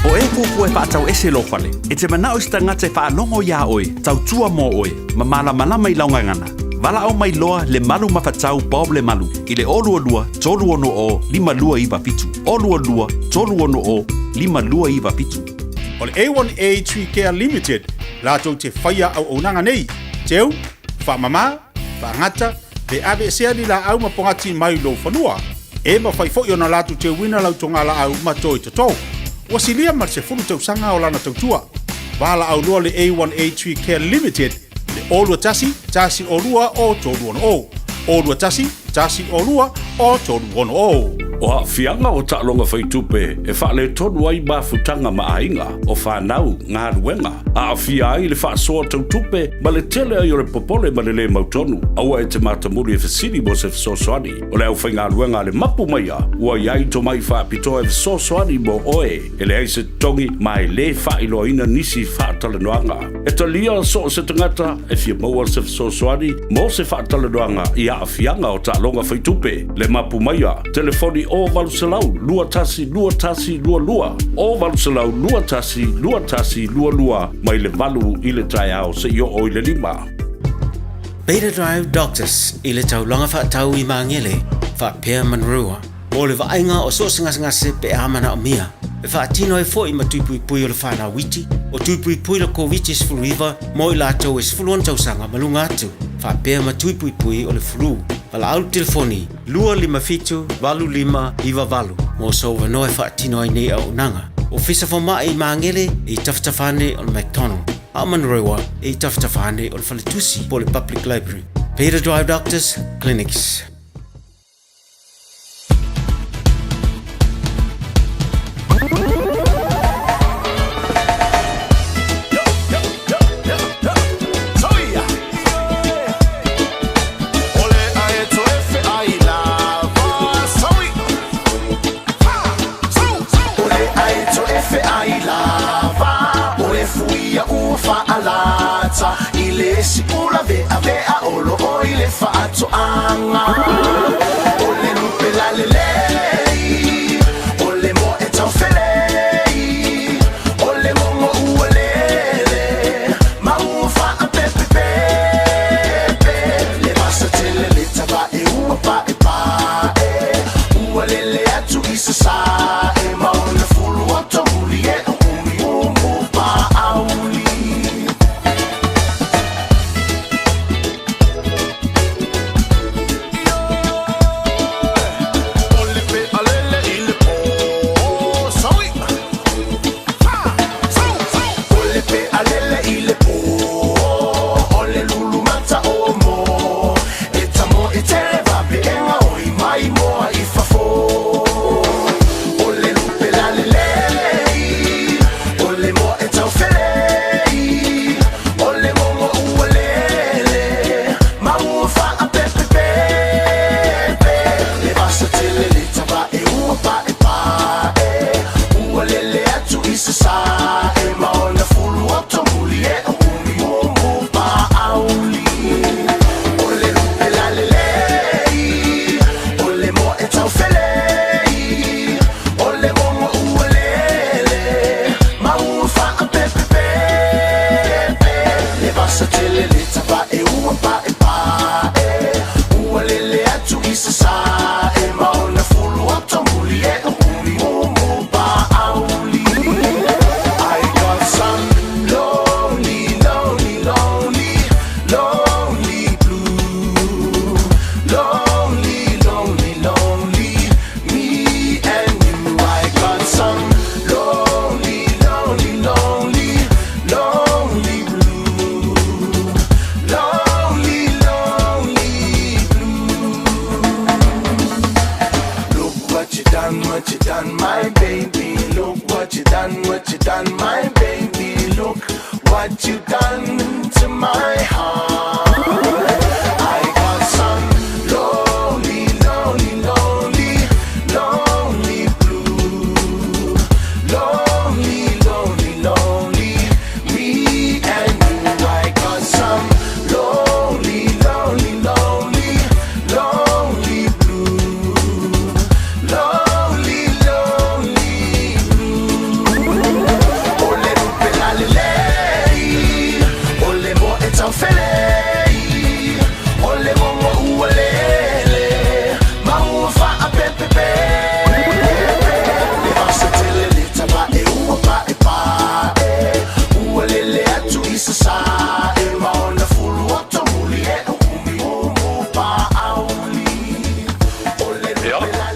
O e fuafua e faatau ese lou fale, e te manao i se tagata e faalogo iā oe, tautua mo oe, ma malamalama i lau gagana. Valaau mai loa le Malu Mafatau Bob Lemalu i le 022 360 5297, 022 360 5297. O le A1A Tree Care Limited latou te faia auaunaga nei, teu, faamama, faagata, pe aveesea ni laau ma pogati mai lou fanua. E mafai foi ona latou teuina lau togalaau ma toe toto. Ua silia ma le 10 tausaga o lana tautua. Valaau loa le A1A Tree Care Limited i le 021 102 o 360, 021 102 o 360. O aafiaga o taaloga faitupe e faaletonu ai mafutaga ma aiga, o fanau, galuega, aafia ai le faasoa tau tupe ma le tele ai o le popole ma le lē mautonu. Aua e te matamuli e fesili mo se fesoasoani. O le aufaigaluega a le Mapu Maia ua i ai tomai faapitoa e fesoasoani mo oe. E leai se totogi ma e lē faailoaina nisi faatalanoaga. E talia so o se tagata e fia maua se fesoasoani mo se faatalanoaga i aafiaga o taaloga faitupe. Le Mapu Maia, telefoni 0800 21 21 22, 0800 21 21 22, mai le 8 i le taeao seia oo i le 5. Beta Drive Doctors i le taulaga faatau i Magele, faapea Manurewa, mo le vaaiga o so o se gasegase pe a manaomia. E faatino ai foi ma tui puipui o le fanau iti, o tui puipui le Koviti-19 mo i latou e 16 tausaga ma luga atu, faapea ma tui puipui o le flu. Valaau le telefoni 257 8598 mo sou avanoa e faatino ai nei auaunaga. Ofisa Fomai i Magele e i tafatafa ane o le McDonald, a o Manurewa e i tafatafa ane o le Faletusi po o le Public Library. Peter Drive Doctors Clinics.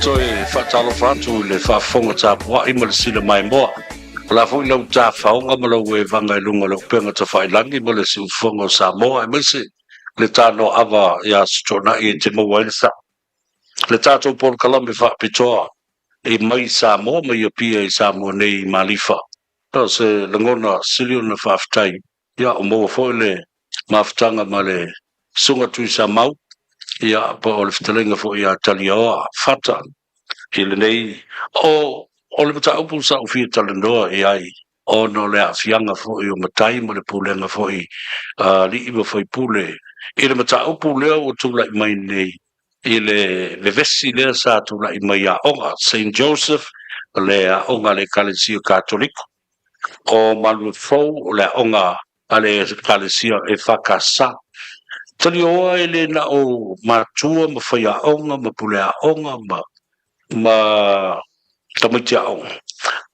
Toe faatalofa atu i le faafofoga tapuai ma le sila maimoa. O le a foi lau tafaoga ma lau evaga i luga o le upega tafailagi ma le siufofoga o Samoa, aemaise le tanoaava i Aso Toonai e te maua ai le sao. Le tatou polokalame faapitoa i mai Samoa mai Apia i Samoa nei i Malifa. O se lagona sili ona faafetai, ia o maua foi le mafutaga ma le Susuga Tuisamau, ia po o le fetalaiga foi ia Taliaoa Fata i lenei o o le mataupu sa ou fia talanoa i ai ona o le aafiaga foi o matai ma le pulega foi a alii ma faipule i le mataupu lea ua tulai mai nei i le vevesi lea sa tulai mai i aoga Saint Joseph, le aoga a le Ekalesia Katoliko, o Maluafou, o le aoga a le Ekalesia EFKS. Talioa e le na o matua ma faiaoga ma puleaoga ma ma tamaiti aoga.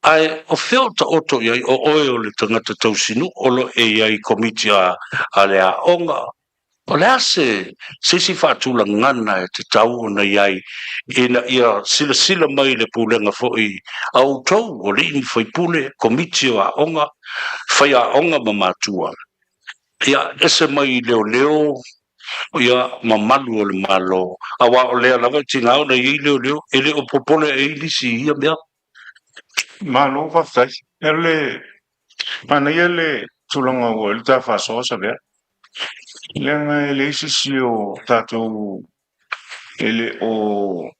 Ae o fea o taoto i ai o oe o le tagata tausinuu o lo o e i ai i komiti a a le aoga? O le a se se isi faatulagana e tatau ona i ai ina ia silasila mai le pulega foi a outou o alii ma faipule, komiti o aoga, faiaoga ma matua, ia ese mai i leoleo ia ma malu o le Malo, aua o lea lava e tiga ona i ai leoleo, e le o popole ai nisi i ia mea. Malo faafetai. O le manaia le tulaga ua i ai le ta faasoa Savea. Leaga e leai se isi o tatou e le o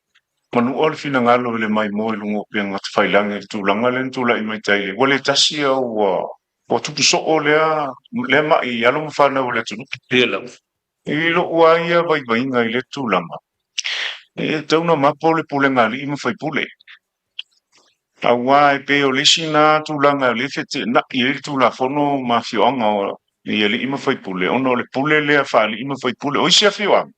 manua le finagalo i le maimoa i luga o upega tafailagi i le tulaga lea na tulai mai tai le ua le tasi a ua Ua tupu soo lea lea ma'i i alo ma fanau o le atunuu. Ia lava. I lou lava ia vaivaiga i lea tulaga, e tatau ona mapo le pulega a alii ma faipule. Aua e pei o le isi na tulaga o lea e feteenai ai le Tulafono ma afioaga o i alii ma faipule, ona o le pule lea faa-alii ma faipule. O isi afioaga,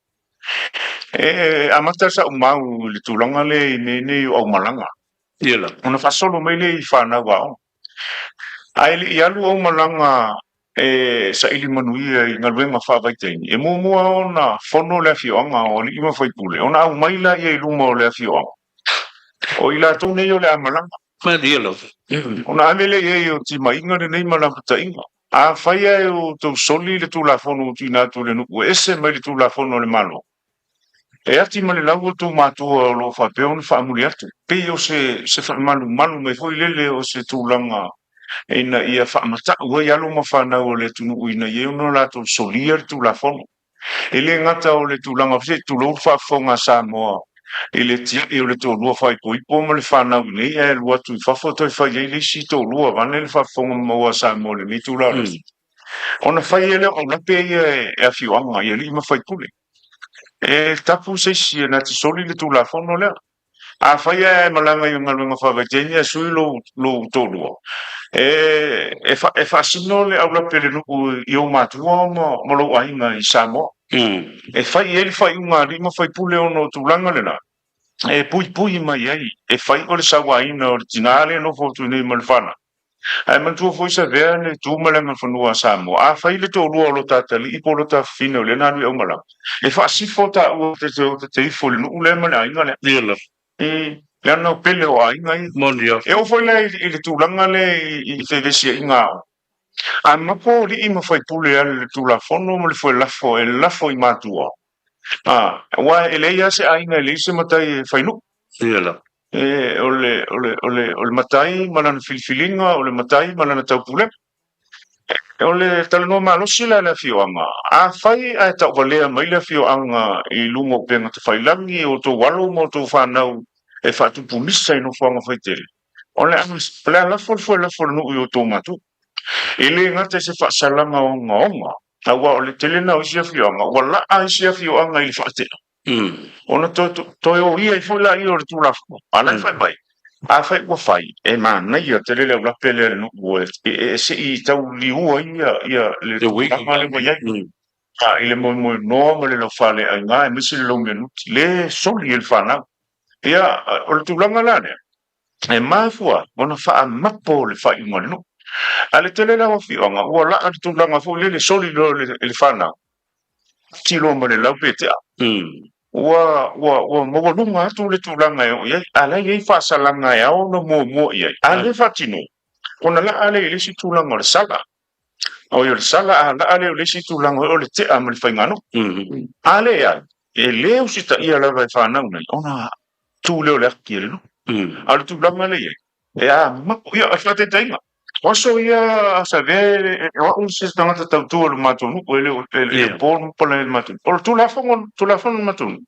e amata sau mau i le tulaga lea i mea nei o aumalaga. Ia lava. Ona faasolo mai lea i fanau aoga. Ae le i alu ou malaga e saili manuia i galuega faavaitaimi, e muamua ona fono le afioaga o alii ma faipule, ona aumai laia i luma o le afioaga, o i latou nei o le a malaga. Malie lava. Ona ave lea i ai o timaiga lenei ma lapataiga. Afai ae o outou soli le Tulafono ua tuuina atu e le nuu e ese mai le Tulafono a le Malo, E ati ma le lau outou matua o lo o faapea ona faamuli atu, pei o se se faamalumalu mai foi lele o se tulaga ina ia faamata'u ai alo ma fanau o le atunuu ina ia ono latou solia le Tulafono. E le gata o le tulaga se i tulou le faafofoga a Samoa i le tia'i o le toalua faaipoipo ma le fanau i nei ae alu atu i fafo toe fai ai le isi toalua vaeane le faafofoga maua a Samoa i lenei itula o le aso. Ona fai ai lea o aulape ia e afioaga i alii ma faipule. E tapu se isi e na te soli le Tulafono lea. Afai ae e malaga i galuega faavaitaimi ae sui lou, lou toalua, e, e, fa, e faasino le aulape i le nuu i ou matua ma, ma lou aiga i Samoa. E fai i ai le faaiuga a alii ma faipule ona o tulaga lena, e puipui mai ai, e fai o le sauaina o le tina lea e nofo atu nei ma le fanau. Ae manatua foi Savea le tu ma le agaifanua a Samoa, afai le toalua o lota atalii po o lota afafine o lea na alu i aumalaga, e faasifo taua te te o te ifo i le nuu lea ma le aiga lea. Ia lava. I le ana o pele o aiga ia. Moni lava. E oo foi la i le tulaga lea i fevesiaiga aoga, a mapo alii ma faipule ale le Tulafono ma le foelafo e lafo i matua, a, aua e leai lava se aiga e leai se matai e fai nuu. Ia lava. E, o le, o le, o le, o le matai ma lana filifiliga, o le matai ma lana taupulega. O le talanoa malosi la i le afioaga, afai ae tauvalea mai le afioaga i luga o upega tafailagi, o outou alo ma outou fanau e faatupu misa i nofoaga faitele, o le a, o le a lafo le foelafo a le nuu i outou matua. E le gata i se faasalaga ogaoga, aua o le tele lena o isi afioaga, ua laa isi afioaga i le faatea. Ona toe o ia ai foi laia o le Tulafono. A la e fai mai, afai ua fai, e manaia tele le aulape lea i le nuu e se i tau liua ai ia le tulaga lea ua i ai. I le moemoenoa ma le laufaleaiga aemaise le laumeanuti, le soli e le fanau. Ia, o le tulaga la lea, e mafua ona faamapo le faaiuga a le nuu. A le tele la o afioaga, ua laa le tulaga foi lele soli loa e le fanau, tilo ma le lau pe tea. Ua, ua, ua maualuga atu le tulaga e oo i ai, a la e i ai faasalaga e ao ona muamua i ai. A le faatino, ona laa lea i le isi tulaga o le sala. Oi, o le sala a laa lea o le isi tulaga o le tea ma le faiganuu. A leai, e le usitaia lava e fanau nei ona tu lea o le aki e le nuu. A o le tulaga lea i ai, e a mapo, ia, e faataitaiga, o aso ia a Savea, o au se tagata tautua i lo matou nuu, e le o e po le pala i le matou nuu. O le Tulafono, Tulafono o le matou nuu,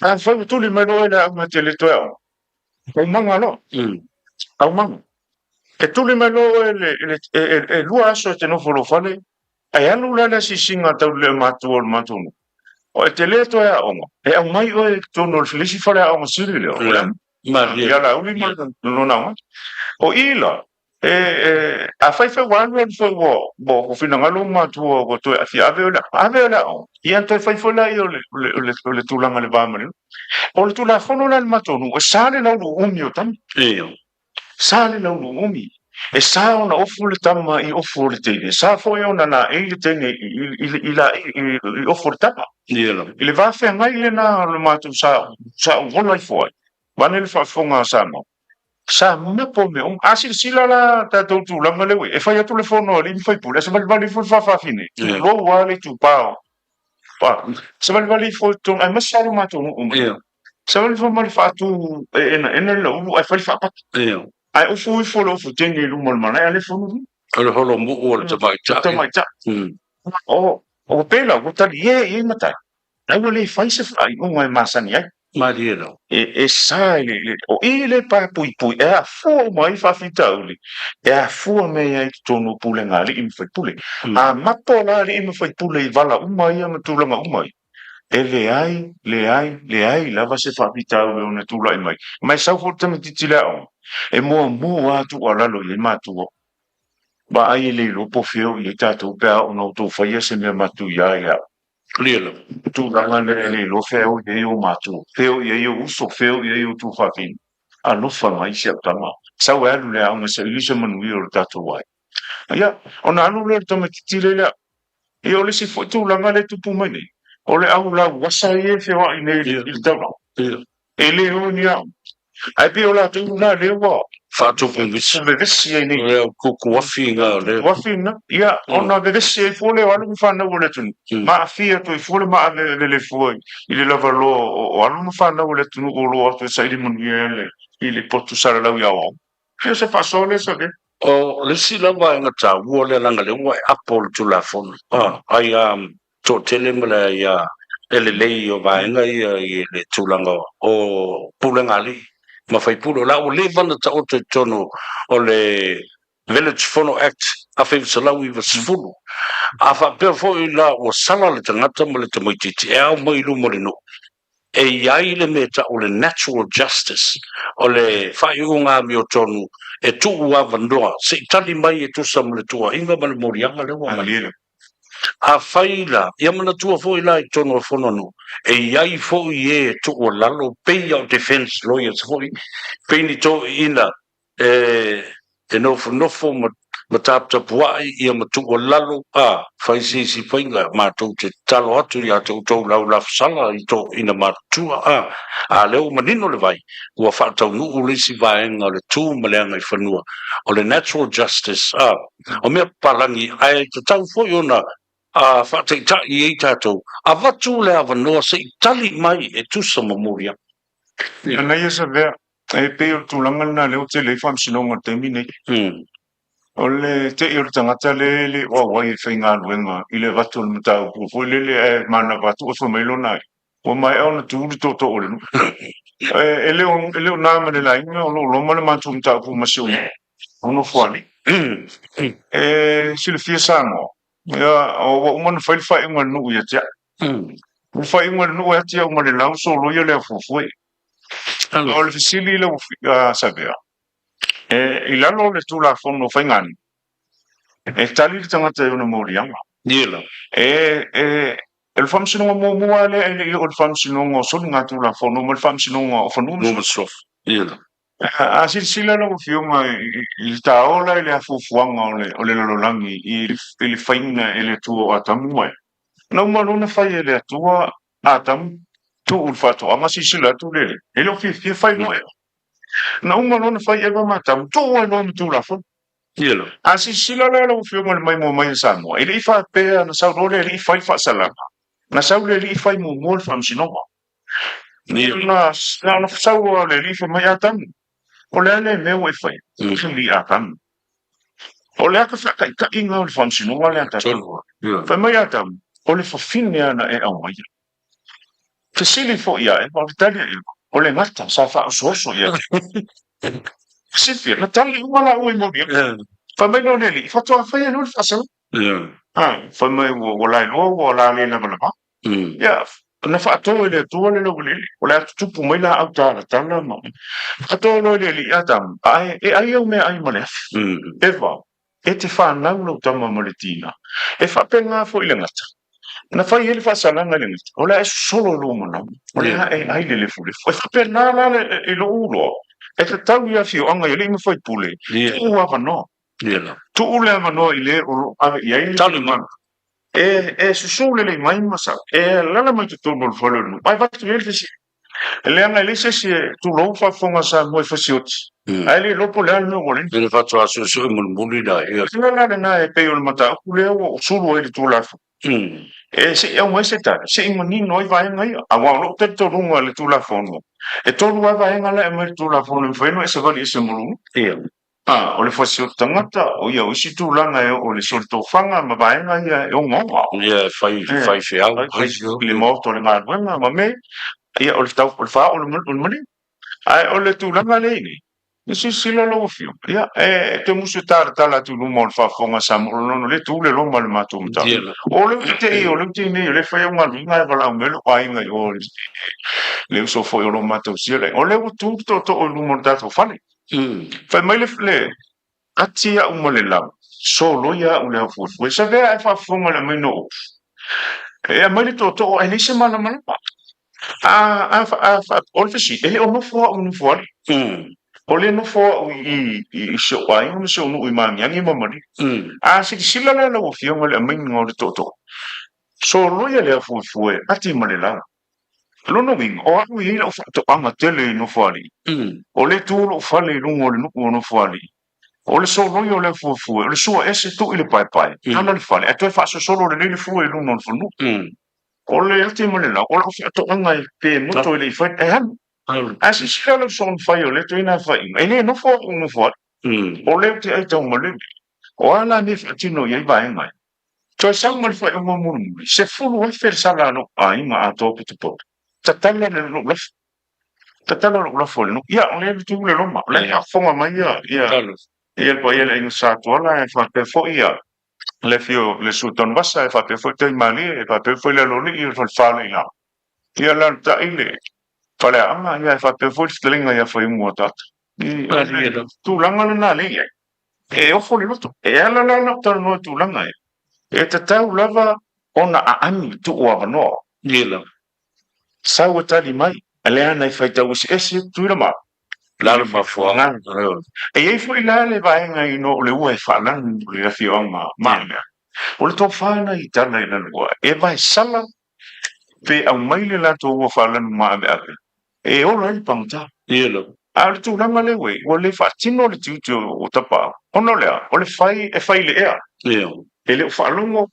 afai ua tuli mai loa e le aoga e te le toe aoga, aumaga loa, aumaga. E tuli mai loa oe e lua aso e te nofo i lou fale, ae alu la le asiasiga tau le matua o le matou nuu. O e te le toe aoga, e aumai oe i totonu o le isi faleaoga sili lea, o le a? Ia Laauli ma lona aoga. O i la, e, e, afai foi ua alu alu foi ua, ua finagalo matua ua toe fia ave oe i le aoga, ave oe i le aoga, ia toe fai foi lea o le, o le, o le, o le tulaga i le va ma le nuu. O le Tulafono la a le matou nuu, e sa le laulu umi o tama. Ia. Sa le lauluumi. E sa ona ofu le tama i ofu o le teine, e sa foi ona laei le teine i ofu o le tama. I le va feagai lena o le matou sa, sa ou ola ifo ai, vaeane le faafofoga a Samoa. Sa mapo mea uma. A silasila la tatou tulaga lea ua i ai, e fai atu le fono a alii ma faipule, ae savalivali ifo le faafafine, tulou lava le itupa o, savalivali ifo i totonu, aemaise lava lo matou nuu ma. Savalivali ifo ma le faatu e enaena le lauulu ae fai le faapata. Ae ofu ifo le ofu teine i luma o le malae a le fono lea. O le holomuu o le tamaitai. Tamaitai. O pela ua talie i ai matai. Ae ua le fai se faaiuga e masani ai. Malie lava. E sa i le, o i le papuipui e afua uma ai faafitauli, e afua mea ai i totonu o pulega a alii ma faipule. A mapo la alii ma faipule i vala uma ia ma tulaga uma ia, e leai, leai, leai lava se faafitauli e ono tulai mai. Ma e sau foi le tamaitiiti i le aoga, e muamua lava tuualalo i ai matua. Vaai e le iloa po o fea o i ai tatou pe a oo ina outou faia se mea matuia i le aoga. Clear lava. Tulaga lea e le iloa fea o i ai ou matua, fea o i ai ou uso, fea o i ai ou tuafafine. Alofa mai si au tama. Sau e alu i le aoga saili se manuia o le tatou aiga. Ia, ona alu lea o le tamaitiiti lea i le aoga. Ia, o le isi foi tulaga lea e tupu mai nei, o le au lauasa ia e feoai nei i le taulaga. E le o ni aoga. Ae pei o latou lena lea ua Faatupuvesi. Vevesi ai nei. O le au kukuafi na o lea. Kukuafi na. Ia, ona vevesi ai fua lea o alo ma fanau o le atunuu. Ma aafia atu ai fua le maaveave fua i le lavaloa o alo ma fanau o le atunuu o lo o atu e saili manuia i le potu salalau i aoaoga. Ia o se faasoa lea Savea. O le isi la vaega taua lea leaga lea ua e apo le Tulafono ai a toatele ma le ai a e lelei o vaega ia i le tulaga o pulega alii ma faipule. O la ua leva ona taoto i totonu o le Village Fono Act 1990. A faapea foi la ua sala le tagata ma le tamaitiiti e ao mai i luma o le nuu, e i ai le mea e tau o le natural justice, o le faaiuga amiotonu e tuu avanoa se i tali mai e tusa ma le tuuaiga ma le moliaga lea ua aumai. Afai la, ia manatua foi la i totonu o le fono a nuu, e i ai foi e e tuualalo, pei lava o defense lawyers foi, pei ni toeaiina e nofonofo ma ma taputapuai ia ma tuualalo a fai se isi faiga matou te tatalo atu ia te outou laulafusala i toeaiina matutua a a lea ua manino le vai ua faataunuu le isi vaega o le tu ma le agaifanua o le natural justice a o mea papalagi ae tatau foi ona a faataitai ai tatou avatu le avanoa se i tali mai e tusa ma moliaga. Manaia Savea, E pei o le tulaga lena lea ua tele ai faamasinoga i le taimi nei. O le tei o le tagata lea e le o auai e faigaluega i le avatu o le mataupu foi lele ae manava atu oe fai mai lona ai, ua maea ona tu le tootoo o le nuu. E le o, e le o na ma le laina o lo o loma le matou mataupu ma si ou Nofoalii. E silafia Samoa, ia, ua uma ona fai le faaiuga a le nuu ia te au. O le faaiuga a le nuu ia te au ma le lau soloia le afuafue. O le fesili lau Savea, i lalo o le Tulafono Faiganuu, e tali le tagata i ona moliaga. E, e, o le faamasinoga muamua lava lea e le i oo i le faamasinoga o soligatulafono ma le faamasinoga o fanua ma suafa. A silasila lau Afioga i le taola i le afuafuaga o le lalolagi i le faiga e le Atua o Atamu ma Eva, na uma loa ona fai e le Atua Atamu, tuu i le faatoaga, silasila atu le Alii, e le o fiafia fai loa Eva. Na uma loa ona fai Eva ma Atamu, tuu ai loa ma Tulafono. A silasila la lau Afioga i le maimoa mai a Samoa, e le i faapea na sau loa le Alii fai le faasalaga, na sau le Alii fai muamua le faamasinoga. Na ona sau lava o le Alii fai mai, Atamu, o le a lea mea ua e faia? Alii Atamu, O le ata faataitaiga o le faamasinoga lea a tatou. Fai mai Atamu, o le fafine a na e aumaia. Fesili foi ia Eva, o le tali a Eva, o le gata sa faaosooso i ai. Silafia, na tali uma laua i moliaga. Fai mai loa le alii, faatoa faia loa le faasalaga. Fai mai ua laeloa ua la le lavalava. Ia, na faatō e le Atua le laueleele, o le a tutupu mai laau talatala ma faatō loa e le Alii Atamu, ae e ai au meaai ma le afi. Eva, e te whanau lau tama ma le tina. E faapena foi le gata. Na fai ai le faasalaga i le gata, o le a e sosolo i lou manaoga, o le a e ai le lefulefu. E faapena la i lou uloa. E tatau i afioaga i alii ma faipule, tuu avanoa. Tuu le avanoa i le o lo o ave i ai le finagalo. E, e susu lelei mai ma sau, e alaala mai totonu o le fale o le nuu, ae avatu i ai le fesili. Leaga e leai se isi e tulou faafofoga a Samoa i fasioti, ae le iloa po o le a le mea ua lena. I le faatoa suesue mulimuli la ia. O le ala lena e pei o le mataupu lea ua sulu ai le Tulafono. E se i aumai se tali, se i manino ai vaega ia. Aua o lou talitonuga i le Tulafono, e tolu lava vaega la e aumai i le Tulafono e mafai ona e savali ese ma luga. A, o le fasioti tagata, o ia, o isi tulaga e oo i le solitofaga ma vaega ia e ogaoga. Ia, e fai, faifeau. Fai, le maota o le galuega ma mea ia, o le tau, o le faaoo o le maliu. Ae o le tulaga lea i nei, ia silasila lau Afioga, ia, e te musu e talatala atu i luma o le faafofoga a Samoa, o lona lea tu le loma i le matou mataupu. O le ute i, o le ute i nei, o lea e fai au galuega ae valaau mai lou aiga i o i le uso foi o lo matou sia. O lea ua tu le tootoo i luma o le tatou fale. Fai mai le le ati a'u ma le lau, soloia a'u le aufuefue, savea ae faafofoga le aumai no upu. E aumai le tootoo ae leai se malamalama. A, a, a, a, o le fesili, e le o nofo a'u i Nofoalii. O le nofo a'u i, i, i si ou aiga ma si ou nuu i Magiagi ma Maliu. A silasila la lau Afioga i le aumaiga o le tootoo, soloia le aufuefue, ati ma le lau. Lona uiga, o au e i ai lau faatoaga tele i Nofoalii, o lea tu lou fale i luga o le nuu o Nofoalii, o le soloi o le afuafue, o le sua ese tuu i le paepae, tala le fale, ae toe faasosolo lelei le fua i luga o le fanua. O le ati ma le lau, o lau faatoaga e pe moto e le i fai, e alu. Ae silasila lau soonafai o lea ituaiga faiga, e le nofo au i Nofoalii. O lea ou te ai taumalele. O a la mea e faatino i ai vaega ia? Toe sau ma le faaiuga mulimuli, 10,000 le sala a lou aiga atoa potopoto. Tatala le lou lafo. Tatala lou lafo i le nuu. Ia, o lea e tu le loma. O lea e faafofoga mai ia, ia, ia le paia o le aiga Sa Tuala, e faapea foi ia le afio o le Sultan Vasa, e faapea foi Taimalie, e faapea foi le Aloalii o le Falefa o Leilao. Ia, alaalatai le Faleaana, ia, e faapea foi le fetalaiga ia Faimua Tata. I, o le tulaga lena lea e i ai. E ofo le loto. E ala la ona ou talanoa i tulaga ia, e tatau lava ona aami tuu avanoa. Ia lava. Sau e tali mai, leaga e faitau eseese Tuila ma. Lalo mafuaaga. E i ai foi la le vaega i no o le ua e faalanu i le afioaga Maamea. O le tofa na i tala i lana ua e vaesala pe aumai le latou ua faalanu maaveave e ola ai le pagota. Ia lava. A o le tulaga lea ua i ai, ua le faatino le tiute o Tapaau, ona o le a? O le fai e fai i le ea. Ia. E le o faalogo,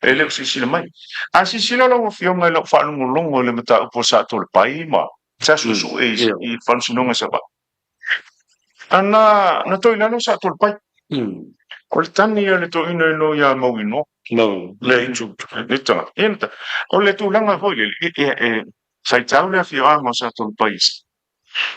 e le o silasila mai. A silasila lau Afioga i lau faalogologo i le mataupu a Satolepai ma sa suesue i Faamasinoga i Savaii, Ana na toi lalo sa tolu pai. O le tani a le toeaina i no ia Mauinoa. Mau. Le itu. Le tanga. Ia na ta. O le tulaga foi lele, e, e, e, faitau le afioaga o Satolepai.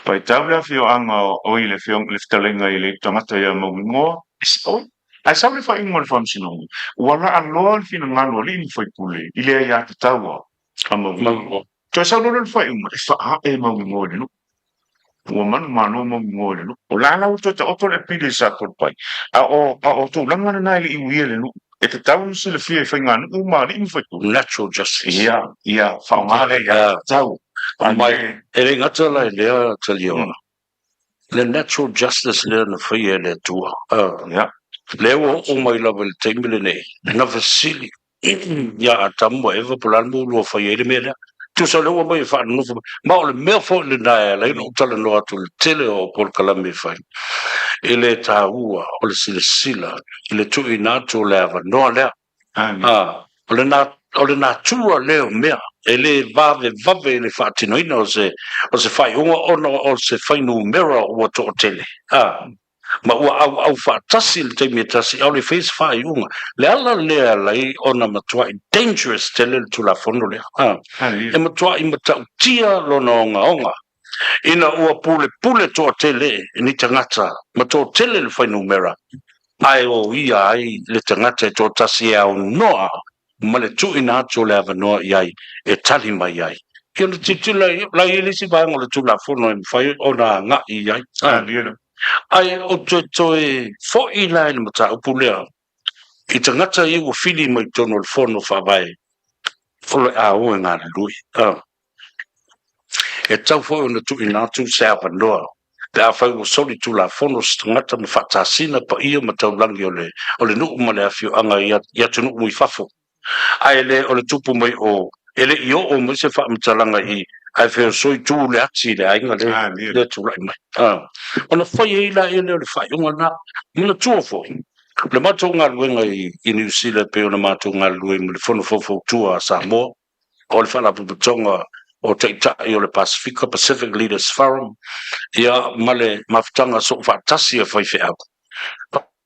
Faitau le afioaga o i le afioaga, le fetalaiga i le tagata ia Mauinoa. Oi, ae sau le faaiuga o le Faamasinoga, ua laaloa le finagalo a alii ma faipule i le aiatatau a Mauinoa. Toe sau loa le faaiuga, e faaee Mauinoa i le nuu. Ua manumalo Mauinoa i le nuu. O la la ua toe taoto le apili i Satolepai, a o, a o tulaga lena e le i uia i le nuu. E tatau ona silafia i faiganuu ma alii ma faipule. Natural justice. Ia, ia, faaaoga le aiatatau. Mai, e le gata la i lea talioga, le natural justice lea na faia e le Atua, lea ua oo mai lava i le taimi lenei, na fesili ia Atamu ma Eva po o le a le mea ua lua faia ai le mea lea. Tusa o lea ua aumai e faanonofo mai. Ma o le mea foi lena e ala ai ona ou talanoa atu i le tele o polokalame e fai, i le taua o le silasila i le tuuina atu o le avanoa lea. O le na, o le natura lea o mea, e le vavevave i le faatinoina o se, o se faaiuga ona o se fuainumera ua toatele. Ma ua auau faatasi i le taimi e tasi, ʻaʻole i faia se faaiuga. Le ala lea e ala ai ona matuai dangerous tele le Tulafono lea. E matuai matautia lona ogaoga ina ua pulepule toatele ni tagata ma toatele le fuainumera, ae o ia ai le tagata e toatasi e aunoa ma le tuuina atu o le avanoa i ai e tali mai ai. Ki ona tilotilo la i ai le isi vaega o le Tulafono e mafai ona agai i ai. Ae ou te toe foi la i le mataupu lea i tagata ia ua fili mai totonu o le Fono Faavae o le a o e galulue. E tatau foi ona tuuina atu se avanoa. Pe afai ua soli tulafono se tagata ma faatasina paia ma taulagi o le o le nuu ma le afioaga i i atunuu i fafo. Ae le o le tupu mai o e le i oo mai se faamatalaga i ae feosoi tu le ati i le aiga lea lea tulai mai. Ona fai ai laia lea o le faaiuga lena. Manatua foi, le matou galuega i i Niu Sila e pei ona matou galulue ma le Fono Faufautua a Samoa, o le Faalapotopotoga o Taitai o le Pasefika, Pacific Leaders Forum, ia ma le mafutaga soofaatasi a faifeau.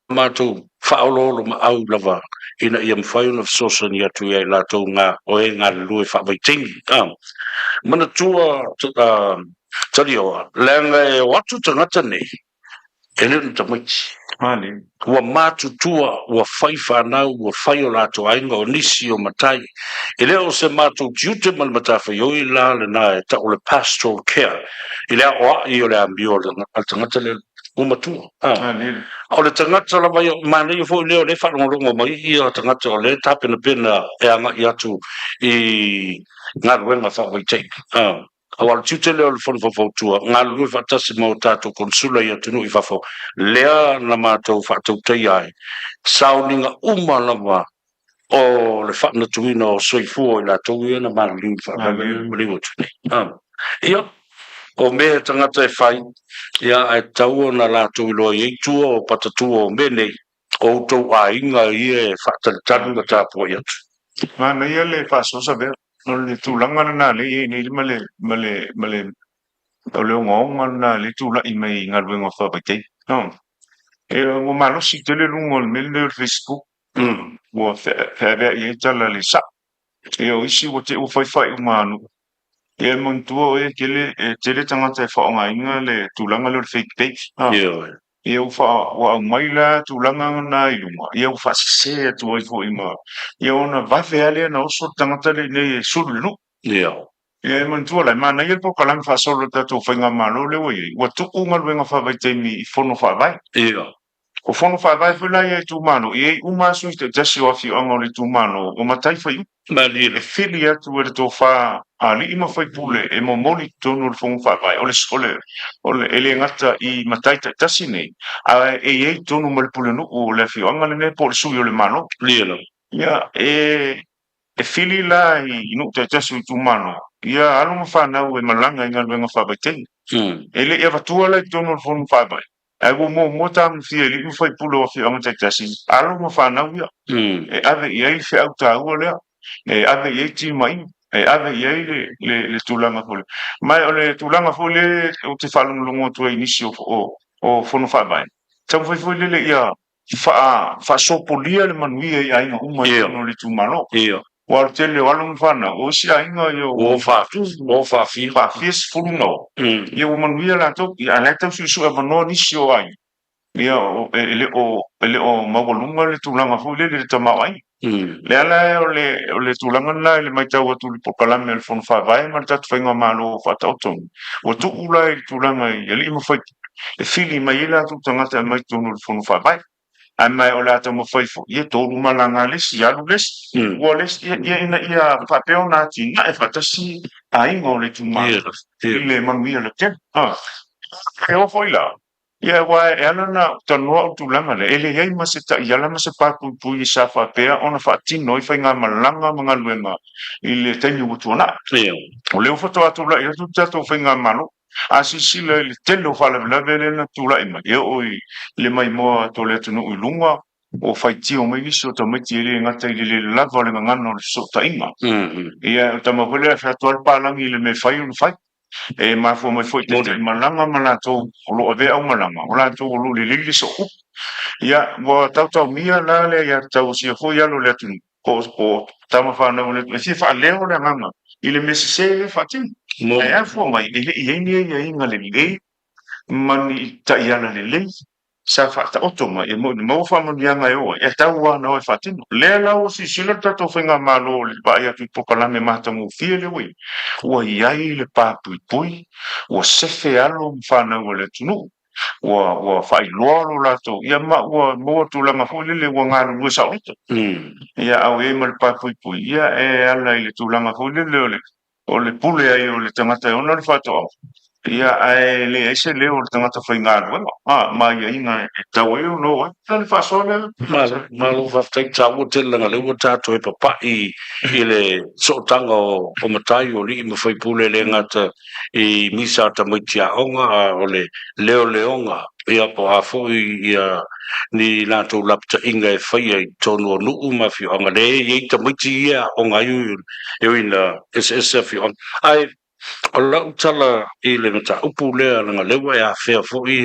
Matou faaoloolomaau lava ina ia mafai ona fesoasoani atu ia i latou nga o e galulue faavaitaimi. Manatua Talioa, leaga e o atu tagata nei, e le o ni tamaiti. Ua matutua, ua fai fanau, ua fai o latou aiga, o nisi o matai. E le o se matou tiute ma le matafaioi la lena e tau o le pastoral care i le aoai o le amio a le tagata lea ua matua. O le tagata lava ia, manaia foi lea o lea e faalogologo mai ia tagata o lea e tapenapena e agai atu i galuega faavaitaimi. Aua o le tiute lea o le Fono Faufautua, galulue faatasi ma o tatou Konesula i atunuu i fafo, lea na matou faatautaia ai sauniga uma lava o le faamanatuina o soifua o i latou ia na maliliu i le faalavelave lea na maliu atu nei. Ia, o mea e tagata e fai, ia, ae tatau ona latou iloa i ai tua o patatua o mea nei, o outou aiga ia e faatalitali ma tapuai atu. Manaia le faasoa Savea. O le tulaga lena lea e i ai nei ma le, ma le, ma le, o le ogaoga lena lea e tulai mai i galuega faavaitaimi. E, ua malosi tele luga o le mea lenei o le Facebook. Ua feaveai ai tala le sa'o. Ia o isi ua te i ua fai faaiuga a nuu. Ia e manatua oe e tele, e tele tagata e faaaogaina le tulaga lea o le fake page. Ia ua faa, ua aumai la tulaga na i luga, ia ua faasese atu ai foi ma, ia ona vave lava lea ona oso le tagata lea i inei e sulu i le nuu. Ia e manatua la, e manaia le polokalame faasolo a le tatou faigamalo lea ua i ai, ua tuu galuega faavaitaimi i fono faavae. O fono faavae foi la ia a itumalo, e i ai uma lava sui taitasi o afioaga o le itumalo o matai faiupu. E fili atu e le tofa alii ma faipule e momoli i totonu o le fono faavae, o le, o le, o le, e le gata i matai taitasi nei, ae e i ai i totonu ma le pulenuu o le afioaga lenei po o le sui o le Malo. Ia, e, E fili la i nuu taitasi o itumalo, ia alo ma fanau e malaga i galuega faavaitaimi. E le i avatua la i totonu o le fono faavae, ae ua muamua tagofia e alii ma faipule o afioaga taitasi alo ma fanau ia, e ave i ai le feau taua lea, e ave i ai timaiga, e ave i ai le tulaga foi lea. Ma o le tulaga foi lea ou te faalogologo atu ai i nisi o fono faavae, taumafai foi lele ia faasopolia le manuia i aiga uma i totonu o le itumalo. Aua o le tele o alo ma fanau, o isi aiga ia ua faafia sefulu na oo, ia ua manuia latou, ae la e tau suesue avanoa nisi o aiga, ia e le o maualuga le tulaga foi lele i le tamaoaiga. Le ala o le tulaga lena i le matau atu i le polokalame a le Fono Faavae ma le tatou faigamalo faataoto nei, ua tuu la i le tulaga i alii ma faipule e fili mai ai latou tagata e aumai i totonu o le Fono Faavae. Ae ma o le a taumafai foi, ia tolu malaga a le isi, alu le isi, ua le isi, ia ina ia faapea ona atinae faatasi aiga o le itumalo i le manuia lautele. E oo foi la, Ia, aua e ala ona ou talanoa au i le tulaga lea, e leai ma se taiala ma se papuipui sa faapea ona faatino ai faigamalaga ma galuega i le taimi ua tuanai. O lea ua faatoa tulai atu le tatou faigamalo. A silasila i le tele o faalavelave lea na tulai mai, e oo i le maimoa atu o le atunuu i luga, ua faitio mai nisi o tamaiti e le gata i le le lava o le gagana o le fesootaiga. Ia, o le tama foi lea e fai atu lava le palagi i le mea e fai ona fai. E mafua mai foi i taitai malaga ma latou o lo o avea aumalaga, o latou o lo o lelei le sooupu. Ia, ua taotaomia la le aiatatau a sia foi alo o le atunuu, po o tama fanau a le atunuu, e fia faaleo le agaga i le mea sese lea e faatino. Ae afua mai, e le i i ai ni aiaiga lelei ma ni taiala lelei sa faataoto mai e moni maua faamanuiaga e o ai, e tau lava ona o e faatino. O lea la ua silasila le tatou faigamalo i le vaai atu i polokalame matagofie lea ua i ai, ua i ai le pa puipui, ua sefe alo ma fanau a le atunuu, ua, ua faailoa lo latou, ia ma ua maua tulaga foi lele ua galulue saoloto. Ia, a ua i ai ma le pa puipui, ia e ala i le tulaga foi lele o le, o le pule ai o le tagata e ona le faatoaga. Ia, ae leai se leo o le tagata faigaluega, ma aiaiga e tatau ai ona o ai. O le faasoa lea. Malo, malo faafetai taua tele leaga lea ua tatou e papai i le sootaga o matai o alii ma faipule e le gata i misa a tamaiti aoga a o le leoleoga ia po o a foi ia ni latou lapataiga e faia i totonu o nuu ma afioaga lea e i ai tamaiti ia e aoga ai e ui ina eseese afioaga ae O lau tala i le mataupu lea, leaga lea ua e afea foi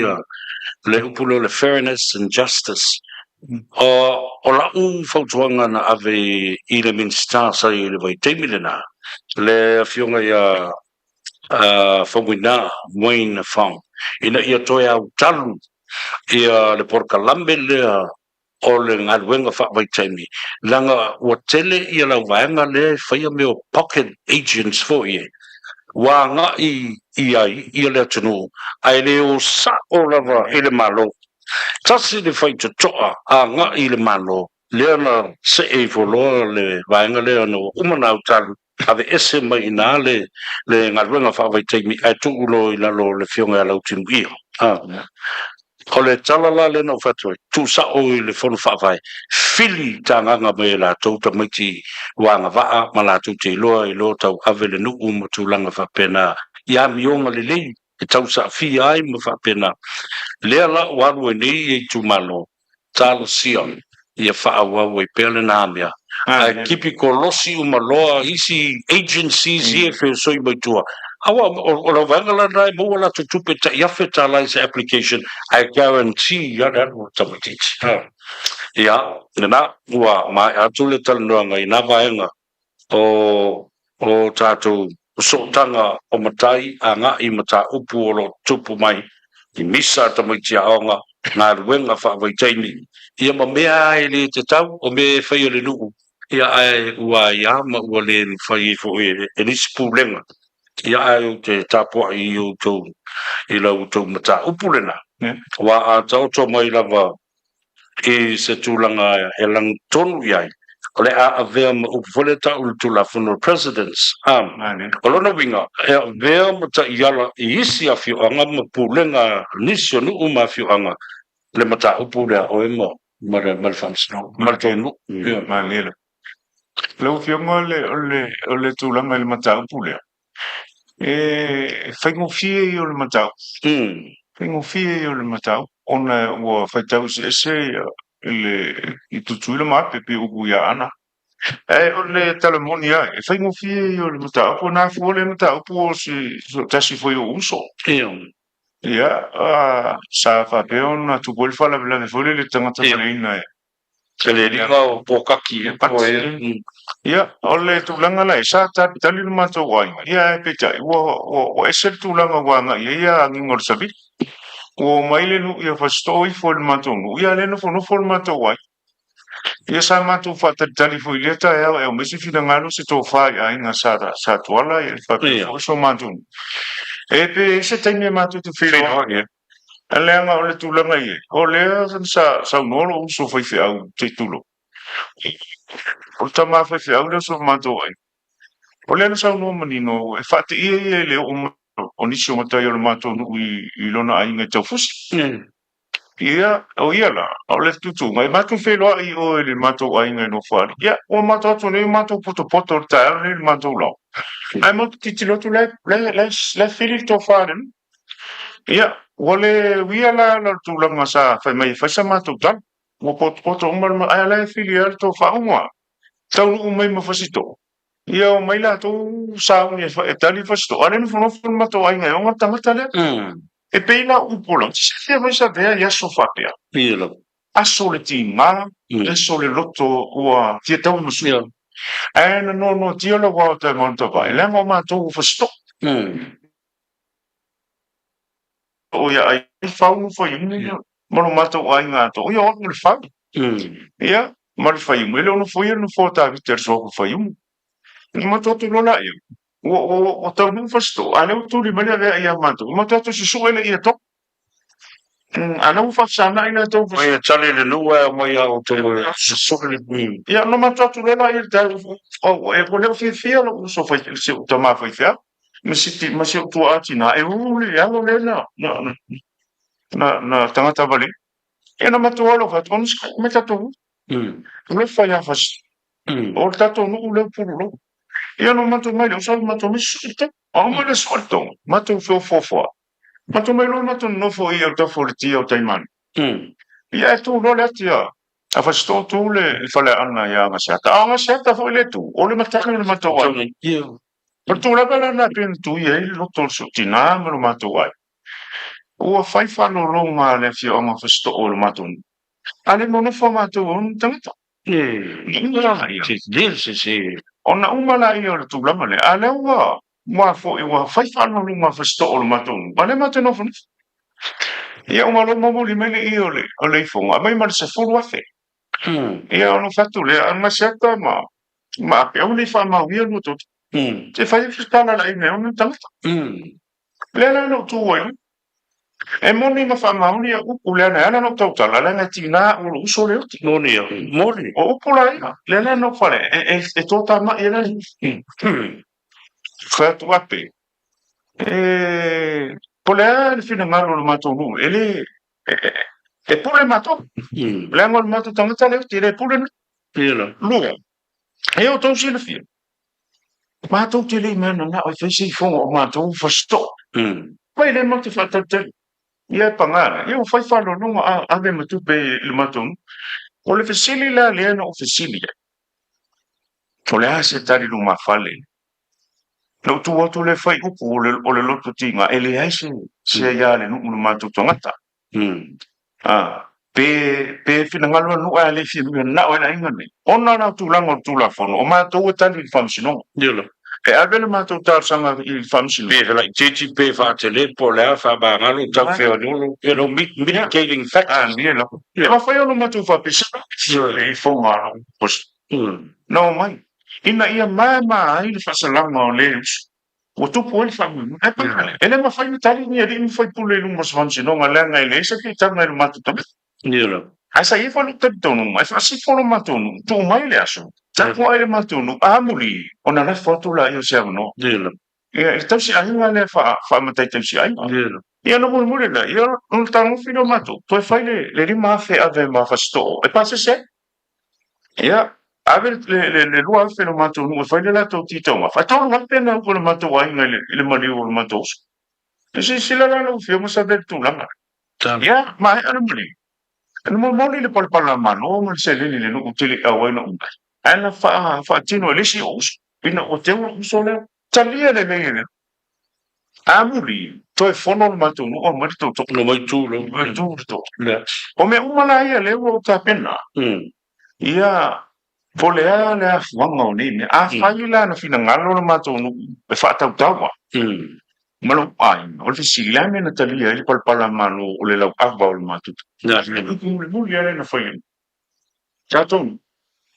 le upu lea o le fairness and justice. O lau fautuaga na ave i le Minisita sa i ai i le vaitaimi lena, le Afioga ia Faumuina Wayne Fong, ina ia toe autalu le polokalame lea o le galuega faavaitaimi, leaga ua tele ia lau vaega lea e faia mea o pocket agents foi e, ua agai i ai ia le atunuu ae le o sa'o lava i le Malo. Tasi le faitotoa agai i le Malo lea na see ifo loa le vaega lea ona ua uma ona autalu aveese mai i ina le le galuega faavaitaimi ae tuu loa i lalo o le Afioga ia Lautimuia. O le tala la lea na ou fai atu ai, tuu sa'o i le Fono Faavae, fili tagaga mai e latou tamaiti ua agavaa ma latou te iloa i lo tau ave le nuu ma tulaga faapena i amioga lelei e tausaafia ai ma faapena. Lea la ua alu ai nei ia itumalo, talosia ia faaauau ai pea lena mea, ae kipi kolosi uma loa isi agencies ia e feosoi mai tua. Aua o lau vaega la lena e maua latou tupe tai $1000 i se application ae guarantee lava le alu o le tamaitiiti. Ia, lena ua maea atu le talanoaga i na vaega o o tatou sootaga o matai agai mataupu o lo o tutupu mai i misa a tamaiti aoga, galuega faavaitaimi, ia ma mea e le tatau, o mea e fai e le nuu, ia ae ua aia ma ua le mafai ai foi e nisi pulega. Ia ae ou te tapuai i outou i la outou mataupu lena, aua a taoto mai lava i se tulaga e lagotonu i ai, o le a avea ma upu foi lea e tau i le Tulafono o Presidents. O lona uiga, e avea ma taiala i isi afioaga ma pulega a nisi o nuu ma afioaga le mataupu lea a oe ma ma le ma le Faamasinoga, ma le tou nuu. Malie lava. Lau Afioga o le, o le, o le tulaga i le mataupu lea, e faigofie ia o le mataupu. Faigofie ia o le mataupu ona ua faitau eseese le i Tutuila ma Ape pei o upu ia Aana. Ae o le tala moni lava, e faigofie ia o le mataupu ona afua lea mataupu o se tasi foi o uso. Ia, sa faapea ona tupu ai le faalavelave foi lele i le tagata maleina e Te le liga o Pōkaki e po e. Ia, o le tulaga la e sa talitali le matou aiga, ia ae peitai ua, ua, ua ese le tulaga ua agai ai ia agiga o le savili. Ua omai le nuu ia Fasitoo ifo i le matou nuu, ia lea nofonofo le matou aiga. Ia sa matou faatalitali foi i lea taeao e aumai se finagalo se tofa i aiga sa, sa Tuala ia faapea foi so matou nuu. E pe i ai se taimi e matou te feiloai. Leaga o le tulaga i ai, o lea sa saunoa lou uso faifeau se i tulou, o le tama faifeau lea o so matou aiga, o lea na saunoa manino e faateia ia i le oo mai o nisi o matai o le matou nuu i lona aiga i Taufusi. Ia, o ia la, o le tutuga, e matou feiloai i o i le matou aiga i Nofoalii. Ia, ua matou atu nei matou potopoto i le taeao lenei i le matou laoa. Ae matou tilotilo atu la e fili le tofa a le nuu. Ia, ua le uia la ala o le tulaga sa fai mai e fai sa matou tala. Ua potopoto uma le ma, ae la e fili lava le tofa uma. Taunuu mai ma Fasitoo. Ia omai latou sauni e, e tali Fasitoo. A lea nofonofo le matou aiga e ona le tagata lea. E pei la upu o lau, se fia mai sa vea i aso faapea. Ia lava. Aso le tiga, aso le loto ua fia tau ma sui. Ae na noanoatia le wao tai maunta vai, leaga o matou ua Fasitoo. O ia ai fau no fai umu ia ma lo matou aiga atoa. O ia o le fau. Ia, ma le fai umu. E le ono foi no fo ta vite le sofu fai umu. Na matou atu loa la ia. Ua ua ua taunuu Fasitoo, a lea ua tuli mai le avea ia matou. Matou atu susu ele ia to. A lea ua faafesagai latou. Mai e tali le nuu ae omai ia outou e susu le. Ia, na matou atu loa la ia le taeao. O, e ua le o fiafia lou uso fai, si ou tama faifeau. ma si ma si ou tuaa tinā, e ulu le alo lea na, na, na, na, na tagata vale. Ia na matou alofa atu, ona mai tatou alofa ia Fasito'o. O le tatou nuu lea o Pululou. Ia na matou mai lea, o sau matou mai su'u le togo. A uma le su'a le togo, matou feofoafoa'i. Matou mai loa matou nonofo i autafa o le tia o Taimane. Ia e tu loa le ati a a Fasito'o tu le faleaana ia Agaseata. A o Agaseata foi le tu, o le matai o le matou aiga. O le tulaga la lena e pei ona tuia ai le loto o le soo tinā ma lo matou aiga. Ua fai faalologa a le afioaga o Fasito'o i lo matou nuu. A le nonofo matou e ono tagata. Ona uma laia o le tulaga lea, a lea ua ua foi ua fai faalologa a Fasito'o i lo matou nuu, a lea matou te nofonofo. Ia uma loa momoli mai le ie o le o le ifoga, aumai ma le 10,000. Ia ona ou fai atu lea, Agaseata ma ma Ape, aua ne i faamauia lua toto. Se fai atu se tala laina e ono tagata. Lea la na ou tu ai, e moni ma faamaoni au upu leaga e ala ona ou tautala, leaga e tiga au o lou uso le oti. Moni ia, moni. O upu la ia, lea la na ou fale, e, e, e tōtāma'i e la Fai atu Ape, e, po o le a le finagalo o le matou nuu, e le, e, e, e pule matou. Leaga o le matou tagata le oti, e le pule nuu. Lua, e outou silafia, Matou te le i mananao e fai se ifoga o matou Fasito'o. Mai lea matou te faatalitali. Ia e pagā lea, ia ua fai faalologa a ave ma tupe i le matou nuu. O le fesili la lea na ou fesili ai, o le a se tali lumafale? Na ou tu atu lea fai upu o le, o le loto tiga, e leai se, se aiā a le nuu i le matou tagata. A, pe, pe finagalo le nuu ae le fia manao ai le aiga nei. Ona la o tulaga o le Tulafono, o matou e tali i le Faamasinoga. E ave le matou talosaga i le Faamasinoga. Pe laitiiti pe faatele po o le a faamagalo tau feoleolo, you know, mitigating factors. A, ia lava. E mafai ona matou faapea, le ifoga a lou uso. Na omai, ina ia mama ai le faasalaga o le uso. Ua tupu ai le faamoemoe. Ae pei ona, e le mafai ona tali ni alii ma faipule i luma o se faamasinoga leaga e leai se piitaga i lo matou tagata. Ae sa i ai foi lou talitonuga e faasifo lo matou nuu, tuu mai le aso, tapuai le matou nuu, amuli ona lafo atu laia o se avanoa. Ia, i le tausiaiga lea faa-matai tausiaiga. Ia ona mulimuli lea, ia ona tagofi lea o matou, toe fai le 5,000 e ave ma Fasitoo e pasese ai. Ia, ave le 2,000 i lo matou nuu e fai le latou titaumafa. E 3,000 na upu a le matou aiga i le maliu o le matou uso. E silasila la lau Afioga sa le tulaga. Ia, maea le maliu. Na momoli le palapala a Malo ma le seleni i le nuu tele i auai na uma ai. Ae na faatino e le isi ou uso, ina ua teu lou uso lea. Talia lelei e le Amuli, toe fono le matou nuu aumai le tootoo. No mai tu lo. Mai tu le tootoo. O mea uma la ia lea ua ou tapena. Ia, po o le a le afuaga o nei mea. Afai la na finagalo le matou nuu e faatautaua ma lou aiga, o le fesili, le a le mea na talia ai le palapala malo o le lauava o le matou tagata? Upu mulimuli lava lea na fai ai. Tatou,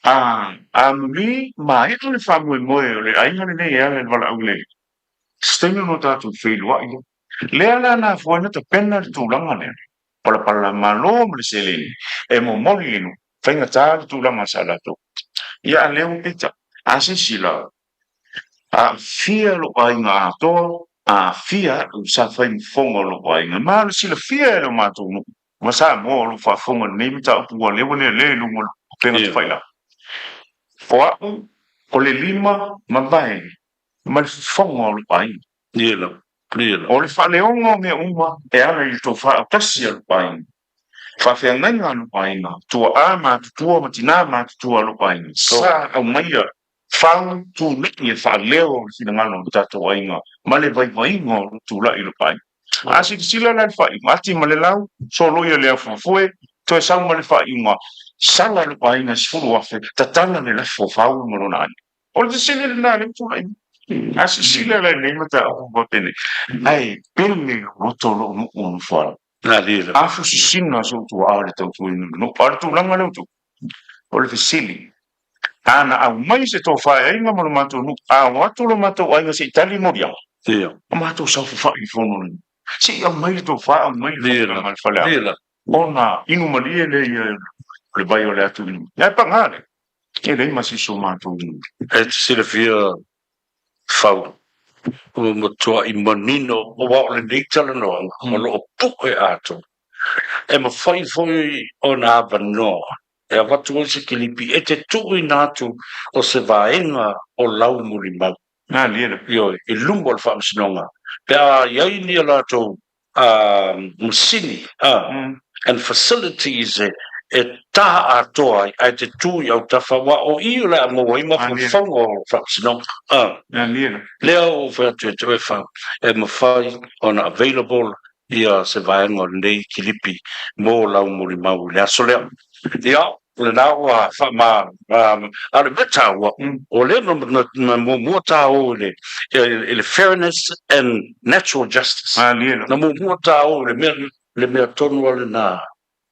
a, amuli maea le faamoemoe o le aiga lenei e ala i le valaau lea. Se taimi ona o tatou feiloai lea. Lea la na afua ai na tapena le tulaga lea, palapala malo ma le seleni e momoli i le nuu, faigata le tulaga sa latou. Ia a lea ua pita, a silasila, aafia lou aiga atoa, aafia au sa fai ma fofoga o lou aiga, ma le silafia e lo matou nuu ma Samoa o lo o faafofoga i lenei mataupu ua lea ua lelei i luga o le upega tafailagi. O au, o le lima mavae ma le fofoga o lou aiga. O le faaleoga o mea uma e ala i le tofa autasi a lou aiga, faafeagaiga a lou aiga, tuaa matutua ma tinā matutua a lou aiga, sa aumaia fau tulai e faaleo le finagalo o le tatou aiga ma le vaivaiga o lou tulai i lou aiga. A silasila la i le faaiuga, ati ma le lau, soloia le afuafoe, toe sau ma le faaiuga, sala lou aiga i 10,000, tatala le lafo fau ma lona aiga. O le fesili lena lea ua tulai mai. A silasila la i lenei mataupu faapenei, ae pele loloto lou nuu o Nofoalii. Afu sisina sou tuaa i le tautuaina o le nuu. A o le tulaga lea ua tupu, o le fesili, a na aumai se tofa e aiga ma lo matou nuu, a o atu lo matou aiga se i tali moliaga, o matou saofafai i le fono lenei, se i aumai le tofa, aumai le faautaga a le faleaoga, ona inu malie lea ia o le vai o le atu inu. Ae paga lea, E leai ma se isi o matou. E te silafia Fau. Ua matuai manino aua o lenei talanoaga o lo o pu'e atoa. E mafai foi ona avanoa e avatu ai se kilipi e te tuuina atu o se vaega o lau mulimau. Ioe, i luma o le Faamasinoga pe a i ai ni a latou masini and facilities e taha atoa ai ae te tū i autafa aua o i o le a maua ai mafaufauga o le Faamasinoga. Lea ua ou fai atu ia te oe Fau, e mafai ona available ia se vaega o lenei kilipi mo lau molimau i le aso lea. Ia, o lena ua faama, a o le mea taua, o lea na muamua ta o i le fairness and natural justice. Na muamua ta o i le mea tonu lava lena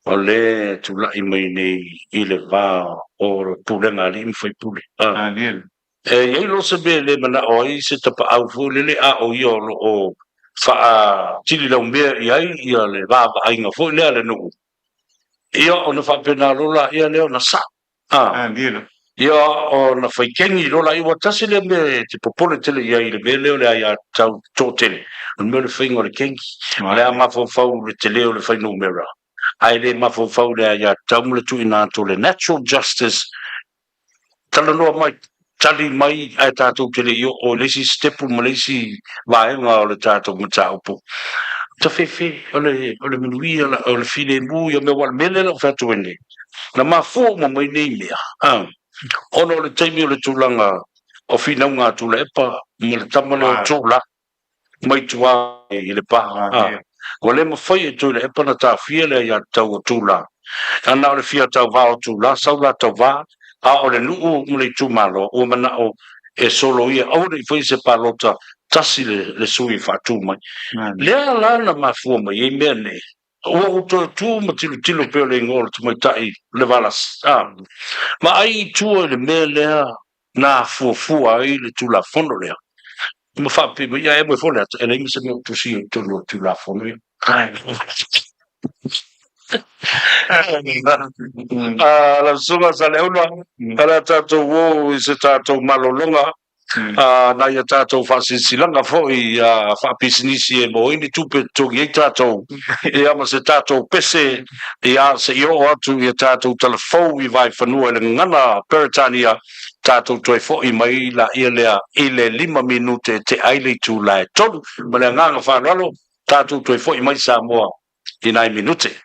o lea e tulai mai nei i le va o le pulega a alii ma faipule. E i ai loa se mea e le manao ai se tapaau foi lele a o ia o lo o faatililaumea i ai ia le vaavaaiga foi lea a le nuu, ia ona faapena loa laia lea ona sao, a, ia ona faikegi loa laia. Ua tasi lea mea e te popole tele i ai i le mea lea o le aiatatau toatele, o le mea o le faiga o le kengi. O le a mafaufau i le tele o le fuainumera, ae le mafaufau i le aiatatau ma le tuuina atu o le natural justice. Talanoa mai, tali mai ae tatou te le i oo i le isi sitepu ma le isi vaega o le tatou mataupu. Tafefe, o le, o le manuia, o le filemu ia mea, aua o le mea lea o le a ou fai atu ai nei, na mafua uma mai nei mea, ona o le taimi o le tulaga o finauga a Tuilaepa ma le tama lea o Tula, mai tua i le pa. Ua le mafai e Tuilaepa ona taofia le aiatatau o Tula. A na o le fia tauvā o Tula, sau la tauvā, a o le nuu ma le itumalo ua manao e soloia aua ne i faia se palota tasi le sui e faatu mai. Lea la na mafua mai ai mea nei. Ua ou toe tu ma tilotilo pea o le igoa o le tamaitai Levalasi, ma ai i tua i le mea lea na fuafua ai le Tulafono lea, ma faapea mai, ia e moe foi le ata, e leai ma se mea o tusia i totonu o le Tulafono ia. Lau Susuga Saleaula, o le a tatou o i se tatou malologa, nai a tatou faasilasilaga foi faapisinisi e maua ai ni tupe e totogi ai tatou, ia ma se tatou pese, ia se i oo atu i a tatou talafou i Vaefanua i le gagana Peretania, tatou toe foi mai laia lea i le 5 minute te ai le itula e 3. Ma le agaga faaaloalo, tatou toe foi mai Samoa i nai minute.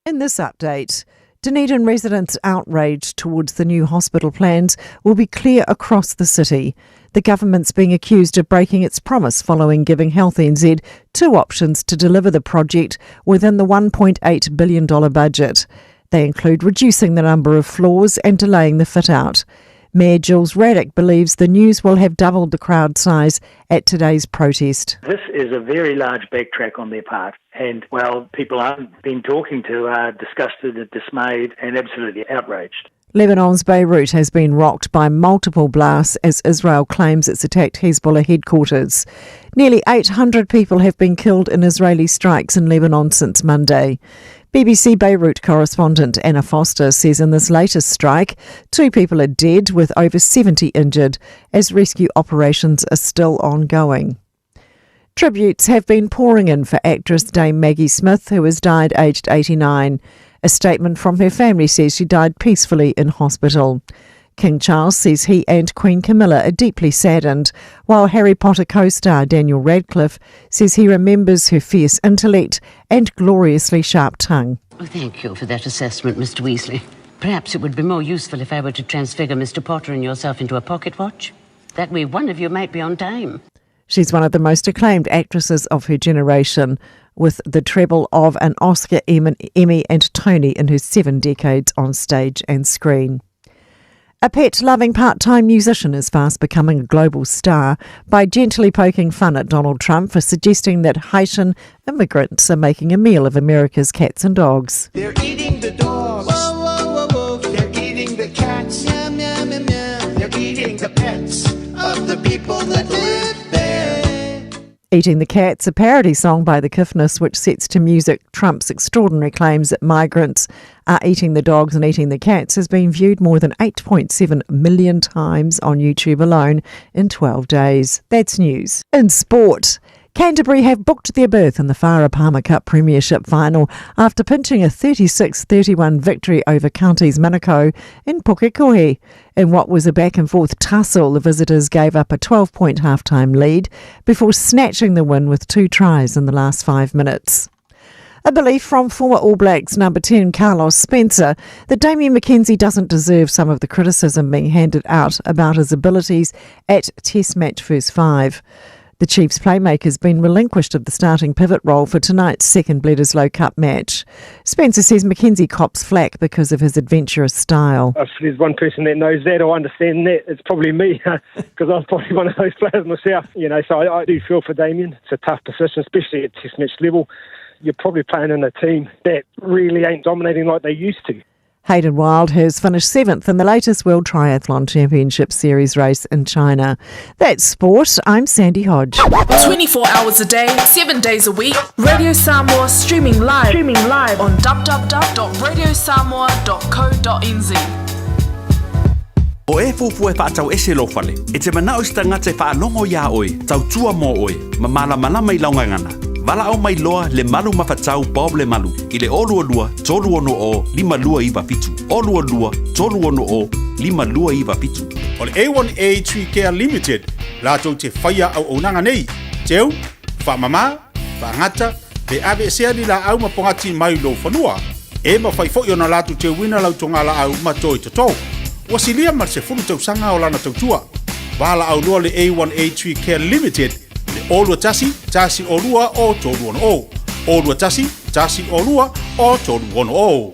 In this update, Dunedin residents' outrage towards the new hospital plans will be clear across the city. The government's being accused of breaking its promise following giving Health NZ two options to deliver the project within the $1.8 billion budget. They include reducing the number of floors and delaying the fit out. Mayor Jules Raddick believes the news will have doubled the crowd size at today's protest. This is a very large backtrack on their part. And, well, people I've been talking to are disgusted and dismayed and absolutely outraged. Lebanon's Beirut has been rocked by multiple blasts as Israel claims it's attacked Hezbollah headquarters. Nearly 800 people have been killed in Israeli strikes in Lebanon since Monday. BBC Beirut correspondent Anna Foster says in this latest strike, two people are dead with over 70 injured as rescue operations are still ongoing. Tributes have been pouring in for actress Dame Maggie Smith, who has died aged 89. A statement from her family says she died peacefully in hospital. King Charles says he and Queen Camilla are deeply saddened, while Harry Potter co star Daniel Radcliffe says he remembers her fierce intellect and gloriously sharp tongue. Oh, thank you for that assessment, Mr. Weasley. Perhaps it would be more useful if I were to transfigure Mr. Potter and yourself into a pocket watch. That way, one of you might be on time. She's one of the most acclaimed actresses of her generation, with the treble of an Oscar, Emmy, and Tony in her seven decades on stage and screen. A pet loving part time musician is fast becoming a global star by gently poking fun at Donald Trump for suggesting that Haitian immigrants are making a meal of America's cats and dogs. They're eating the dogs. Whoa, whoa, whoa, whoa. They're eating the cats. Meow, meow, meow, meow. They're eating the pets of the people that live there. Eating the Cats, a parody song by the Kiffness, which sets to music Trump's extraordinary claims that migrants are eating the dogs and eating the cats, has been viewed more than 8.7 million times on YouTube alone in 12 days. That's news. In sport, Canterbury have booked their berth in the Farah Palmer Cup Premiership final after pinching a 36-31 victory over Counties Manukau in Pukekohe. In what was a back-and-forth tussle, the visitors gave up a 12-point halftime lead before snatching the win with 2 tries in the last 5 minutes. A belief from former All Blacks number 10 Carlos Spencer that Damian McKenzie doesn't deserve some of the criticism being handed out about his abilities at Test match first five. The Chiefs playmaker's been relinquished of the starting pivot role for tonight's second Bledisloe Cup match. Spencer says McKenzie cops flack because of his adventurous style. If there's one person that knows that or understands that, it's probably me, because I was probably one of those players myself. So I do feel for Damian. It's a tough position, especially at Test match level. You're probably playing in a team that really ain't dominating like they used to. Hayden Wilde has finished 7th in the latest World Triathlon Championship Series race in China. That's sport. I'm Sandy Hodge. 24 hours a day, 7 days a week. Radio Samoa streaming live on www.radiosamoa.co.nz. O e fufu e whaatau ese lo fale, e te manao i tagata e whaalongo ia oe, tautua mō oe, ma malamalama i laungangana. Vala au mai loa le malu mawhatau Bob le malu, i le olua lua, tolu ono o, lima lua iwa fitu. Olua lua, tolu ono o, lima lua iwa fitu. O le A1A Tree Care Limited, latou te whaia au aunanga nei. Teu, whaamama, whaangata, pe ave sea ni la au mapongati mai lo whanua. E mawhai fo i ona latu te wina lau tonga la au matoi toto. Ua silia ma se fulu tausanga o lana tautua. Wala au loa le A1A Tree Care Limited, le olua tasi, tasi olua o tolu ono o. Olua tasi, tasi olua o tolu ono o.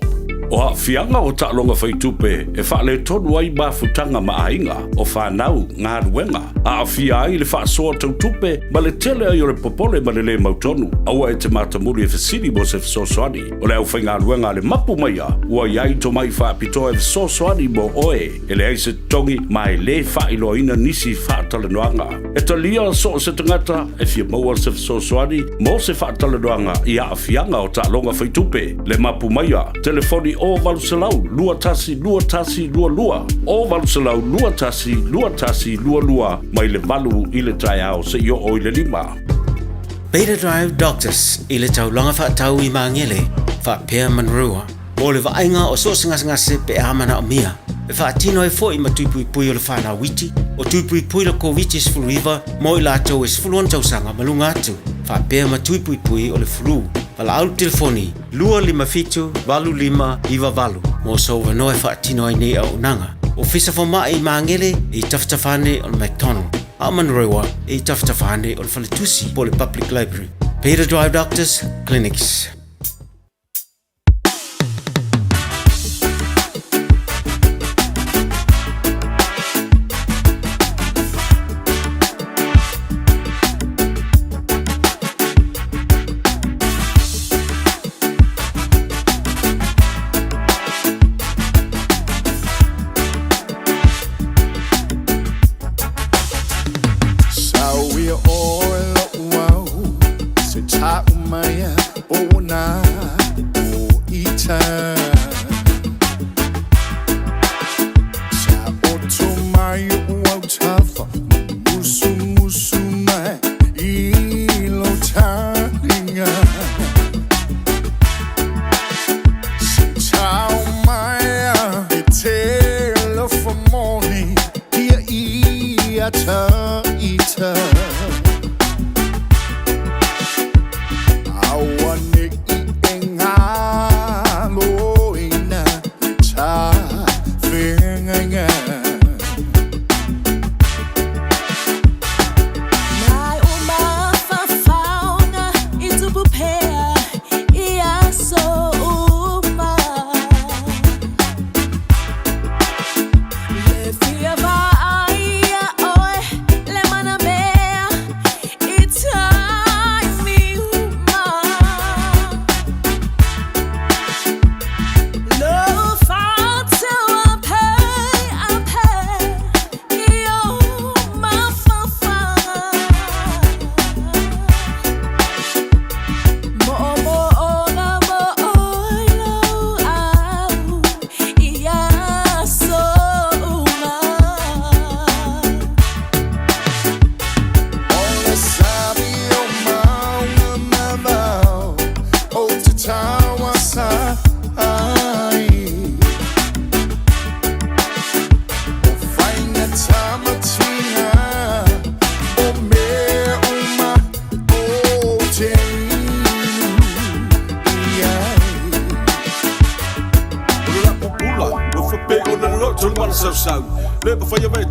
O haafiaga o taaloga faitupe e faaletonu ai mafutaga ma aiga o fanau galuega aafia ai le faasoa tautupe ma le tele ai o le popole ma le lē mautonu aua e te matamuli e fesili mo se fesoasoani o le aufaigaluega a le mapu maia ua iai tomai faapitoa e fesoasoani mo oe e leai se totogi ma e lē faailoaina nisi faatalanoaga e talia soo se tagata e fia maua se fesoasoani mo se faatalanoaga i aafiaga o taaloga faitupe le mapu maia telefoni o valuselau lua tasi lua tasi lua lua o valuselau lua tasi lua tasi lua lua mai le 8 i le taeao seia oo i le 5. Beta Drive Doctors i le taulaga faatau i Magele, faapea Manrua. Mo le vaaiga o so o se gasegase pe a manaomia. E faatino ai foi ma tuipuipui o le fanau iti, o tuipuipui le Koviti-19 mo i latou e 16 tausaga ma luga atu, faapea ma tuipuipui o le flu. Valaau le telefoni 257 8598 mo sou avanoa e faatino ai nei auaunaga. Ofisa Fomai i Magele e i tafatafa ane o le McDonald. A o Manurewa e i tafatafa ane o le Faletusi po o le Public Library. Beta Drive Doctors Clinics.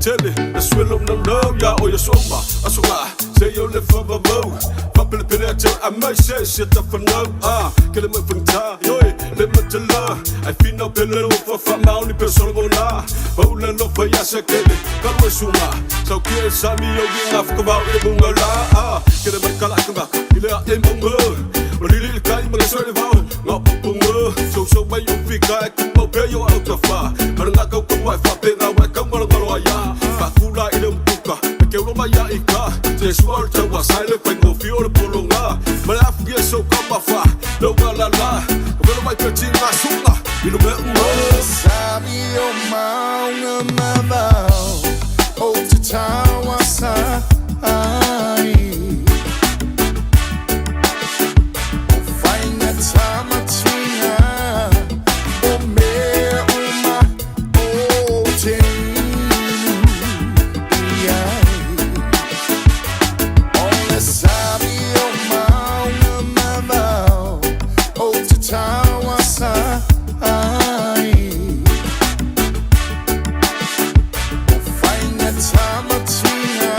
tele Le suelo na nau Ya o ya soma Aso nga Se yo le fa va vau Fa pele pele a te a mai se se ta fa nau Ah Ke le mai fang ta Yoi Le ma te la Ai fina pele lo fa fa mau ni pe solo mo la Pau le no fa ya se kele Ka lo sunga Sau ki e sa mi yo gi nga fuka vau e bunga la Ah Ke le mai kala ka I le a e monga Ma lili le kai ma le so le vau Nga po nga So so mai o fi ka e ku mau pe yo au ta fa Ma nga kau ka wai fa pe nga wai kau ngalo ngalo a ya Fa kula i le mpuka Me ke ulo mai a i ka Te sua o le tau a sai le whai ngofi o le polo ngā Ma le afu ia so ka ma fa Lo nga la la Ka velo mai pe ti ngā sunga I lo me unga Sabi o maunga mavao O te tawa sa ai O whainga tamatinga O mea uma o te inu i ai O le sabi o maunga mavao O te tawa sa ai O whainga tamatinga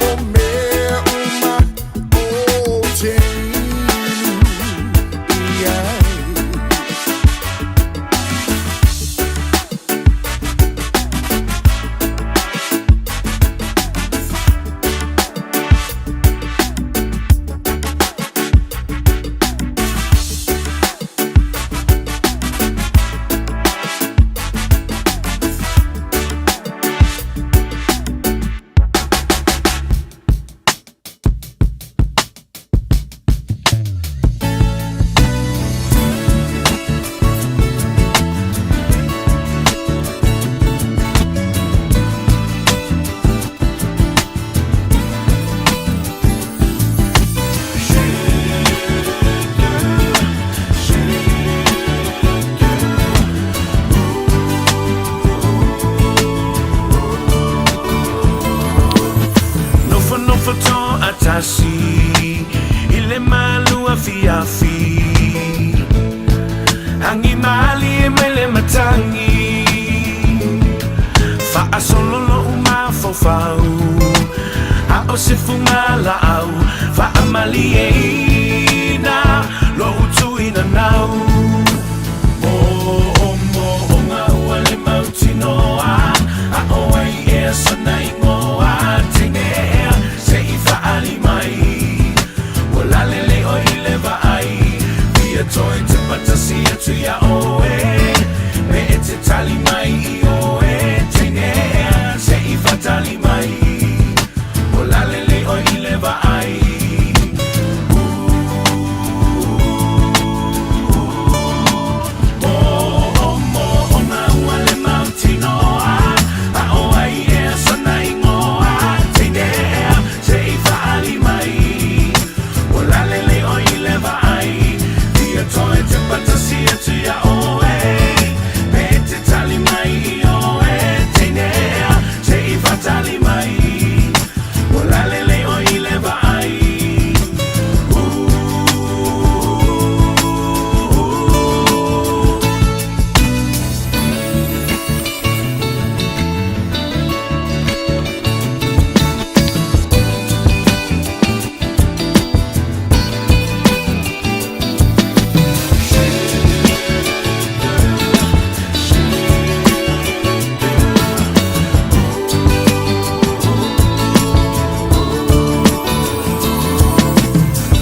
O mea uma o te inu i ai. Nofo nofo to atasi I le malu afi afi Hangi mali e mai le matangi Fa asololo uma fau A o se funga la au Fa amali e ina Lo utu ina nau Mo o mo o ngā ua le mautinoa A o ai ea sona ingoa Teine ea se i whaali mai Ua lalele o i le vaai Via toi te patasi atu ia oe Me e te tali mai i oe Teine ea se i whatali mai Ua lalele o i le vaai Mo o mo o ngā ua le mautinoa A o ai ea sona ingoa Teine ea se i whaali mai Ua lalele o i le vaai Via toi te patasi atu ia oe Me e te tali mai i oe Teine ea se i whatali mai Ua lalele o i le vaai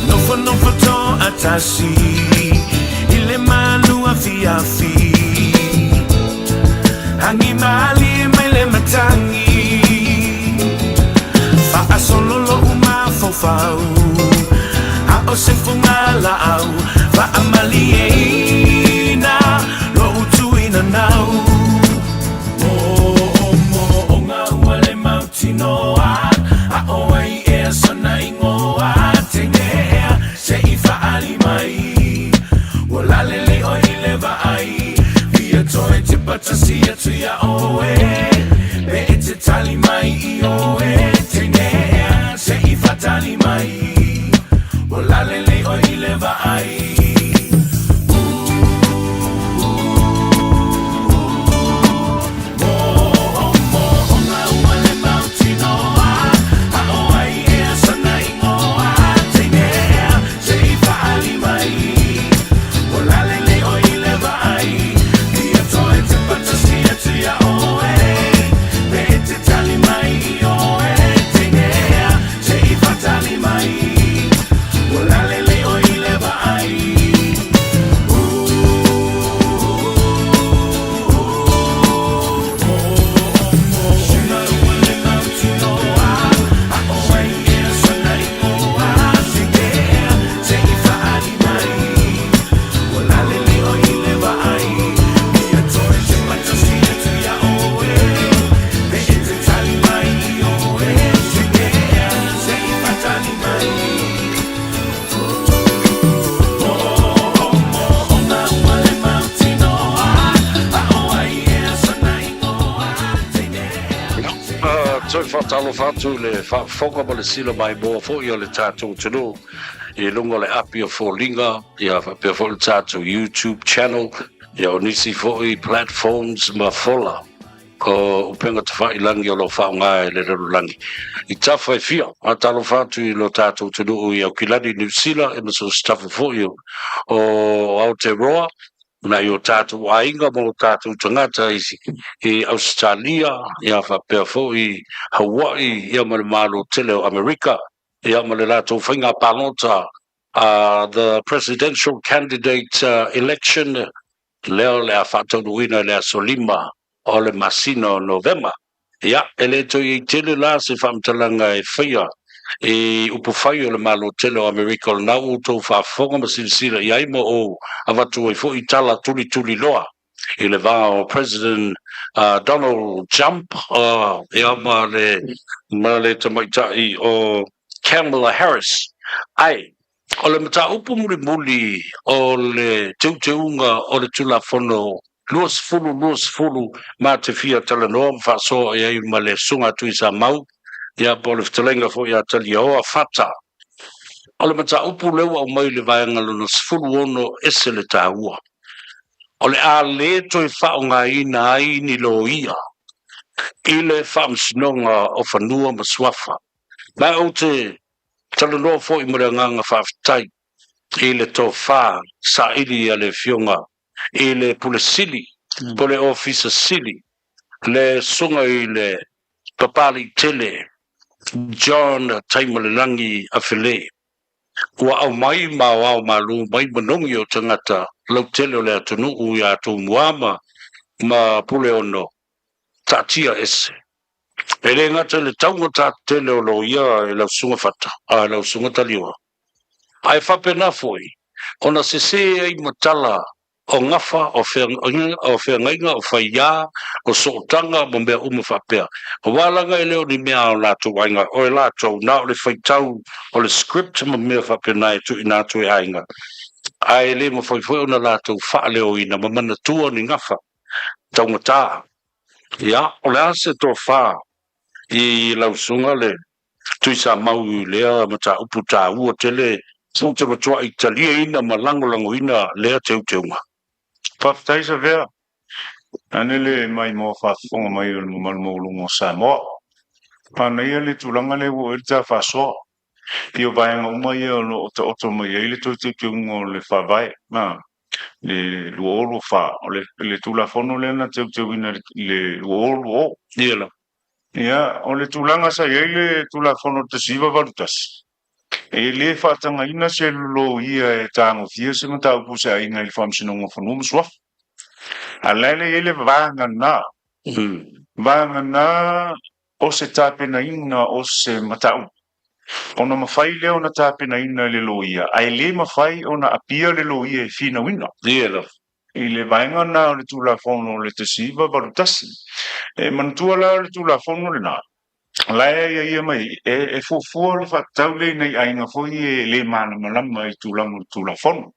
Nofo nofo to atasi I le malu afi afi Hangi mali e mai le matangi Fa asololo uma fau A o se funga la au Fa amali e ina Lo utu ina nau Mo o mo o ngā ua le mautinoa A o ai ea sona ingoa Teine ea se i whaali mai Ua lalele o i le vaai Via toi te patasi atu ia oe Me e te tali mai i oe Teine ea se i whatali mai Ua lalele o Toe faatalofa atu i le faafofoga ma le sila maimoa foi o le tatou atunuu i luga o le api o Foliga, ia faapea foi le tatou YouTube channel, ia o nisi foi platforms ma fola o upega tafailagi o lo o faaaoga e le lalolagi i tafa e fia. Faatalofa atu i lo tatou atunuu i Aukilani, Niu Sila, e ma so o se tafa foi o Aotearoa, nai o tatou aiga ma o tatou tagata i Ausetalia, ia faapea foi Hawaii, ia ma le Malo tele o Amerika, ia ma le latou faiga palota, the presidential candidate election, lea o le a faataunuuina i le aso 5 o le masina o Novema. Ia, e le toe i ai tele la se faamatalaga e faia i upufai o le Malo tele o Amerika o lena ua outou faafofoga ma silasila i ai ma ou avatu ai foi tala tulituliloa i le va o President Donald Jump ia ma le ma le tamaitai o Kamala Harris. Ae, o le mataupu mulimuli o le teuteuga o le Tulafono 2020 ma te fia talanoa ma faasoa i ai ma le Susuga a Tuisamau, ia po o le fetalaiga foi ia Taliaoa Fata. O le mataupu lea ua aumai i le vaega lona 16 ese le taua. O le a le toe faaaogaina ai ni loia i le Faamasinoga o Fanua ma Suafa. Ma ou te talanoa foi ma le agaga faafetai i le tofa saili a le Afioga i le Pule Sili po o le Ofisa Sili, le Susuga i le Papaliitele John Taimalelagi Afele, ua aumai ma aoao malu mai manogi o tagata lautele o le atunuu iā Tumua ma Puleono taatia ese. E le gata i le taugata tele o loia e lau Susuga Fata, a lau Susuga Talioa, Ae faapena foi ona sesē ai ma tala o gafa, o feagaiga, o faiā, o sootaga ma mea uma faapea. Aua laga e le o ni mea a o latou aiga, o e latou na o le faitau o le script ma mea faapena e tuuina atu e aiga, ae le mafai foi ona latou faaleoina ma manatua ni gafa taugata. Ia, o le a se tofa i lau susuga le Tuisamau i lea mataupu taua tele ou te matuai taliaina ma lagolagoina lea teuteuga. Faafetai Savea. Ane le maimoa faafofoga mai o le mamalu maualuga o Samoa. Manaia le tulaga lea ua oo i ai le ta faasoa. I o vaega uma ia o lo o taoto mai ai le toe teuteuga o le Faavae, le 2024, o le Tulafono lea na teuteuina i le 2020. Ia lava. Ia, o le tulaga sa i ai le Tulafono 1981, e le faatagaina se loia e tagofia se mataupu o se aiga i le Faamasinoga o Fanua ma Suafa. A o la e i ai le vaega na, vaega na o se tapenaina o se mataupu, ona mafai lea ona tapenaina e le loia, ae le mafai ona apia le loia e finauina. Ia lava. I le vaega lena o le Tulafono o le 1981. E manatua la o le Tulafono lena, o la e aiaia mai ai, e fuafua le faatatau lea i nai aiga foi e le malamalama i tulaga o le Tulafono.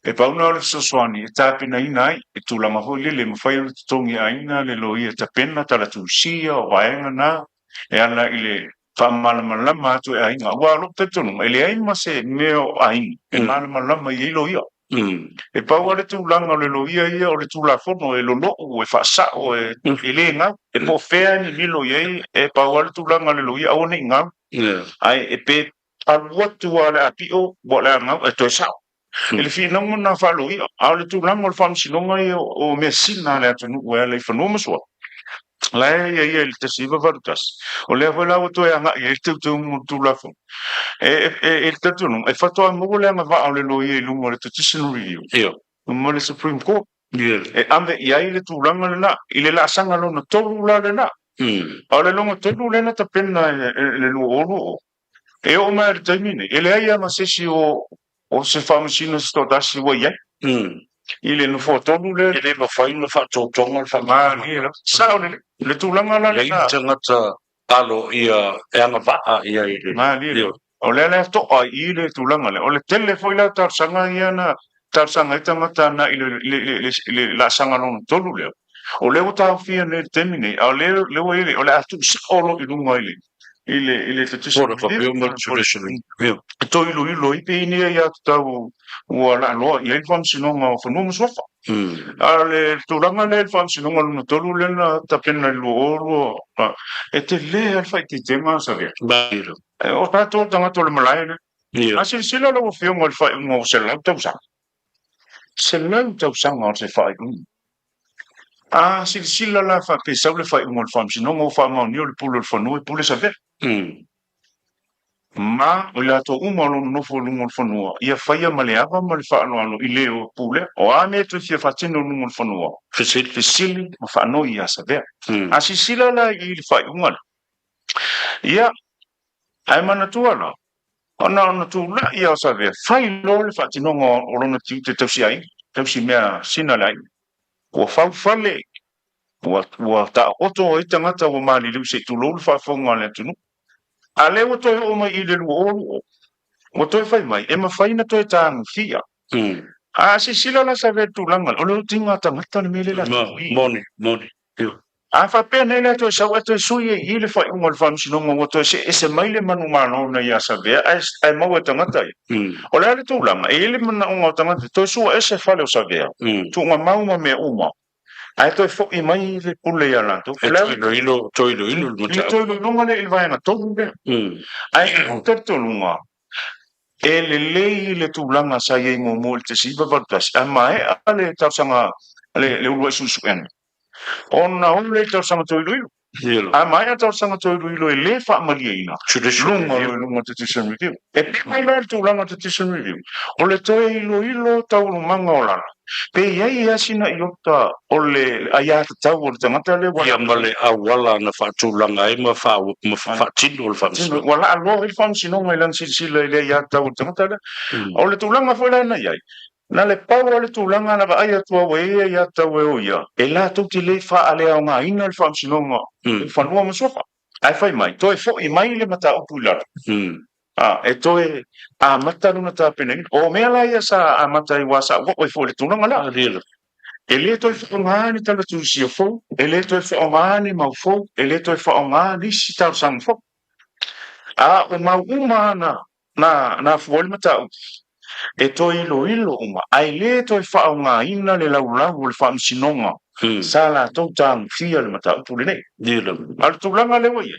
E pau lena o le fesoasoani e tapenaina ai i tulaga foi lele e mafai ona totogi e aiga le loia tapena talatusia o vaega na e ala i le faamalamalama atu e aiga. Aua o lou talitonuga, e leai ma se mea o aiga e malamalama i ai loia. E pau lava le tulaga o le loia ia o le Tulafono e lolo'u, e faasa'o, e le gau. E po o fea e mimilo i ai, e pau lava le tulaga o le loia aua ne i gau. Ae e pe alu atu lava le apio ua o le a gau ae toe sa'o. I le finauga lena faaloia, a o le tulaga o le faamasinoga ia o measina a le atunuu e ala i fanua ma suafa, la e aiaia i le 1981, o lea foi la ua toe agai ai le teuteuga o le Tulafono. E, e, e le talitonuga, e faatoa maua le agavaa o le loia i luga o le Petition Review ma le Supreme Court. E ave i ai le tulaga lena, i le laasaga lona tolu la lena. A o le lona tolu lea na tapena e le 2020, E oo mai i le taimi nei, e leai lava ma se isi o se faamasino se toatasi ua i ai i le nofoa tonu lea. E le mafai ona faatotoga le faamasinoga. Malie lava. Sao lelei. Le tulaga la lena. Leai ni tagata alo ia e agavaa i ai i le. Malie lava. O le ala e to'a i i le tulaga lea. O le tele foi la o talosaga ia na talosaga ai tagata agai i le, le, le, le, le laasaga lona tolu lea. O lea ua taofia nei i le taimi nei, a o lea, lea ua i ai le, o le a tuusao loa i luga i le, i le, i le Judicial Court of Review, Appeal ma le Judicial Review. E toe iloilo ai pe i ni aiatatau ua laaloa i ai le Faamasinoga o Fanua ma Suafa. A o le tulaga lea i le Faamasinoga lona tolu lea na tapena i le 2022, e tele lava le faaeteetega a Savea. O tatou tagata o le malae lea. A silasila lau Afioga i le faaiuga o 100 tausaga, 100 tausaga o se faaiuga. A silasila la faapea sau le faaiuga o le Faamasinoga ua faamaonia o le pule o le fanua e pule Savea. Ma o i latou uma o lo o nonofo i luga o le fanua, ia faia ma le ava ma le faaaloalo i le o pulea. O a mea e toe fia faatino i luga o le fanua? Fesili. Fesili ma faanoi ia Savea. A silasila la i le faaiuga lea, ia, ae manatua la, ona ona tulai ia o Savea, fai loa le faatinoga o lona tiute tausi aiga, tausi mea sina le aiga. Ua fau fale, ua, ua taoto ai tagata ua maliliu se i tulou le faafofoga a le atunuu. A lea ua toe oo mai i le 2020, ua toe fai mai, e mafai ona toe tagofia. A silasila la Savea i le tulaga lea, o le otiga tagata le mea lea o le a tuui. Moni, moni. A faapea nei la toe sau ae toe sui ai i i le faaiuga o le Faamasinoga ua toe see ese mai le manumalo na ia Savea ae, ae maua e tagata ia. O le a le tulaga? E i ai le manaoga o tagata toe sua ese fale o Savea, tuugamau ma mea uma, ae toe fo'i mai le pule ia latou. E toe iloilo, toe iloilo le mataupu. Le toe iloiloga lea i le vaega tonu lea. Ae o le talitonuga, e lelei le tulaga sa i ai muamua i le 1981, a maea le talosaga le uluai suesuega, Ona o lea i talosaga toiloilo. A maea talosaga toiloilo e le faamalieina luga o luga Judicial Review. E pei mai la le tulaga Judicial Review, o le toe iloilo taualumaga o lalo, pe i ai ea sina iota o le aiatatau o le tagata lea ua Ia ma le auala na faatulaga ai ma faatino le faamasinoga. Ua laaloa ai le faamasinoga i lana silasila i le aiatatau o le tagata lea. O le tulaga foi la na i ai, Na le pau lava le tulaga na vaai atu au e ia ia tau e o ia, e latou te le faaleaogaina le faamasinoga o fanua ma suafa. Ae fai mai, toe foi mai le mataupu i lalo, a, e toe amata lona tapenaina. O mea la ia sa amata ai aua sa ou oo ai foi i le tulaga la. E le toe faaaoga ni tala tusia fou, e le toe faaaoga ni mau fou, e le toe faaaoga nisi talosaga fou. A o mau uma na Na, na fua ai le mataupu e toe iloilo uma, ae le toe faaaogaina le laulau o le faamasinoga sa latou tagofia le mataupu lenei. A o le tulaga lea ua i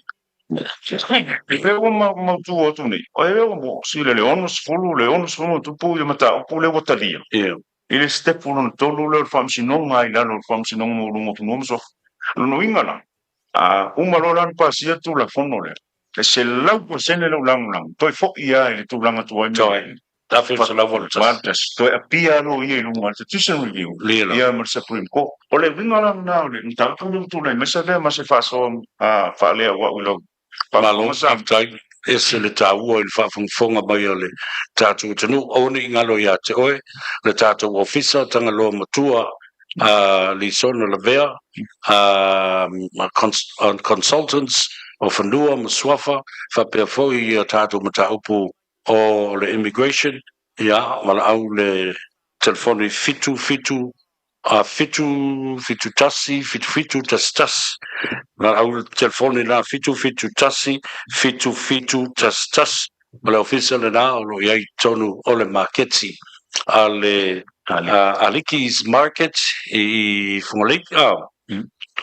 ai, e pei ua mautu atu nei, e ua sila le 60, le 60 ma tupu ia mataupu lea ua talia i le sitepu lona tolu lea o le faamasinoga i lalo o le Faamasinoga Maualuga o Fanua ma Suafa. O lona uiga la, a uma loa la ona pasia le Tulafono lea, E 100% lou lagolago, toe foi lava i le tulaga tuai ma le 1981, toe appear loa ia i luga o le Petition Review ia ma le Supreme Court. O le uiga la lena o le mataupu lea ua tulai mai, Savea, ma se faasoa faalea au i lau Malo faafetai, ese le taua i le faafogafoga mai a le tatou atunuu. Aua ne i galo ia te oe le tatou Ofisa Tagaloa Matua a Lisona Lavea, Consultants o Fanua ma Suafa, faapea foi ia tatou mataupu o le Immigration, ia, valaau le telefoni 7 7 7 7 1 7 7 1 1. Valaau le telefoni la 7 7 1 7 7 1 1. O le ofisa lena o lo o i ai i totonu o le maketi a le Aliki's Market i Fugalei,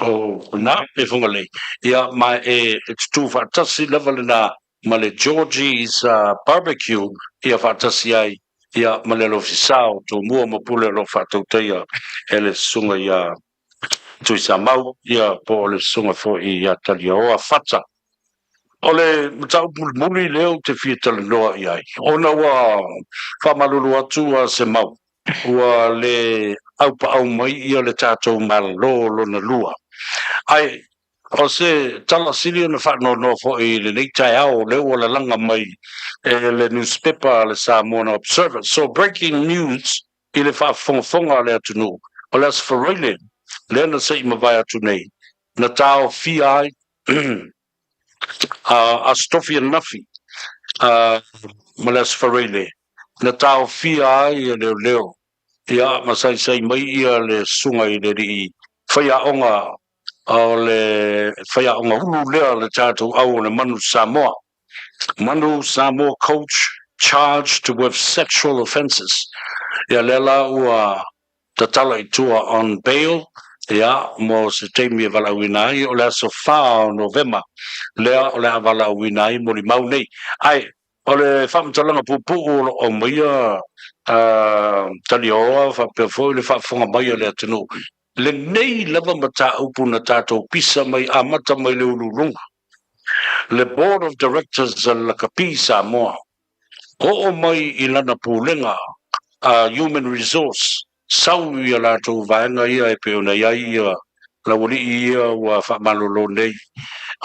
o na i Fugalei. Ia, ma e tutū faatasi lava lena ma le Georgie's Barbecue, ia faatasi ai ia ma le alofisa o Tumua ma Pule o lo o faatautaia e le Susuga ia Tuisamau, ia po o le Susuga foi ia Taliaoa Fata. O le mataupu mulimuli lea ou te fia talanoa i ai, ona ua faamalulu atu a Semau, ua le aupaau mai ia le tatou Malo lona lua. Ae o se tala sili ona faanoanoa foi i lenei taeao lea ua lalaga mai e le nusipepa a le Samoan Observer. So breaking news i le faafofogafoga a le atunuu, o le Aso Faraile lea na se i mavae atu nei, na taofia ai a Aso Tofi ananafi. ma le Aso Faraile na taofia ai e leoleo, ia, ma saisai mai ia le susuga i le alii faiaoga o le faiaoga ulu lea o le tatou au o le Manu Samoa. Manu Samoa coach charged with sexual offences. Ia lea la ua tatala i tua on bail, ia, mo se taimi e valaauina ai, o le aso 4 o Novema lea o le a valaauina ai molimau nei. Ae, o le faamatalaga puupuu o lo o aumaia Taliaoa faapea foi le faafofoga mai a le atunuu, lenei lava mataupu na tatou pisa mai amata mai le uluuluga, le Board of Directors a le Lakapi Samoa, oo mai i lana pulega a Human Resource, sau i a latou vaega ia e pei ona i ai ia laualii ia ua faamalolo nei,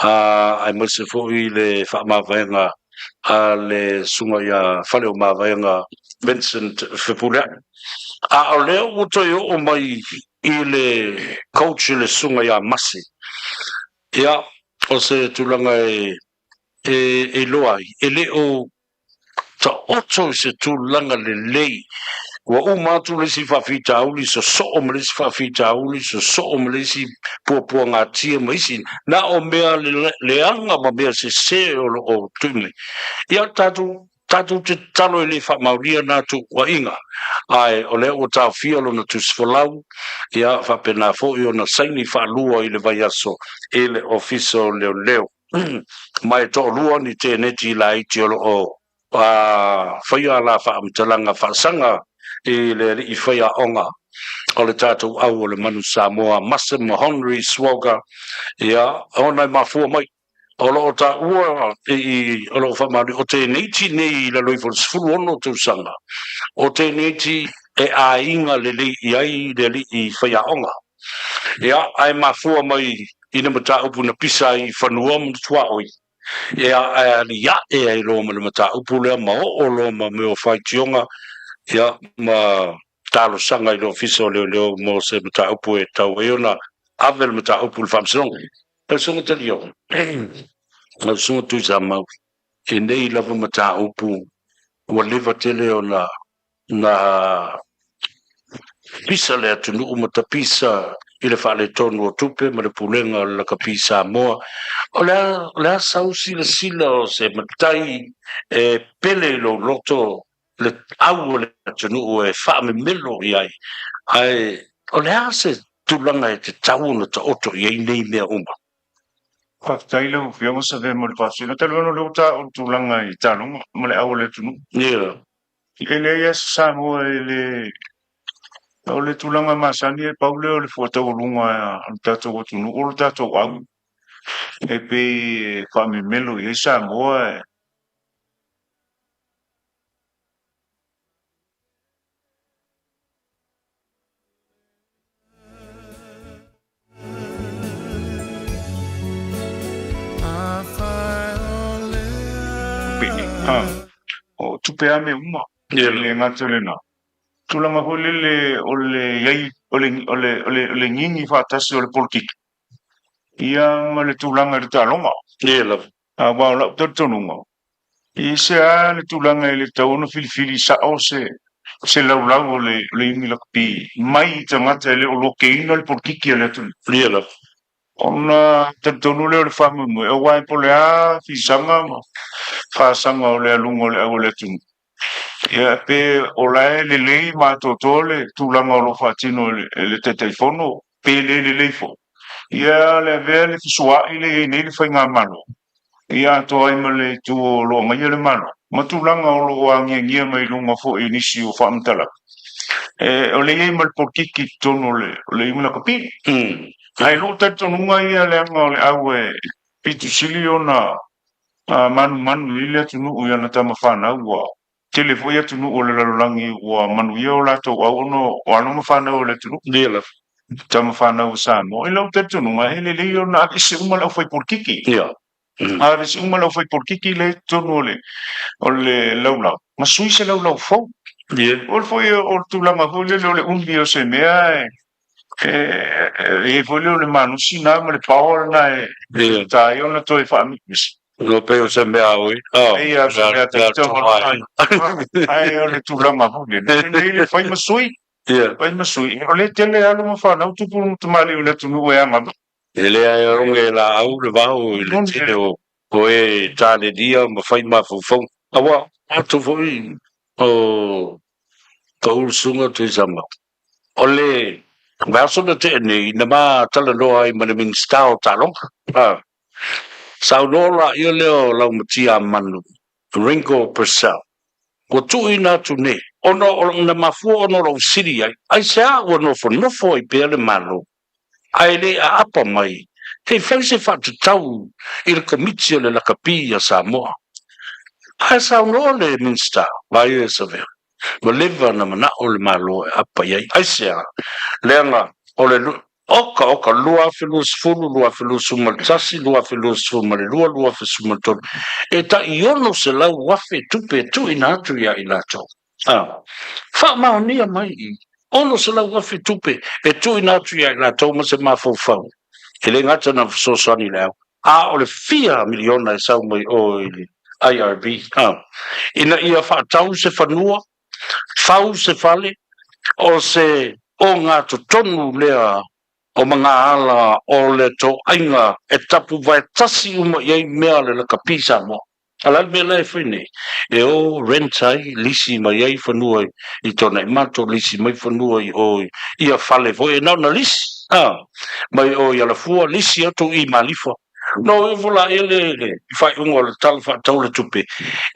a aemaise foi le faamavaega a le Susuga ia Faleomavaega Vincent Fepuleai. A o lea ua toe oo mai i le coach i le Susuga ia Mase, ia, o se tulaga e e iloa ai, e le o taoto i se tulaga lelei. Ua uma atu le isi faafitauli, sosoo ma le isi faafitauli, sosoo ma le isi puapuagatia ma isi, na o mea leaga ma mea sese o lo o tui mai. Ia, tatou, tatou te tatalo e le faamaonia na tuuaiga, ae o lea ua taofia lona tusifolau, ia, faapena foi ona saini faalua i le vaiaso i le Ofisa o Leoleo. Ma e toalua ni tēneti laiti o lo o faia la faamatalaga faasaga i le alii faiaoga o le tatou au o le Manu Samoa, Mase Mahonri Swagger, ia, ona e mafua mai o lo o taua i o lo o faamaonia o tēneiti nei i lalo ifo o le 16 tausaga, o tēneiti e aiga lelei i ai le alii faiaoga. Ia, ae mafua mai i le mataupu na pisa ai i fanua ma tuaoi, ia, ae aliae ai loa ma le mataupu lea ma oo loa ma mea o faitioga, ia, ma talosaga i le Ofisa o Leoleo mo se mataupu e tatau ai ona ave le mataupu i le Faamasinoga. Lau Susuga Talio, lau Susuga Tuisamau, i nei lava mataupu ua leva tele ona na pisa le atunuu ma tapisa i le faaletonu o tupe ma le pulega o le lakapi Samoa. O le a, o le a sau silasila o se matai e pele i lou loto le au o le atunuu e faamemelo i ai, ae o le a se tulaga e tatau ona taoto i ai nei mea uma? Faafetai lau Afioga Savea mo le faafesili. Talu ai ona o lea ua taua le tulaga i taaloga ma le au o le atunuu. Yeah. E leai lava se Samoa e le... O le tulaga masani e pau lea o le fua taualuga a le tatou atunuu o le tatou au e pei e faamemelo i ai Samoa e O tupe a mea uma, e le gata i lena. Tulaga foi lele o le i ai, o le, o le, o le, o le gigi faatasi o le polokiki, ia ma le tulaga i le taaloga. Ia lava. Aua o lau talitonuga, i se a le tulaga e le tatau ona filifili sao se se laulau o le o le iuni lakapi mai i tagata e le o lokeina le polokiki a le atunuu. Ia lava. Ona talitonu lea o le faamoemoe, aua e po o le a fisaga ma fasaga o le aluga o le au a le atunuu, ia pe o la e lelei ma atoatoa le tulaga o lo o faatino e le Taitaifono, pe le lelei foi. Ia le avea le fesoaai lea e i ai nei le Faigamalo, ia atoa ai ma le itu o lo o agaia le Malo, ma tulaga o lo o agiagia mai luga foi i nisi o faamatalaga. E, o le i ai ma le polokiki i totonu o le, o le iuga lakapi. Ae i lou talitonuga ia leaga o le au e pito sili ona manumanu i ai le atunuu i ana tama fanau ua tele foi atunuu o le lalolagi ua manuia o latou au ona o alo ma fanau o le atunuu. Ia lava. Tama fanau o Samoa. I lau talitonuga, e lelei ona aveese uma le aufai polokiki. Ia. Aveese uma le aufai polokiki lea i totonu o le, o le laulau, ma sui se laulau fou. Ia. O le foi o le tulaga foi lele o le umi o se mea e, e i ai foi lea o le malosi na ma le power na e ta ai ona toe faamisi. No pei o se mea oi. Oh, Ei a se mea te Ai o le tulaga foi lele. Lenei le fai ma sui. Yeah. Fai ma sui. O le tele alo ma fanau tupu ma tamalii o le atunuu e aga. E leai e oge e laau le vao i le tele o o e talelia ma fai mafaufauga. Aua atu foi o Paul Suga Tuisamau. O le vaiaso na tea nei na ma talanoa ai ma le Minisita o Taaloga. A saunoa laia lea o Laumatia Manu, Ringo Purcell, ua tuuina atu nei, ona o na mafua ona o lou sili ai, aisea ua nofonofo ai pea le Malo ae le aapa mai hei fai se faatatau i le Komiti o le Lakapi a Samoa. Ae saunoa le Minisita, Vaea Savea, ua leva na manao le Malo e aapa i ai. Aisea? Leaga o le oka oka 2020, 2021, 2022, 2023, e tai 600,000 tupe e tuuina atu ia i latou. A faamaonia mai i 600,000 tupe e tuuina atu ia i latou ma se mafaufau, e le gata na fesoasoani i le au, a o le fia miliona e sau mai o i le IRB, a ina ia faatau se fanua, fau se fale, o se ogatotonu lea o magaala o le toaiga e tapuvae tasi uma i ai mea a le lakapi Samoa. A o le a le mea la e fai nei? E o rent ai, lisi mai ai fanua i Tuanaimato, lisi mai fanua i o i ia fale foi, e na ona lisi, a, mai o i Alafua, lisi atu i Malifa. No ifo la ia le, le faaiuga o le Tala Faatatau o le Tupe,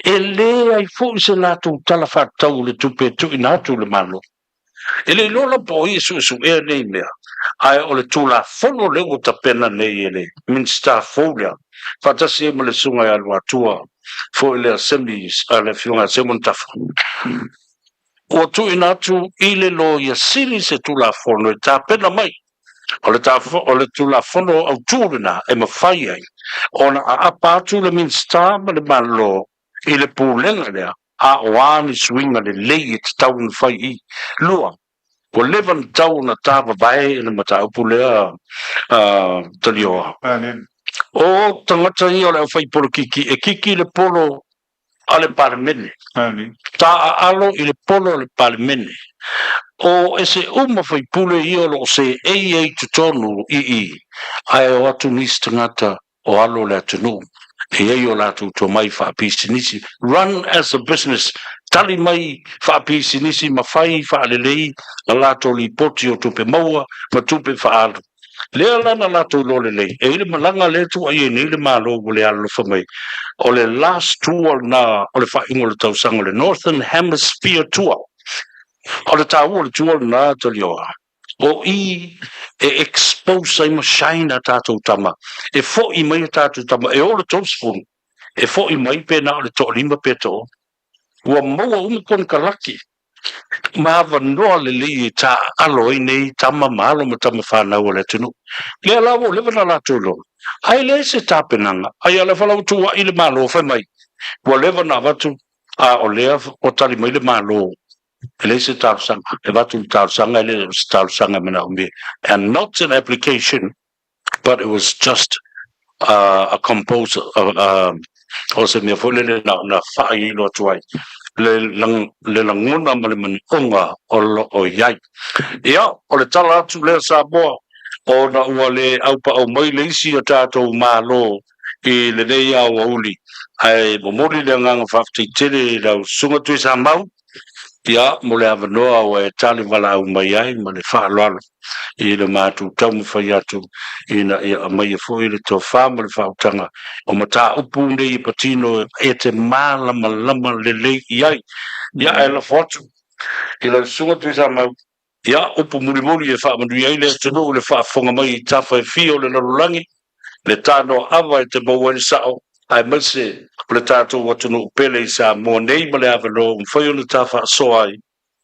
e leai foi se latou Tala Faatatau o le Tupe e tuuina atu i le Malo. E le iloa la po o ai e suesuea nei mea, ae o le Tulafono lea ua tapena nei e le Minisita fou lea, faatasi ai ma le Susuga ia Luatua foi lea Semi, le Afioga ia Simon Tafa, ua tuuina atu i le Loia Sili se Tulafono e tapena mai. O le, o le Tulafono autu lena e mafai ai ona aapa atu le Minisita ma le Malo i le pulega lea, a o a ni suiga lelei e tatau ona fai i lua, ua leva ona tatau ona tavavae i le mataupu lea a Talioa. O tagata ia o le aufai polokiki e kiki le polo a le Palemene, taaalo i le polo a le Palemene. O ese uma faipule ia o lo o seei ai i totonu i i, ae o atu nisi tagata o alo o le atunuu e i ai o latou tomai faapisinisi, run as a business, tali mai faapisinisi ma fai faalelei a latou lipoti o tupe maua ma tupe faaalu. Lea la na latou iloa lelei, e i le malaga lea e tuuai ai nei le Malo ua le alolofa mai, o le last tour lena o le faaiuga o le tausaga o le Northern Hemisphere Tour. O le taua o le tour lena, Tolioa, O i e expose ai ma shine a tatou tama, e fo'i mai a tatou tama, e oo le 30, e fo'i mai pe na o le toalima pe toaono. Ua maua uma konekarate ma avanoa lelei e taaalo ai nei tama ma alo ma tama fanau a le atunuu. Lea la ua leva na latou iloa, ae leai se tapenaga, ai a le fala ua tuua'i le Malo fai mai, ua leva na avatu, a o lea ua tali mai le Malo E leai se talosaga, e avatu le talosaga, e le o se talosaga e manaomia. And not an application, but it was just a composer, o se mea foi lele na ona faailo atu ai le, le lagona ma le manaoga o lo o i ai. Ia, o le tala atu lea Samoa, ona ua le aupaau mai le isi o tatou Malo i lenei aoauli, ae momoli le agaga faafetai tele i lau Susuga Tuisamau, Ia, mo le avanoa ua e tali valaau mai ai ma le faaaloalo i le matou taumafai atu ina ia aumaia foi le tofa ma le faautaga o mataupu nei e patino e te malamalama lelei i ai. Ia, ae lafo atu i lau Susuga Tuisamau, ia, upu mulimuli e faamanuia ai le atunuu i le faafofoga mai i tafa e fia o le lalolagi, le tanoa ava e te maua ai le sao, aemaise o le tatou atunuu pele i Samoa nei ma le avanoa ua mafai ona ta faasoa ai,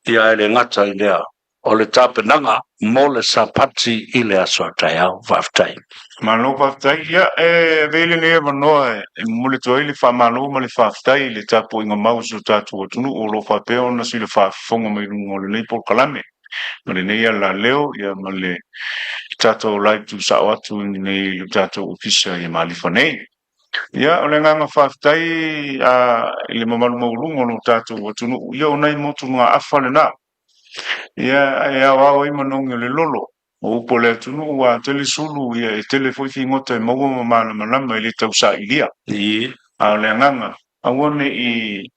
ia ae le gata i lea, o le tapenaga mo le Sapati i le aso a taeao. Faafetai. Malo faafetai. Ia, e avea lenei avanoa e momoli atu ai le faamalo ma le faafetai i le tapuaiga mau a si o tatou atunuu o lo o faapea ona sila faafofoga mai luga o lenei polokalame ma lenei alaleo, ia ma le tatou live tuusao atu i lenei i le tatou ofisa i Malifa nei. Ia, o le agaga faafetai i le mamalu maualuga o lo tatou atunuu, ia o nai motugaafa lena. Ia, e aoao ai manogi o le lolo. O upu a le atunuu, a tele sulu, ia e tele foi figota e maua ma malamalama e le tau sailia. A o le agaga, aua ne i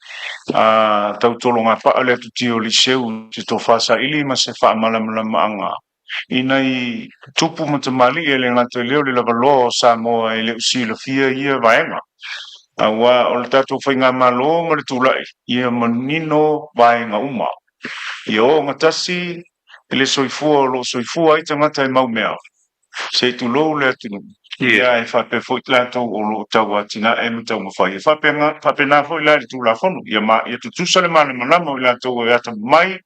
tau tologapa'a le atutia o Liseu i se tofa saili ma se faamalamalamaga i nai tupu ma tamalii e le gata i lea o le lavaloa o Samoa e le o silafia ia vaega. Aua o le tatou faigamalo ma le tulai ia manino vaega uma. Ia ogatasi i le soifua o lo o soifua ai tagata e mau mea, se i tulou le atunuu, ia e faapea foi latou o lo o tau atinae ma taumafai. E faapena foi la i le Tulafono, ia tutusa le malamalama o i latou e atamamai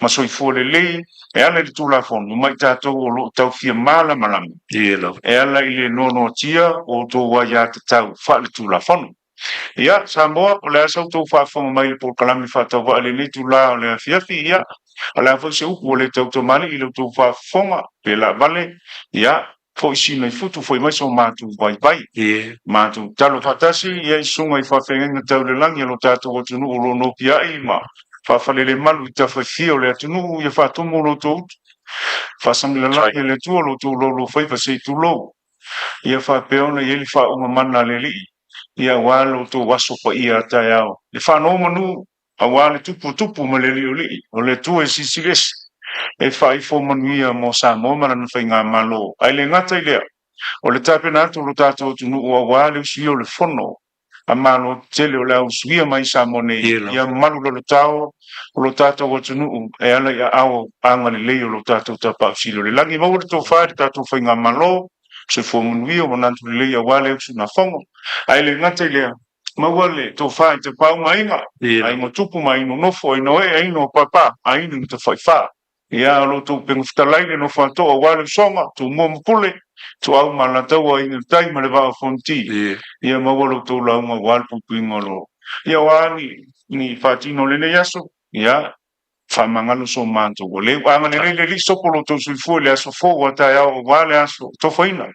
ma soifua lelei e ala i le Tulafono ma i tatou o lo o tau fia malamalama e ala i le noanoatia o outou aiatatau faale-Tulafono. Ia, Samoa, o le a sa outou faafofoga mai i le polokalame faatauvaa i lenei itulā o le afiafi? Ia, o le a foi se upu ua le tautamalii i la outou faafofoga, pe laavale? Ia, foi sina i futu, foi mai so matou vaivai. Matou tatalo faatasi, ia i susuga i faafeagaiga tau i le lagi a lo tatou atunuu o lo o nopiai ma faafalelemalu i tafa e fia o le atunuu, ia faatumu lo outou utu, faasagilalagi e le Atua lo outou loulofaiva se i tulou. Ia faapea ona i ai le faauuga mana a le Alii, ia aua lo outou aso paia a taeao, le faanonomanu aua le tupu o tupu ma le alii o alii, o le Atua e silisili ese, e faaifo manuia mo Samoa ma lana faigamalo. Ae le gata i lea, o le tapena atu o lo tatou atunuu aua le usuia o le Fono a Malo tetele o le a usuia mai i Samoa nei, ia malu lalotao o lo tatou atunuu e ala i aao agalelei o lo tatou Tapausili o le lagi. Maua le tofa i le tatou faigamalo, soifua manuia, manatu lelei aua le usugafono. Ae le gata i lea, maua le tofa i tapaau ma aiga, aiga o tupu ma aiga o nofo, aiga o ee, aiga o papa, aiga o tafaifa. Ia, o lo outou upega fetalai le nofo atoa aua le usoga, Tumua ma Pule, Ituau ma Alataua, Aiga i le Tai ma le Vaa o Fonoti. Ia maua lo outou lauga aua le puipuiga o lo. Ia, o a ni faatino o lenei aso, ia, faamagalo so matou. Ua le agalelei le Alii sopo lo outou soifua i le aso fou a taeao aua le aso tofaina.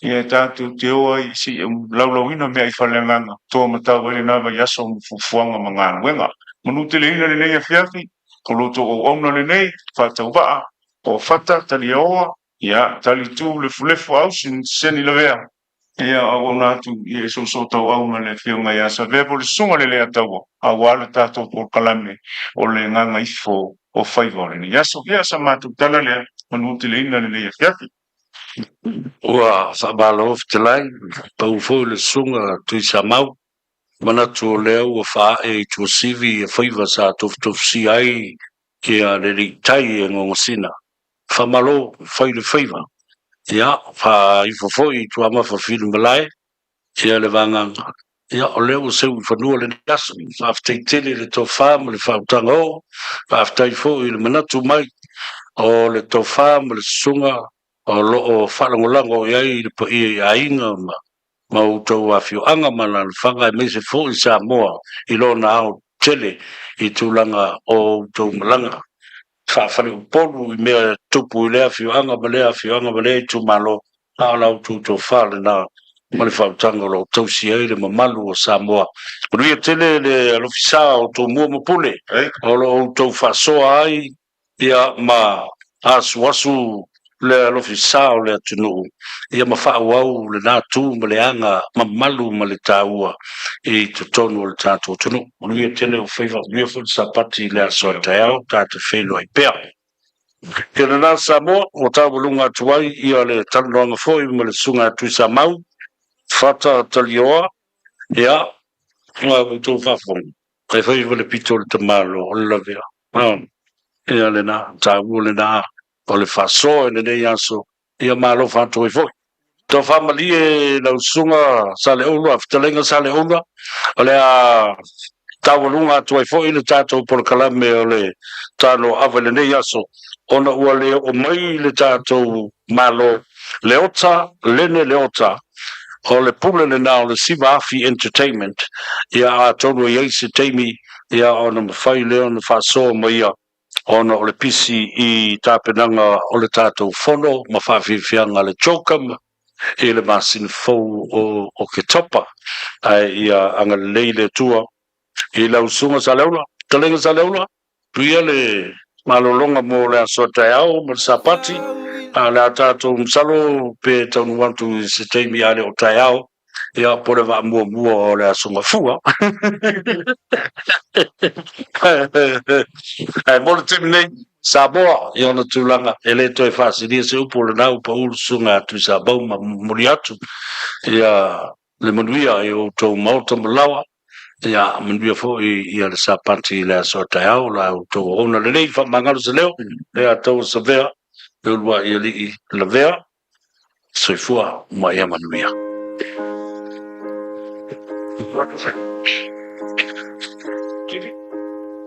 Ia e tatou te o ai se i laulauina mea i faleagaga, toa matau ai lena vaiaso ma fuafuaga ma galuega. Manuteleina lenei afiafi, o lo outou auauna lenei, faatauvaa, o fata, taliaoa, ia, talitu, lefulefu, ausi, seni lavea, ia, auauna atu, ia e soosoo tauau ma le afioga ia Savea po o le Susuga le Leataua, aua le tatou polokalame o le gagaifo o faiva o lenei aso. Ia, sa matou tala lea, manuteleina lenei afiafi. Ua faamalo fetalai, pau foi le susuga Tuisamau, manatu o lea ua faaee i Tuasivi ia faiva sa tofutofusia ai ia le alii tai e Gogosina. Faamalo fai le faiva. Ia, faaifo foi i Tuamafa Filimalae ia le vagaga. Ia, o lea ua seu i fanua lenei aso. Faafetai tele i le tofa ma le faautaga oo. Faafetai foi i le manatu mai o le tofa ma le susuga o lo o faalagolago i ai le paia i aiga ma outou afioaga ma alaalafaga aemaise foi Samoa i lona ao tele i tulaga o outou malaga faafaleupolu i mea e tupu i lea afioaga ma lea afioaga ma lea itumalo, a o la outou tofa lena ma le faautaga o lo o tausi ai le mamalu o Samoa. Manuia tele le alofisa o Tumua ma Pule o lo o outou faasoa ai ia ma asuasu le alofisa o le atunuu ia ma faaauau lena tu ma le aga mamalu ma le taua i totonu o le tatou atunuu. Manuia tele ou faiva, manuia foi le Sapati i le aso a taeao, tatou feiloai pea. Ia lena Samoa, ua taualuga atu ai ia le talanoaga foi ma le Susuga ia Tuisamau Fata Talioa, ia, ua outou faafofoga, e fai foi le pito o le tamaloa o le lavea. Ia lena, taua lena o le faasoa i lenei aso, ia ma alofa atu ai foi. Tofa malie lau susuga Saleulu, fetalaiga Saleulu, o le a taualuga atu ai foi le tatou polokalame o le tano ava i lenei aso, ona ua le oo mai le tatou Malo Leota, Lene Leota, o le pule lena o le Siva Afi Entertainment, ia atonu e i ai se taimi ia ona mafai lea ona faasoa ma ia ona o le pisi i tapenaga o le tatou fono ma faafiafiaga a le CHOGM, i le masina fou o Oketopa. Ae ia agalelei le Atua i lau Susuga Saleaula, Fetalaiga Saleaula, tuia le malologa mo le aso a taeao ma le Sapati, a o le a tatou masalo pe taunuu atu i se taimi a le o taeao, ia po o le vaa muamua o le Aso Gafua. Ae mo le taimi nei, Samoa i ona tulaga, e le toe faasilia se upu o lena ua pau le Susuga a Tuisamau ma momoli atu ia le manuia i outou maota ma laoa, ia manuia foi ia le Sapati i le aso a taeao, la outou auauna lelei, faamagalo se leo, ia taua savea, le uluai alii lavea, soifua ma ia manuia.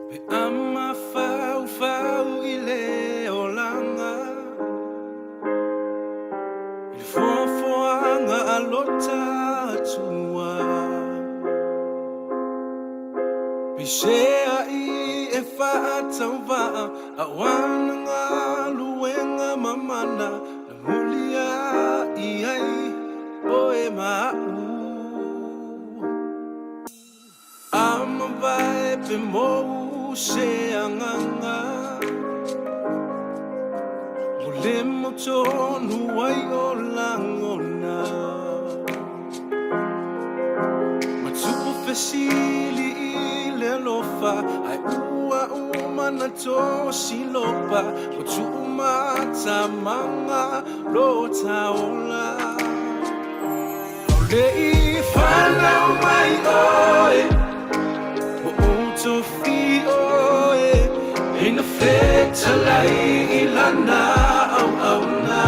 Pe ama faufau i le olaga I le foafoaga a lota atua Peiseai e faatauvaa A o ana galuega mamana Na mulia i ai oe ma aʻu A mavae pe mou se agaga Ua le mautonu ai o lagona Ma tupu fesili i le alofa Ae ua uma na tosilopa Ua tuu matamaga lo ta ola Aole i fanau mai oe Ua ou tofi oe Ina fetalai i lana auauna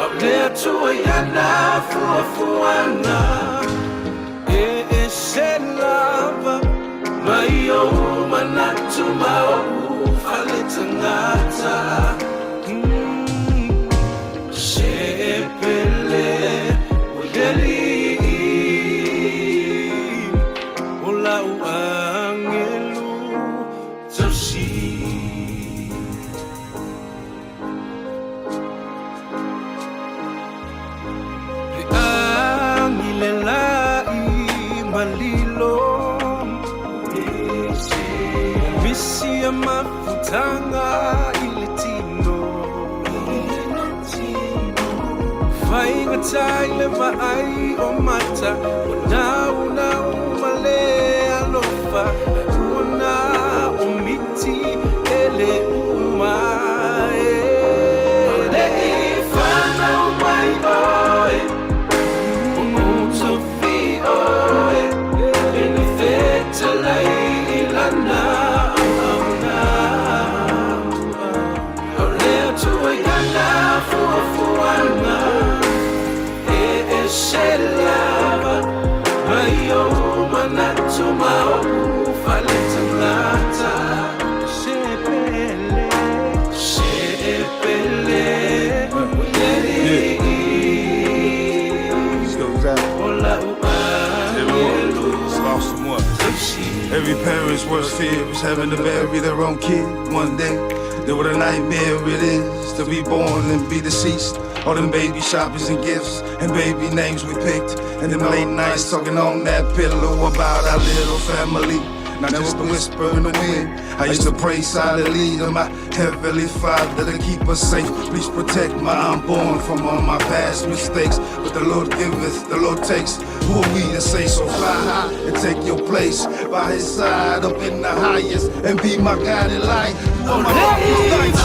Aole atua i ana fuafuaga E ese lava mai ou manatu ma ou faletagata Se pele o le alii O lau agelu tausi. Pe agi le lai malilo Misi a mafutaga i le tino Faigata i le vaai o mata Ua naunau ma le alofa Ua na o miti e le uma e Le i fanau mai oe Ua ou tofi oe Ina fetalai i lana auauna Aole atua i ana fuafuaga E ese lava mai ou manatu ma ou faletagata Se pele, se pele o le alii O lau agelu tausi. Every parent's worst fear is having to bury their own kid one day. Then what a nightmare it is to be born and be deceased. All them baby shoppers and gifts and baby names we picked. And them late nights talking on that pillow about our little family. Not just a whisper in the wind. I used to pray silently to my heavenly Father to keep us safe. Please protect my unborn from all my past mistakes. But the Lord giveth, the Lord takes. Who are we to say so fly high and take your place by his side up in the highest and be my guiding light? On my darkest nights.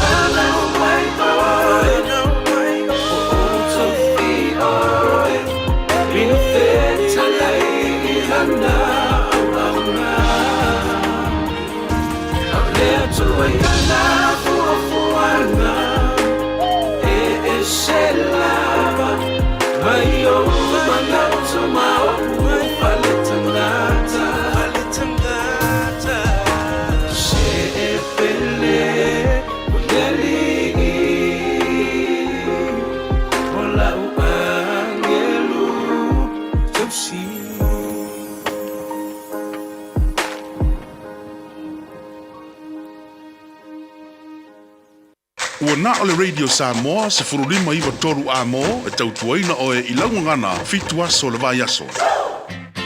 Ua na o le Radio Samoa 1593 Amo e tautuaina oe i laugagana 7 aso le vaiaso.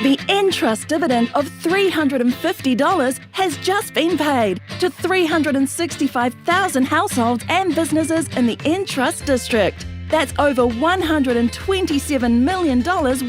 The Entrust dividend of $350 has just been paid to 365,000 households and businesses in the Entrust district. That's over $127 million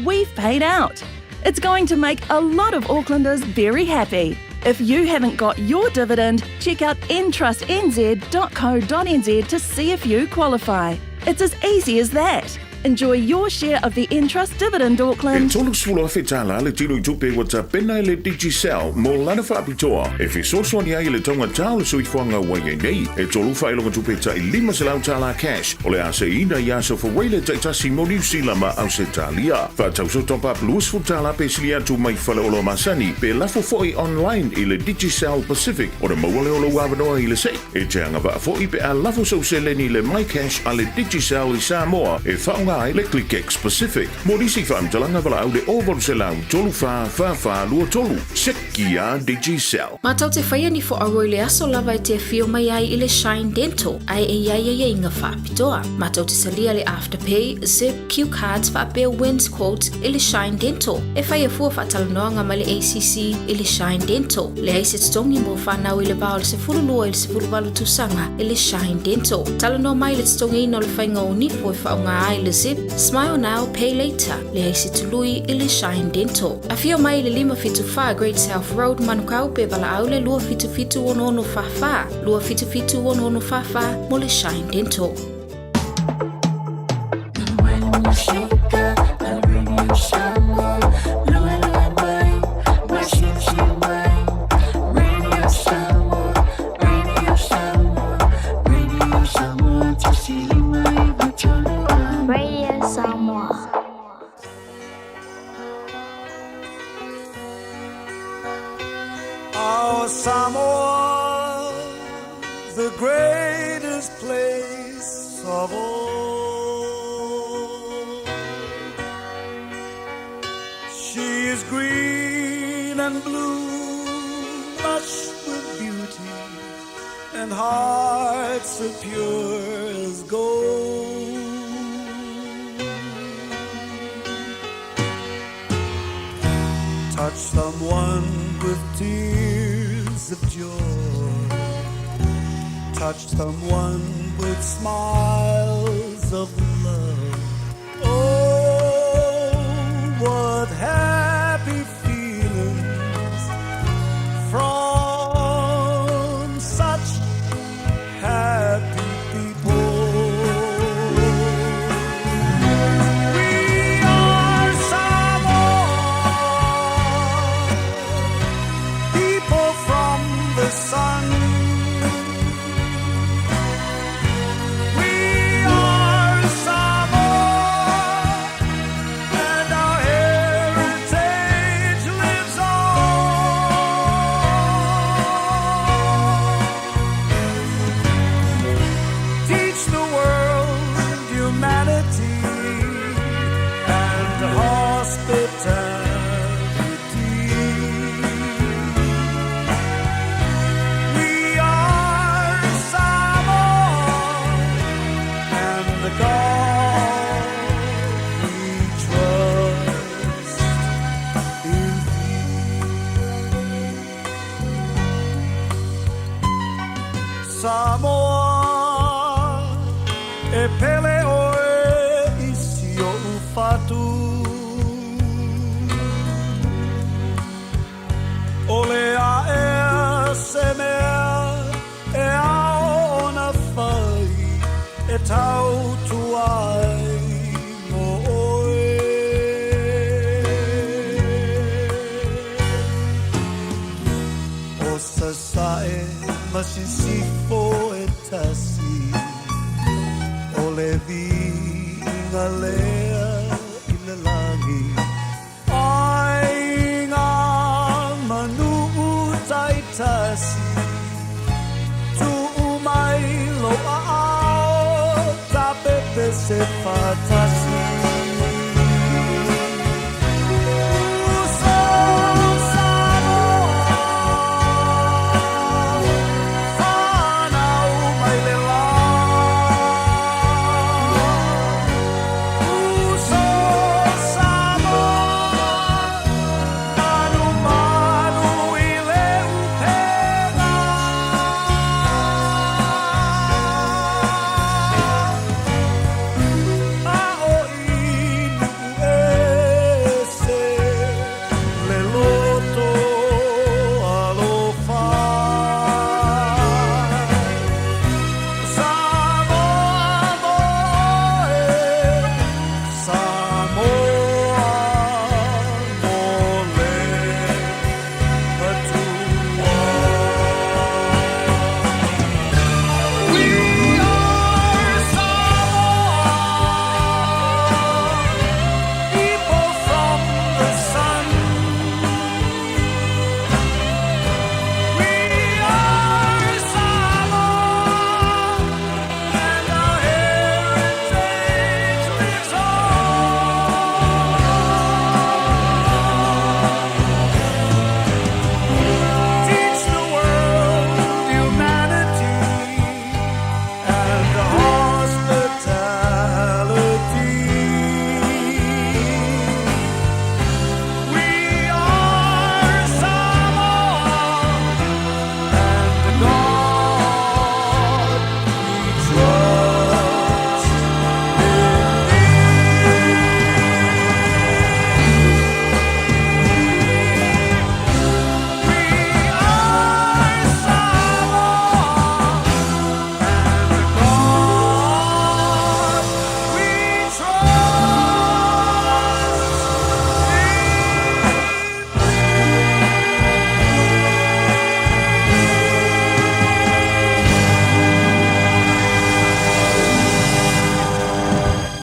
we've paid out. It's going to make a lot of Aucklanders very happy. If you haven't got your dividend, check out entrustnz.co.nz to see if you qualify. It's as easy as that. Enjoy your share of the Entrust dividend, E Auckland. 30,000 tālā le tino i tupe ua tapena e le Digicel mo lana faapitoa e fesoasoani ai i le taugata o le soifuaga ua i ai nei. E tolu faailoga tupe ta'i $500 tālā cash o le a seiina i aso fauaile taitasi mo Niu Sila ma Ausetalia. Faatau sau top up 20 tālā pe sili atu mai faleoloa masani pe lafo fo'i online i le Digicel Pacific ona maua lea o lou avanoa i le sei. E te agavaa fo'i pe a lafo sau seleni i le MyCash a le Digicel i Samoa e faaaoga ai le ClickX Pacific. Mo nisi faamatalaga valaau le 0800 34 44 23. Seki a Digicel. Matou te whaia ni fo aua i le aso lava e te awhio mai ai i le Shine Dental, ae e iai aiaiga faapitoa. Matou te talia le Afterpay, Zip, Q Cards faapea Wins Quotes i le Shine Dental. E whaia fua faatalanoaga ma le ACC i le Shine Dental. Leai se totogi mo whanau i le va o le 12 i le 18 tausaga i le Shine Dental. Talanoa mai i le totogiina o le faiga o nifo e faaaoga ai le Zip, Smile Now, Pay Later. Leai se tului i le Shine Dental. Afio mai i le 574 Great South Road, Manukau pe valaau le 277 6644, 277 6644 mo le Shine Dental. Radio Samoa. Our Samoa, the greatest place of all. She is green and blue, lush with beauty, and hearts as pure as gold. Touch someone with tears of joy. Touch someone with smiles of love. Oh, what happy feelings from such happy people. We are Samoa, people from the sun. We are Samoa, and our heritage lives on. Teach the world humanity and hospitality. We are Samoa, and the God we trust is Samoa, e pele oe i si o'u fatu. O le aea se mea e ao ona fai e tautua ai mo oe. O Sasae ma Sisifo e tasi, o le viiga lea i le lagi. Aiga ma nuu taitasi, tuu mai lou aao, tapepese faatasi.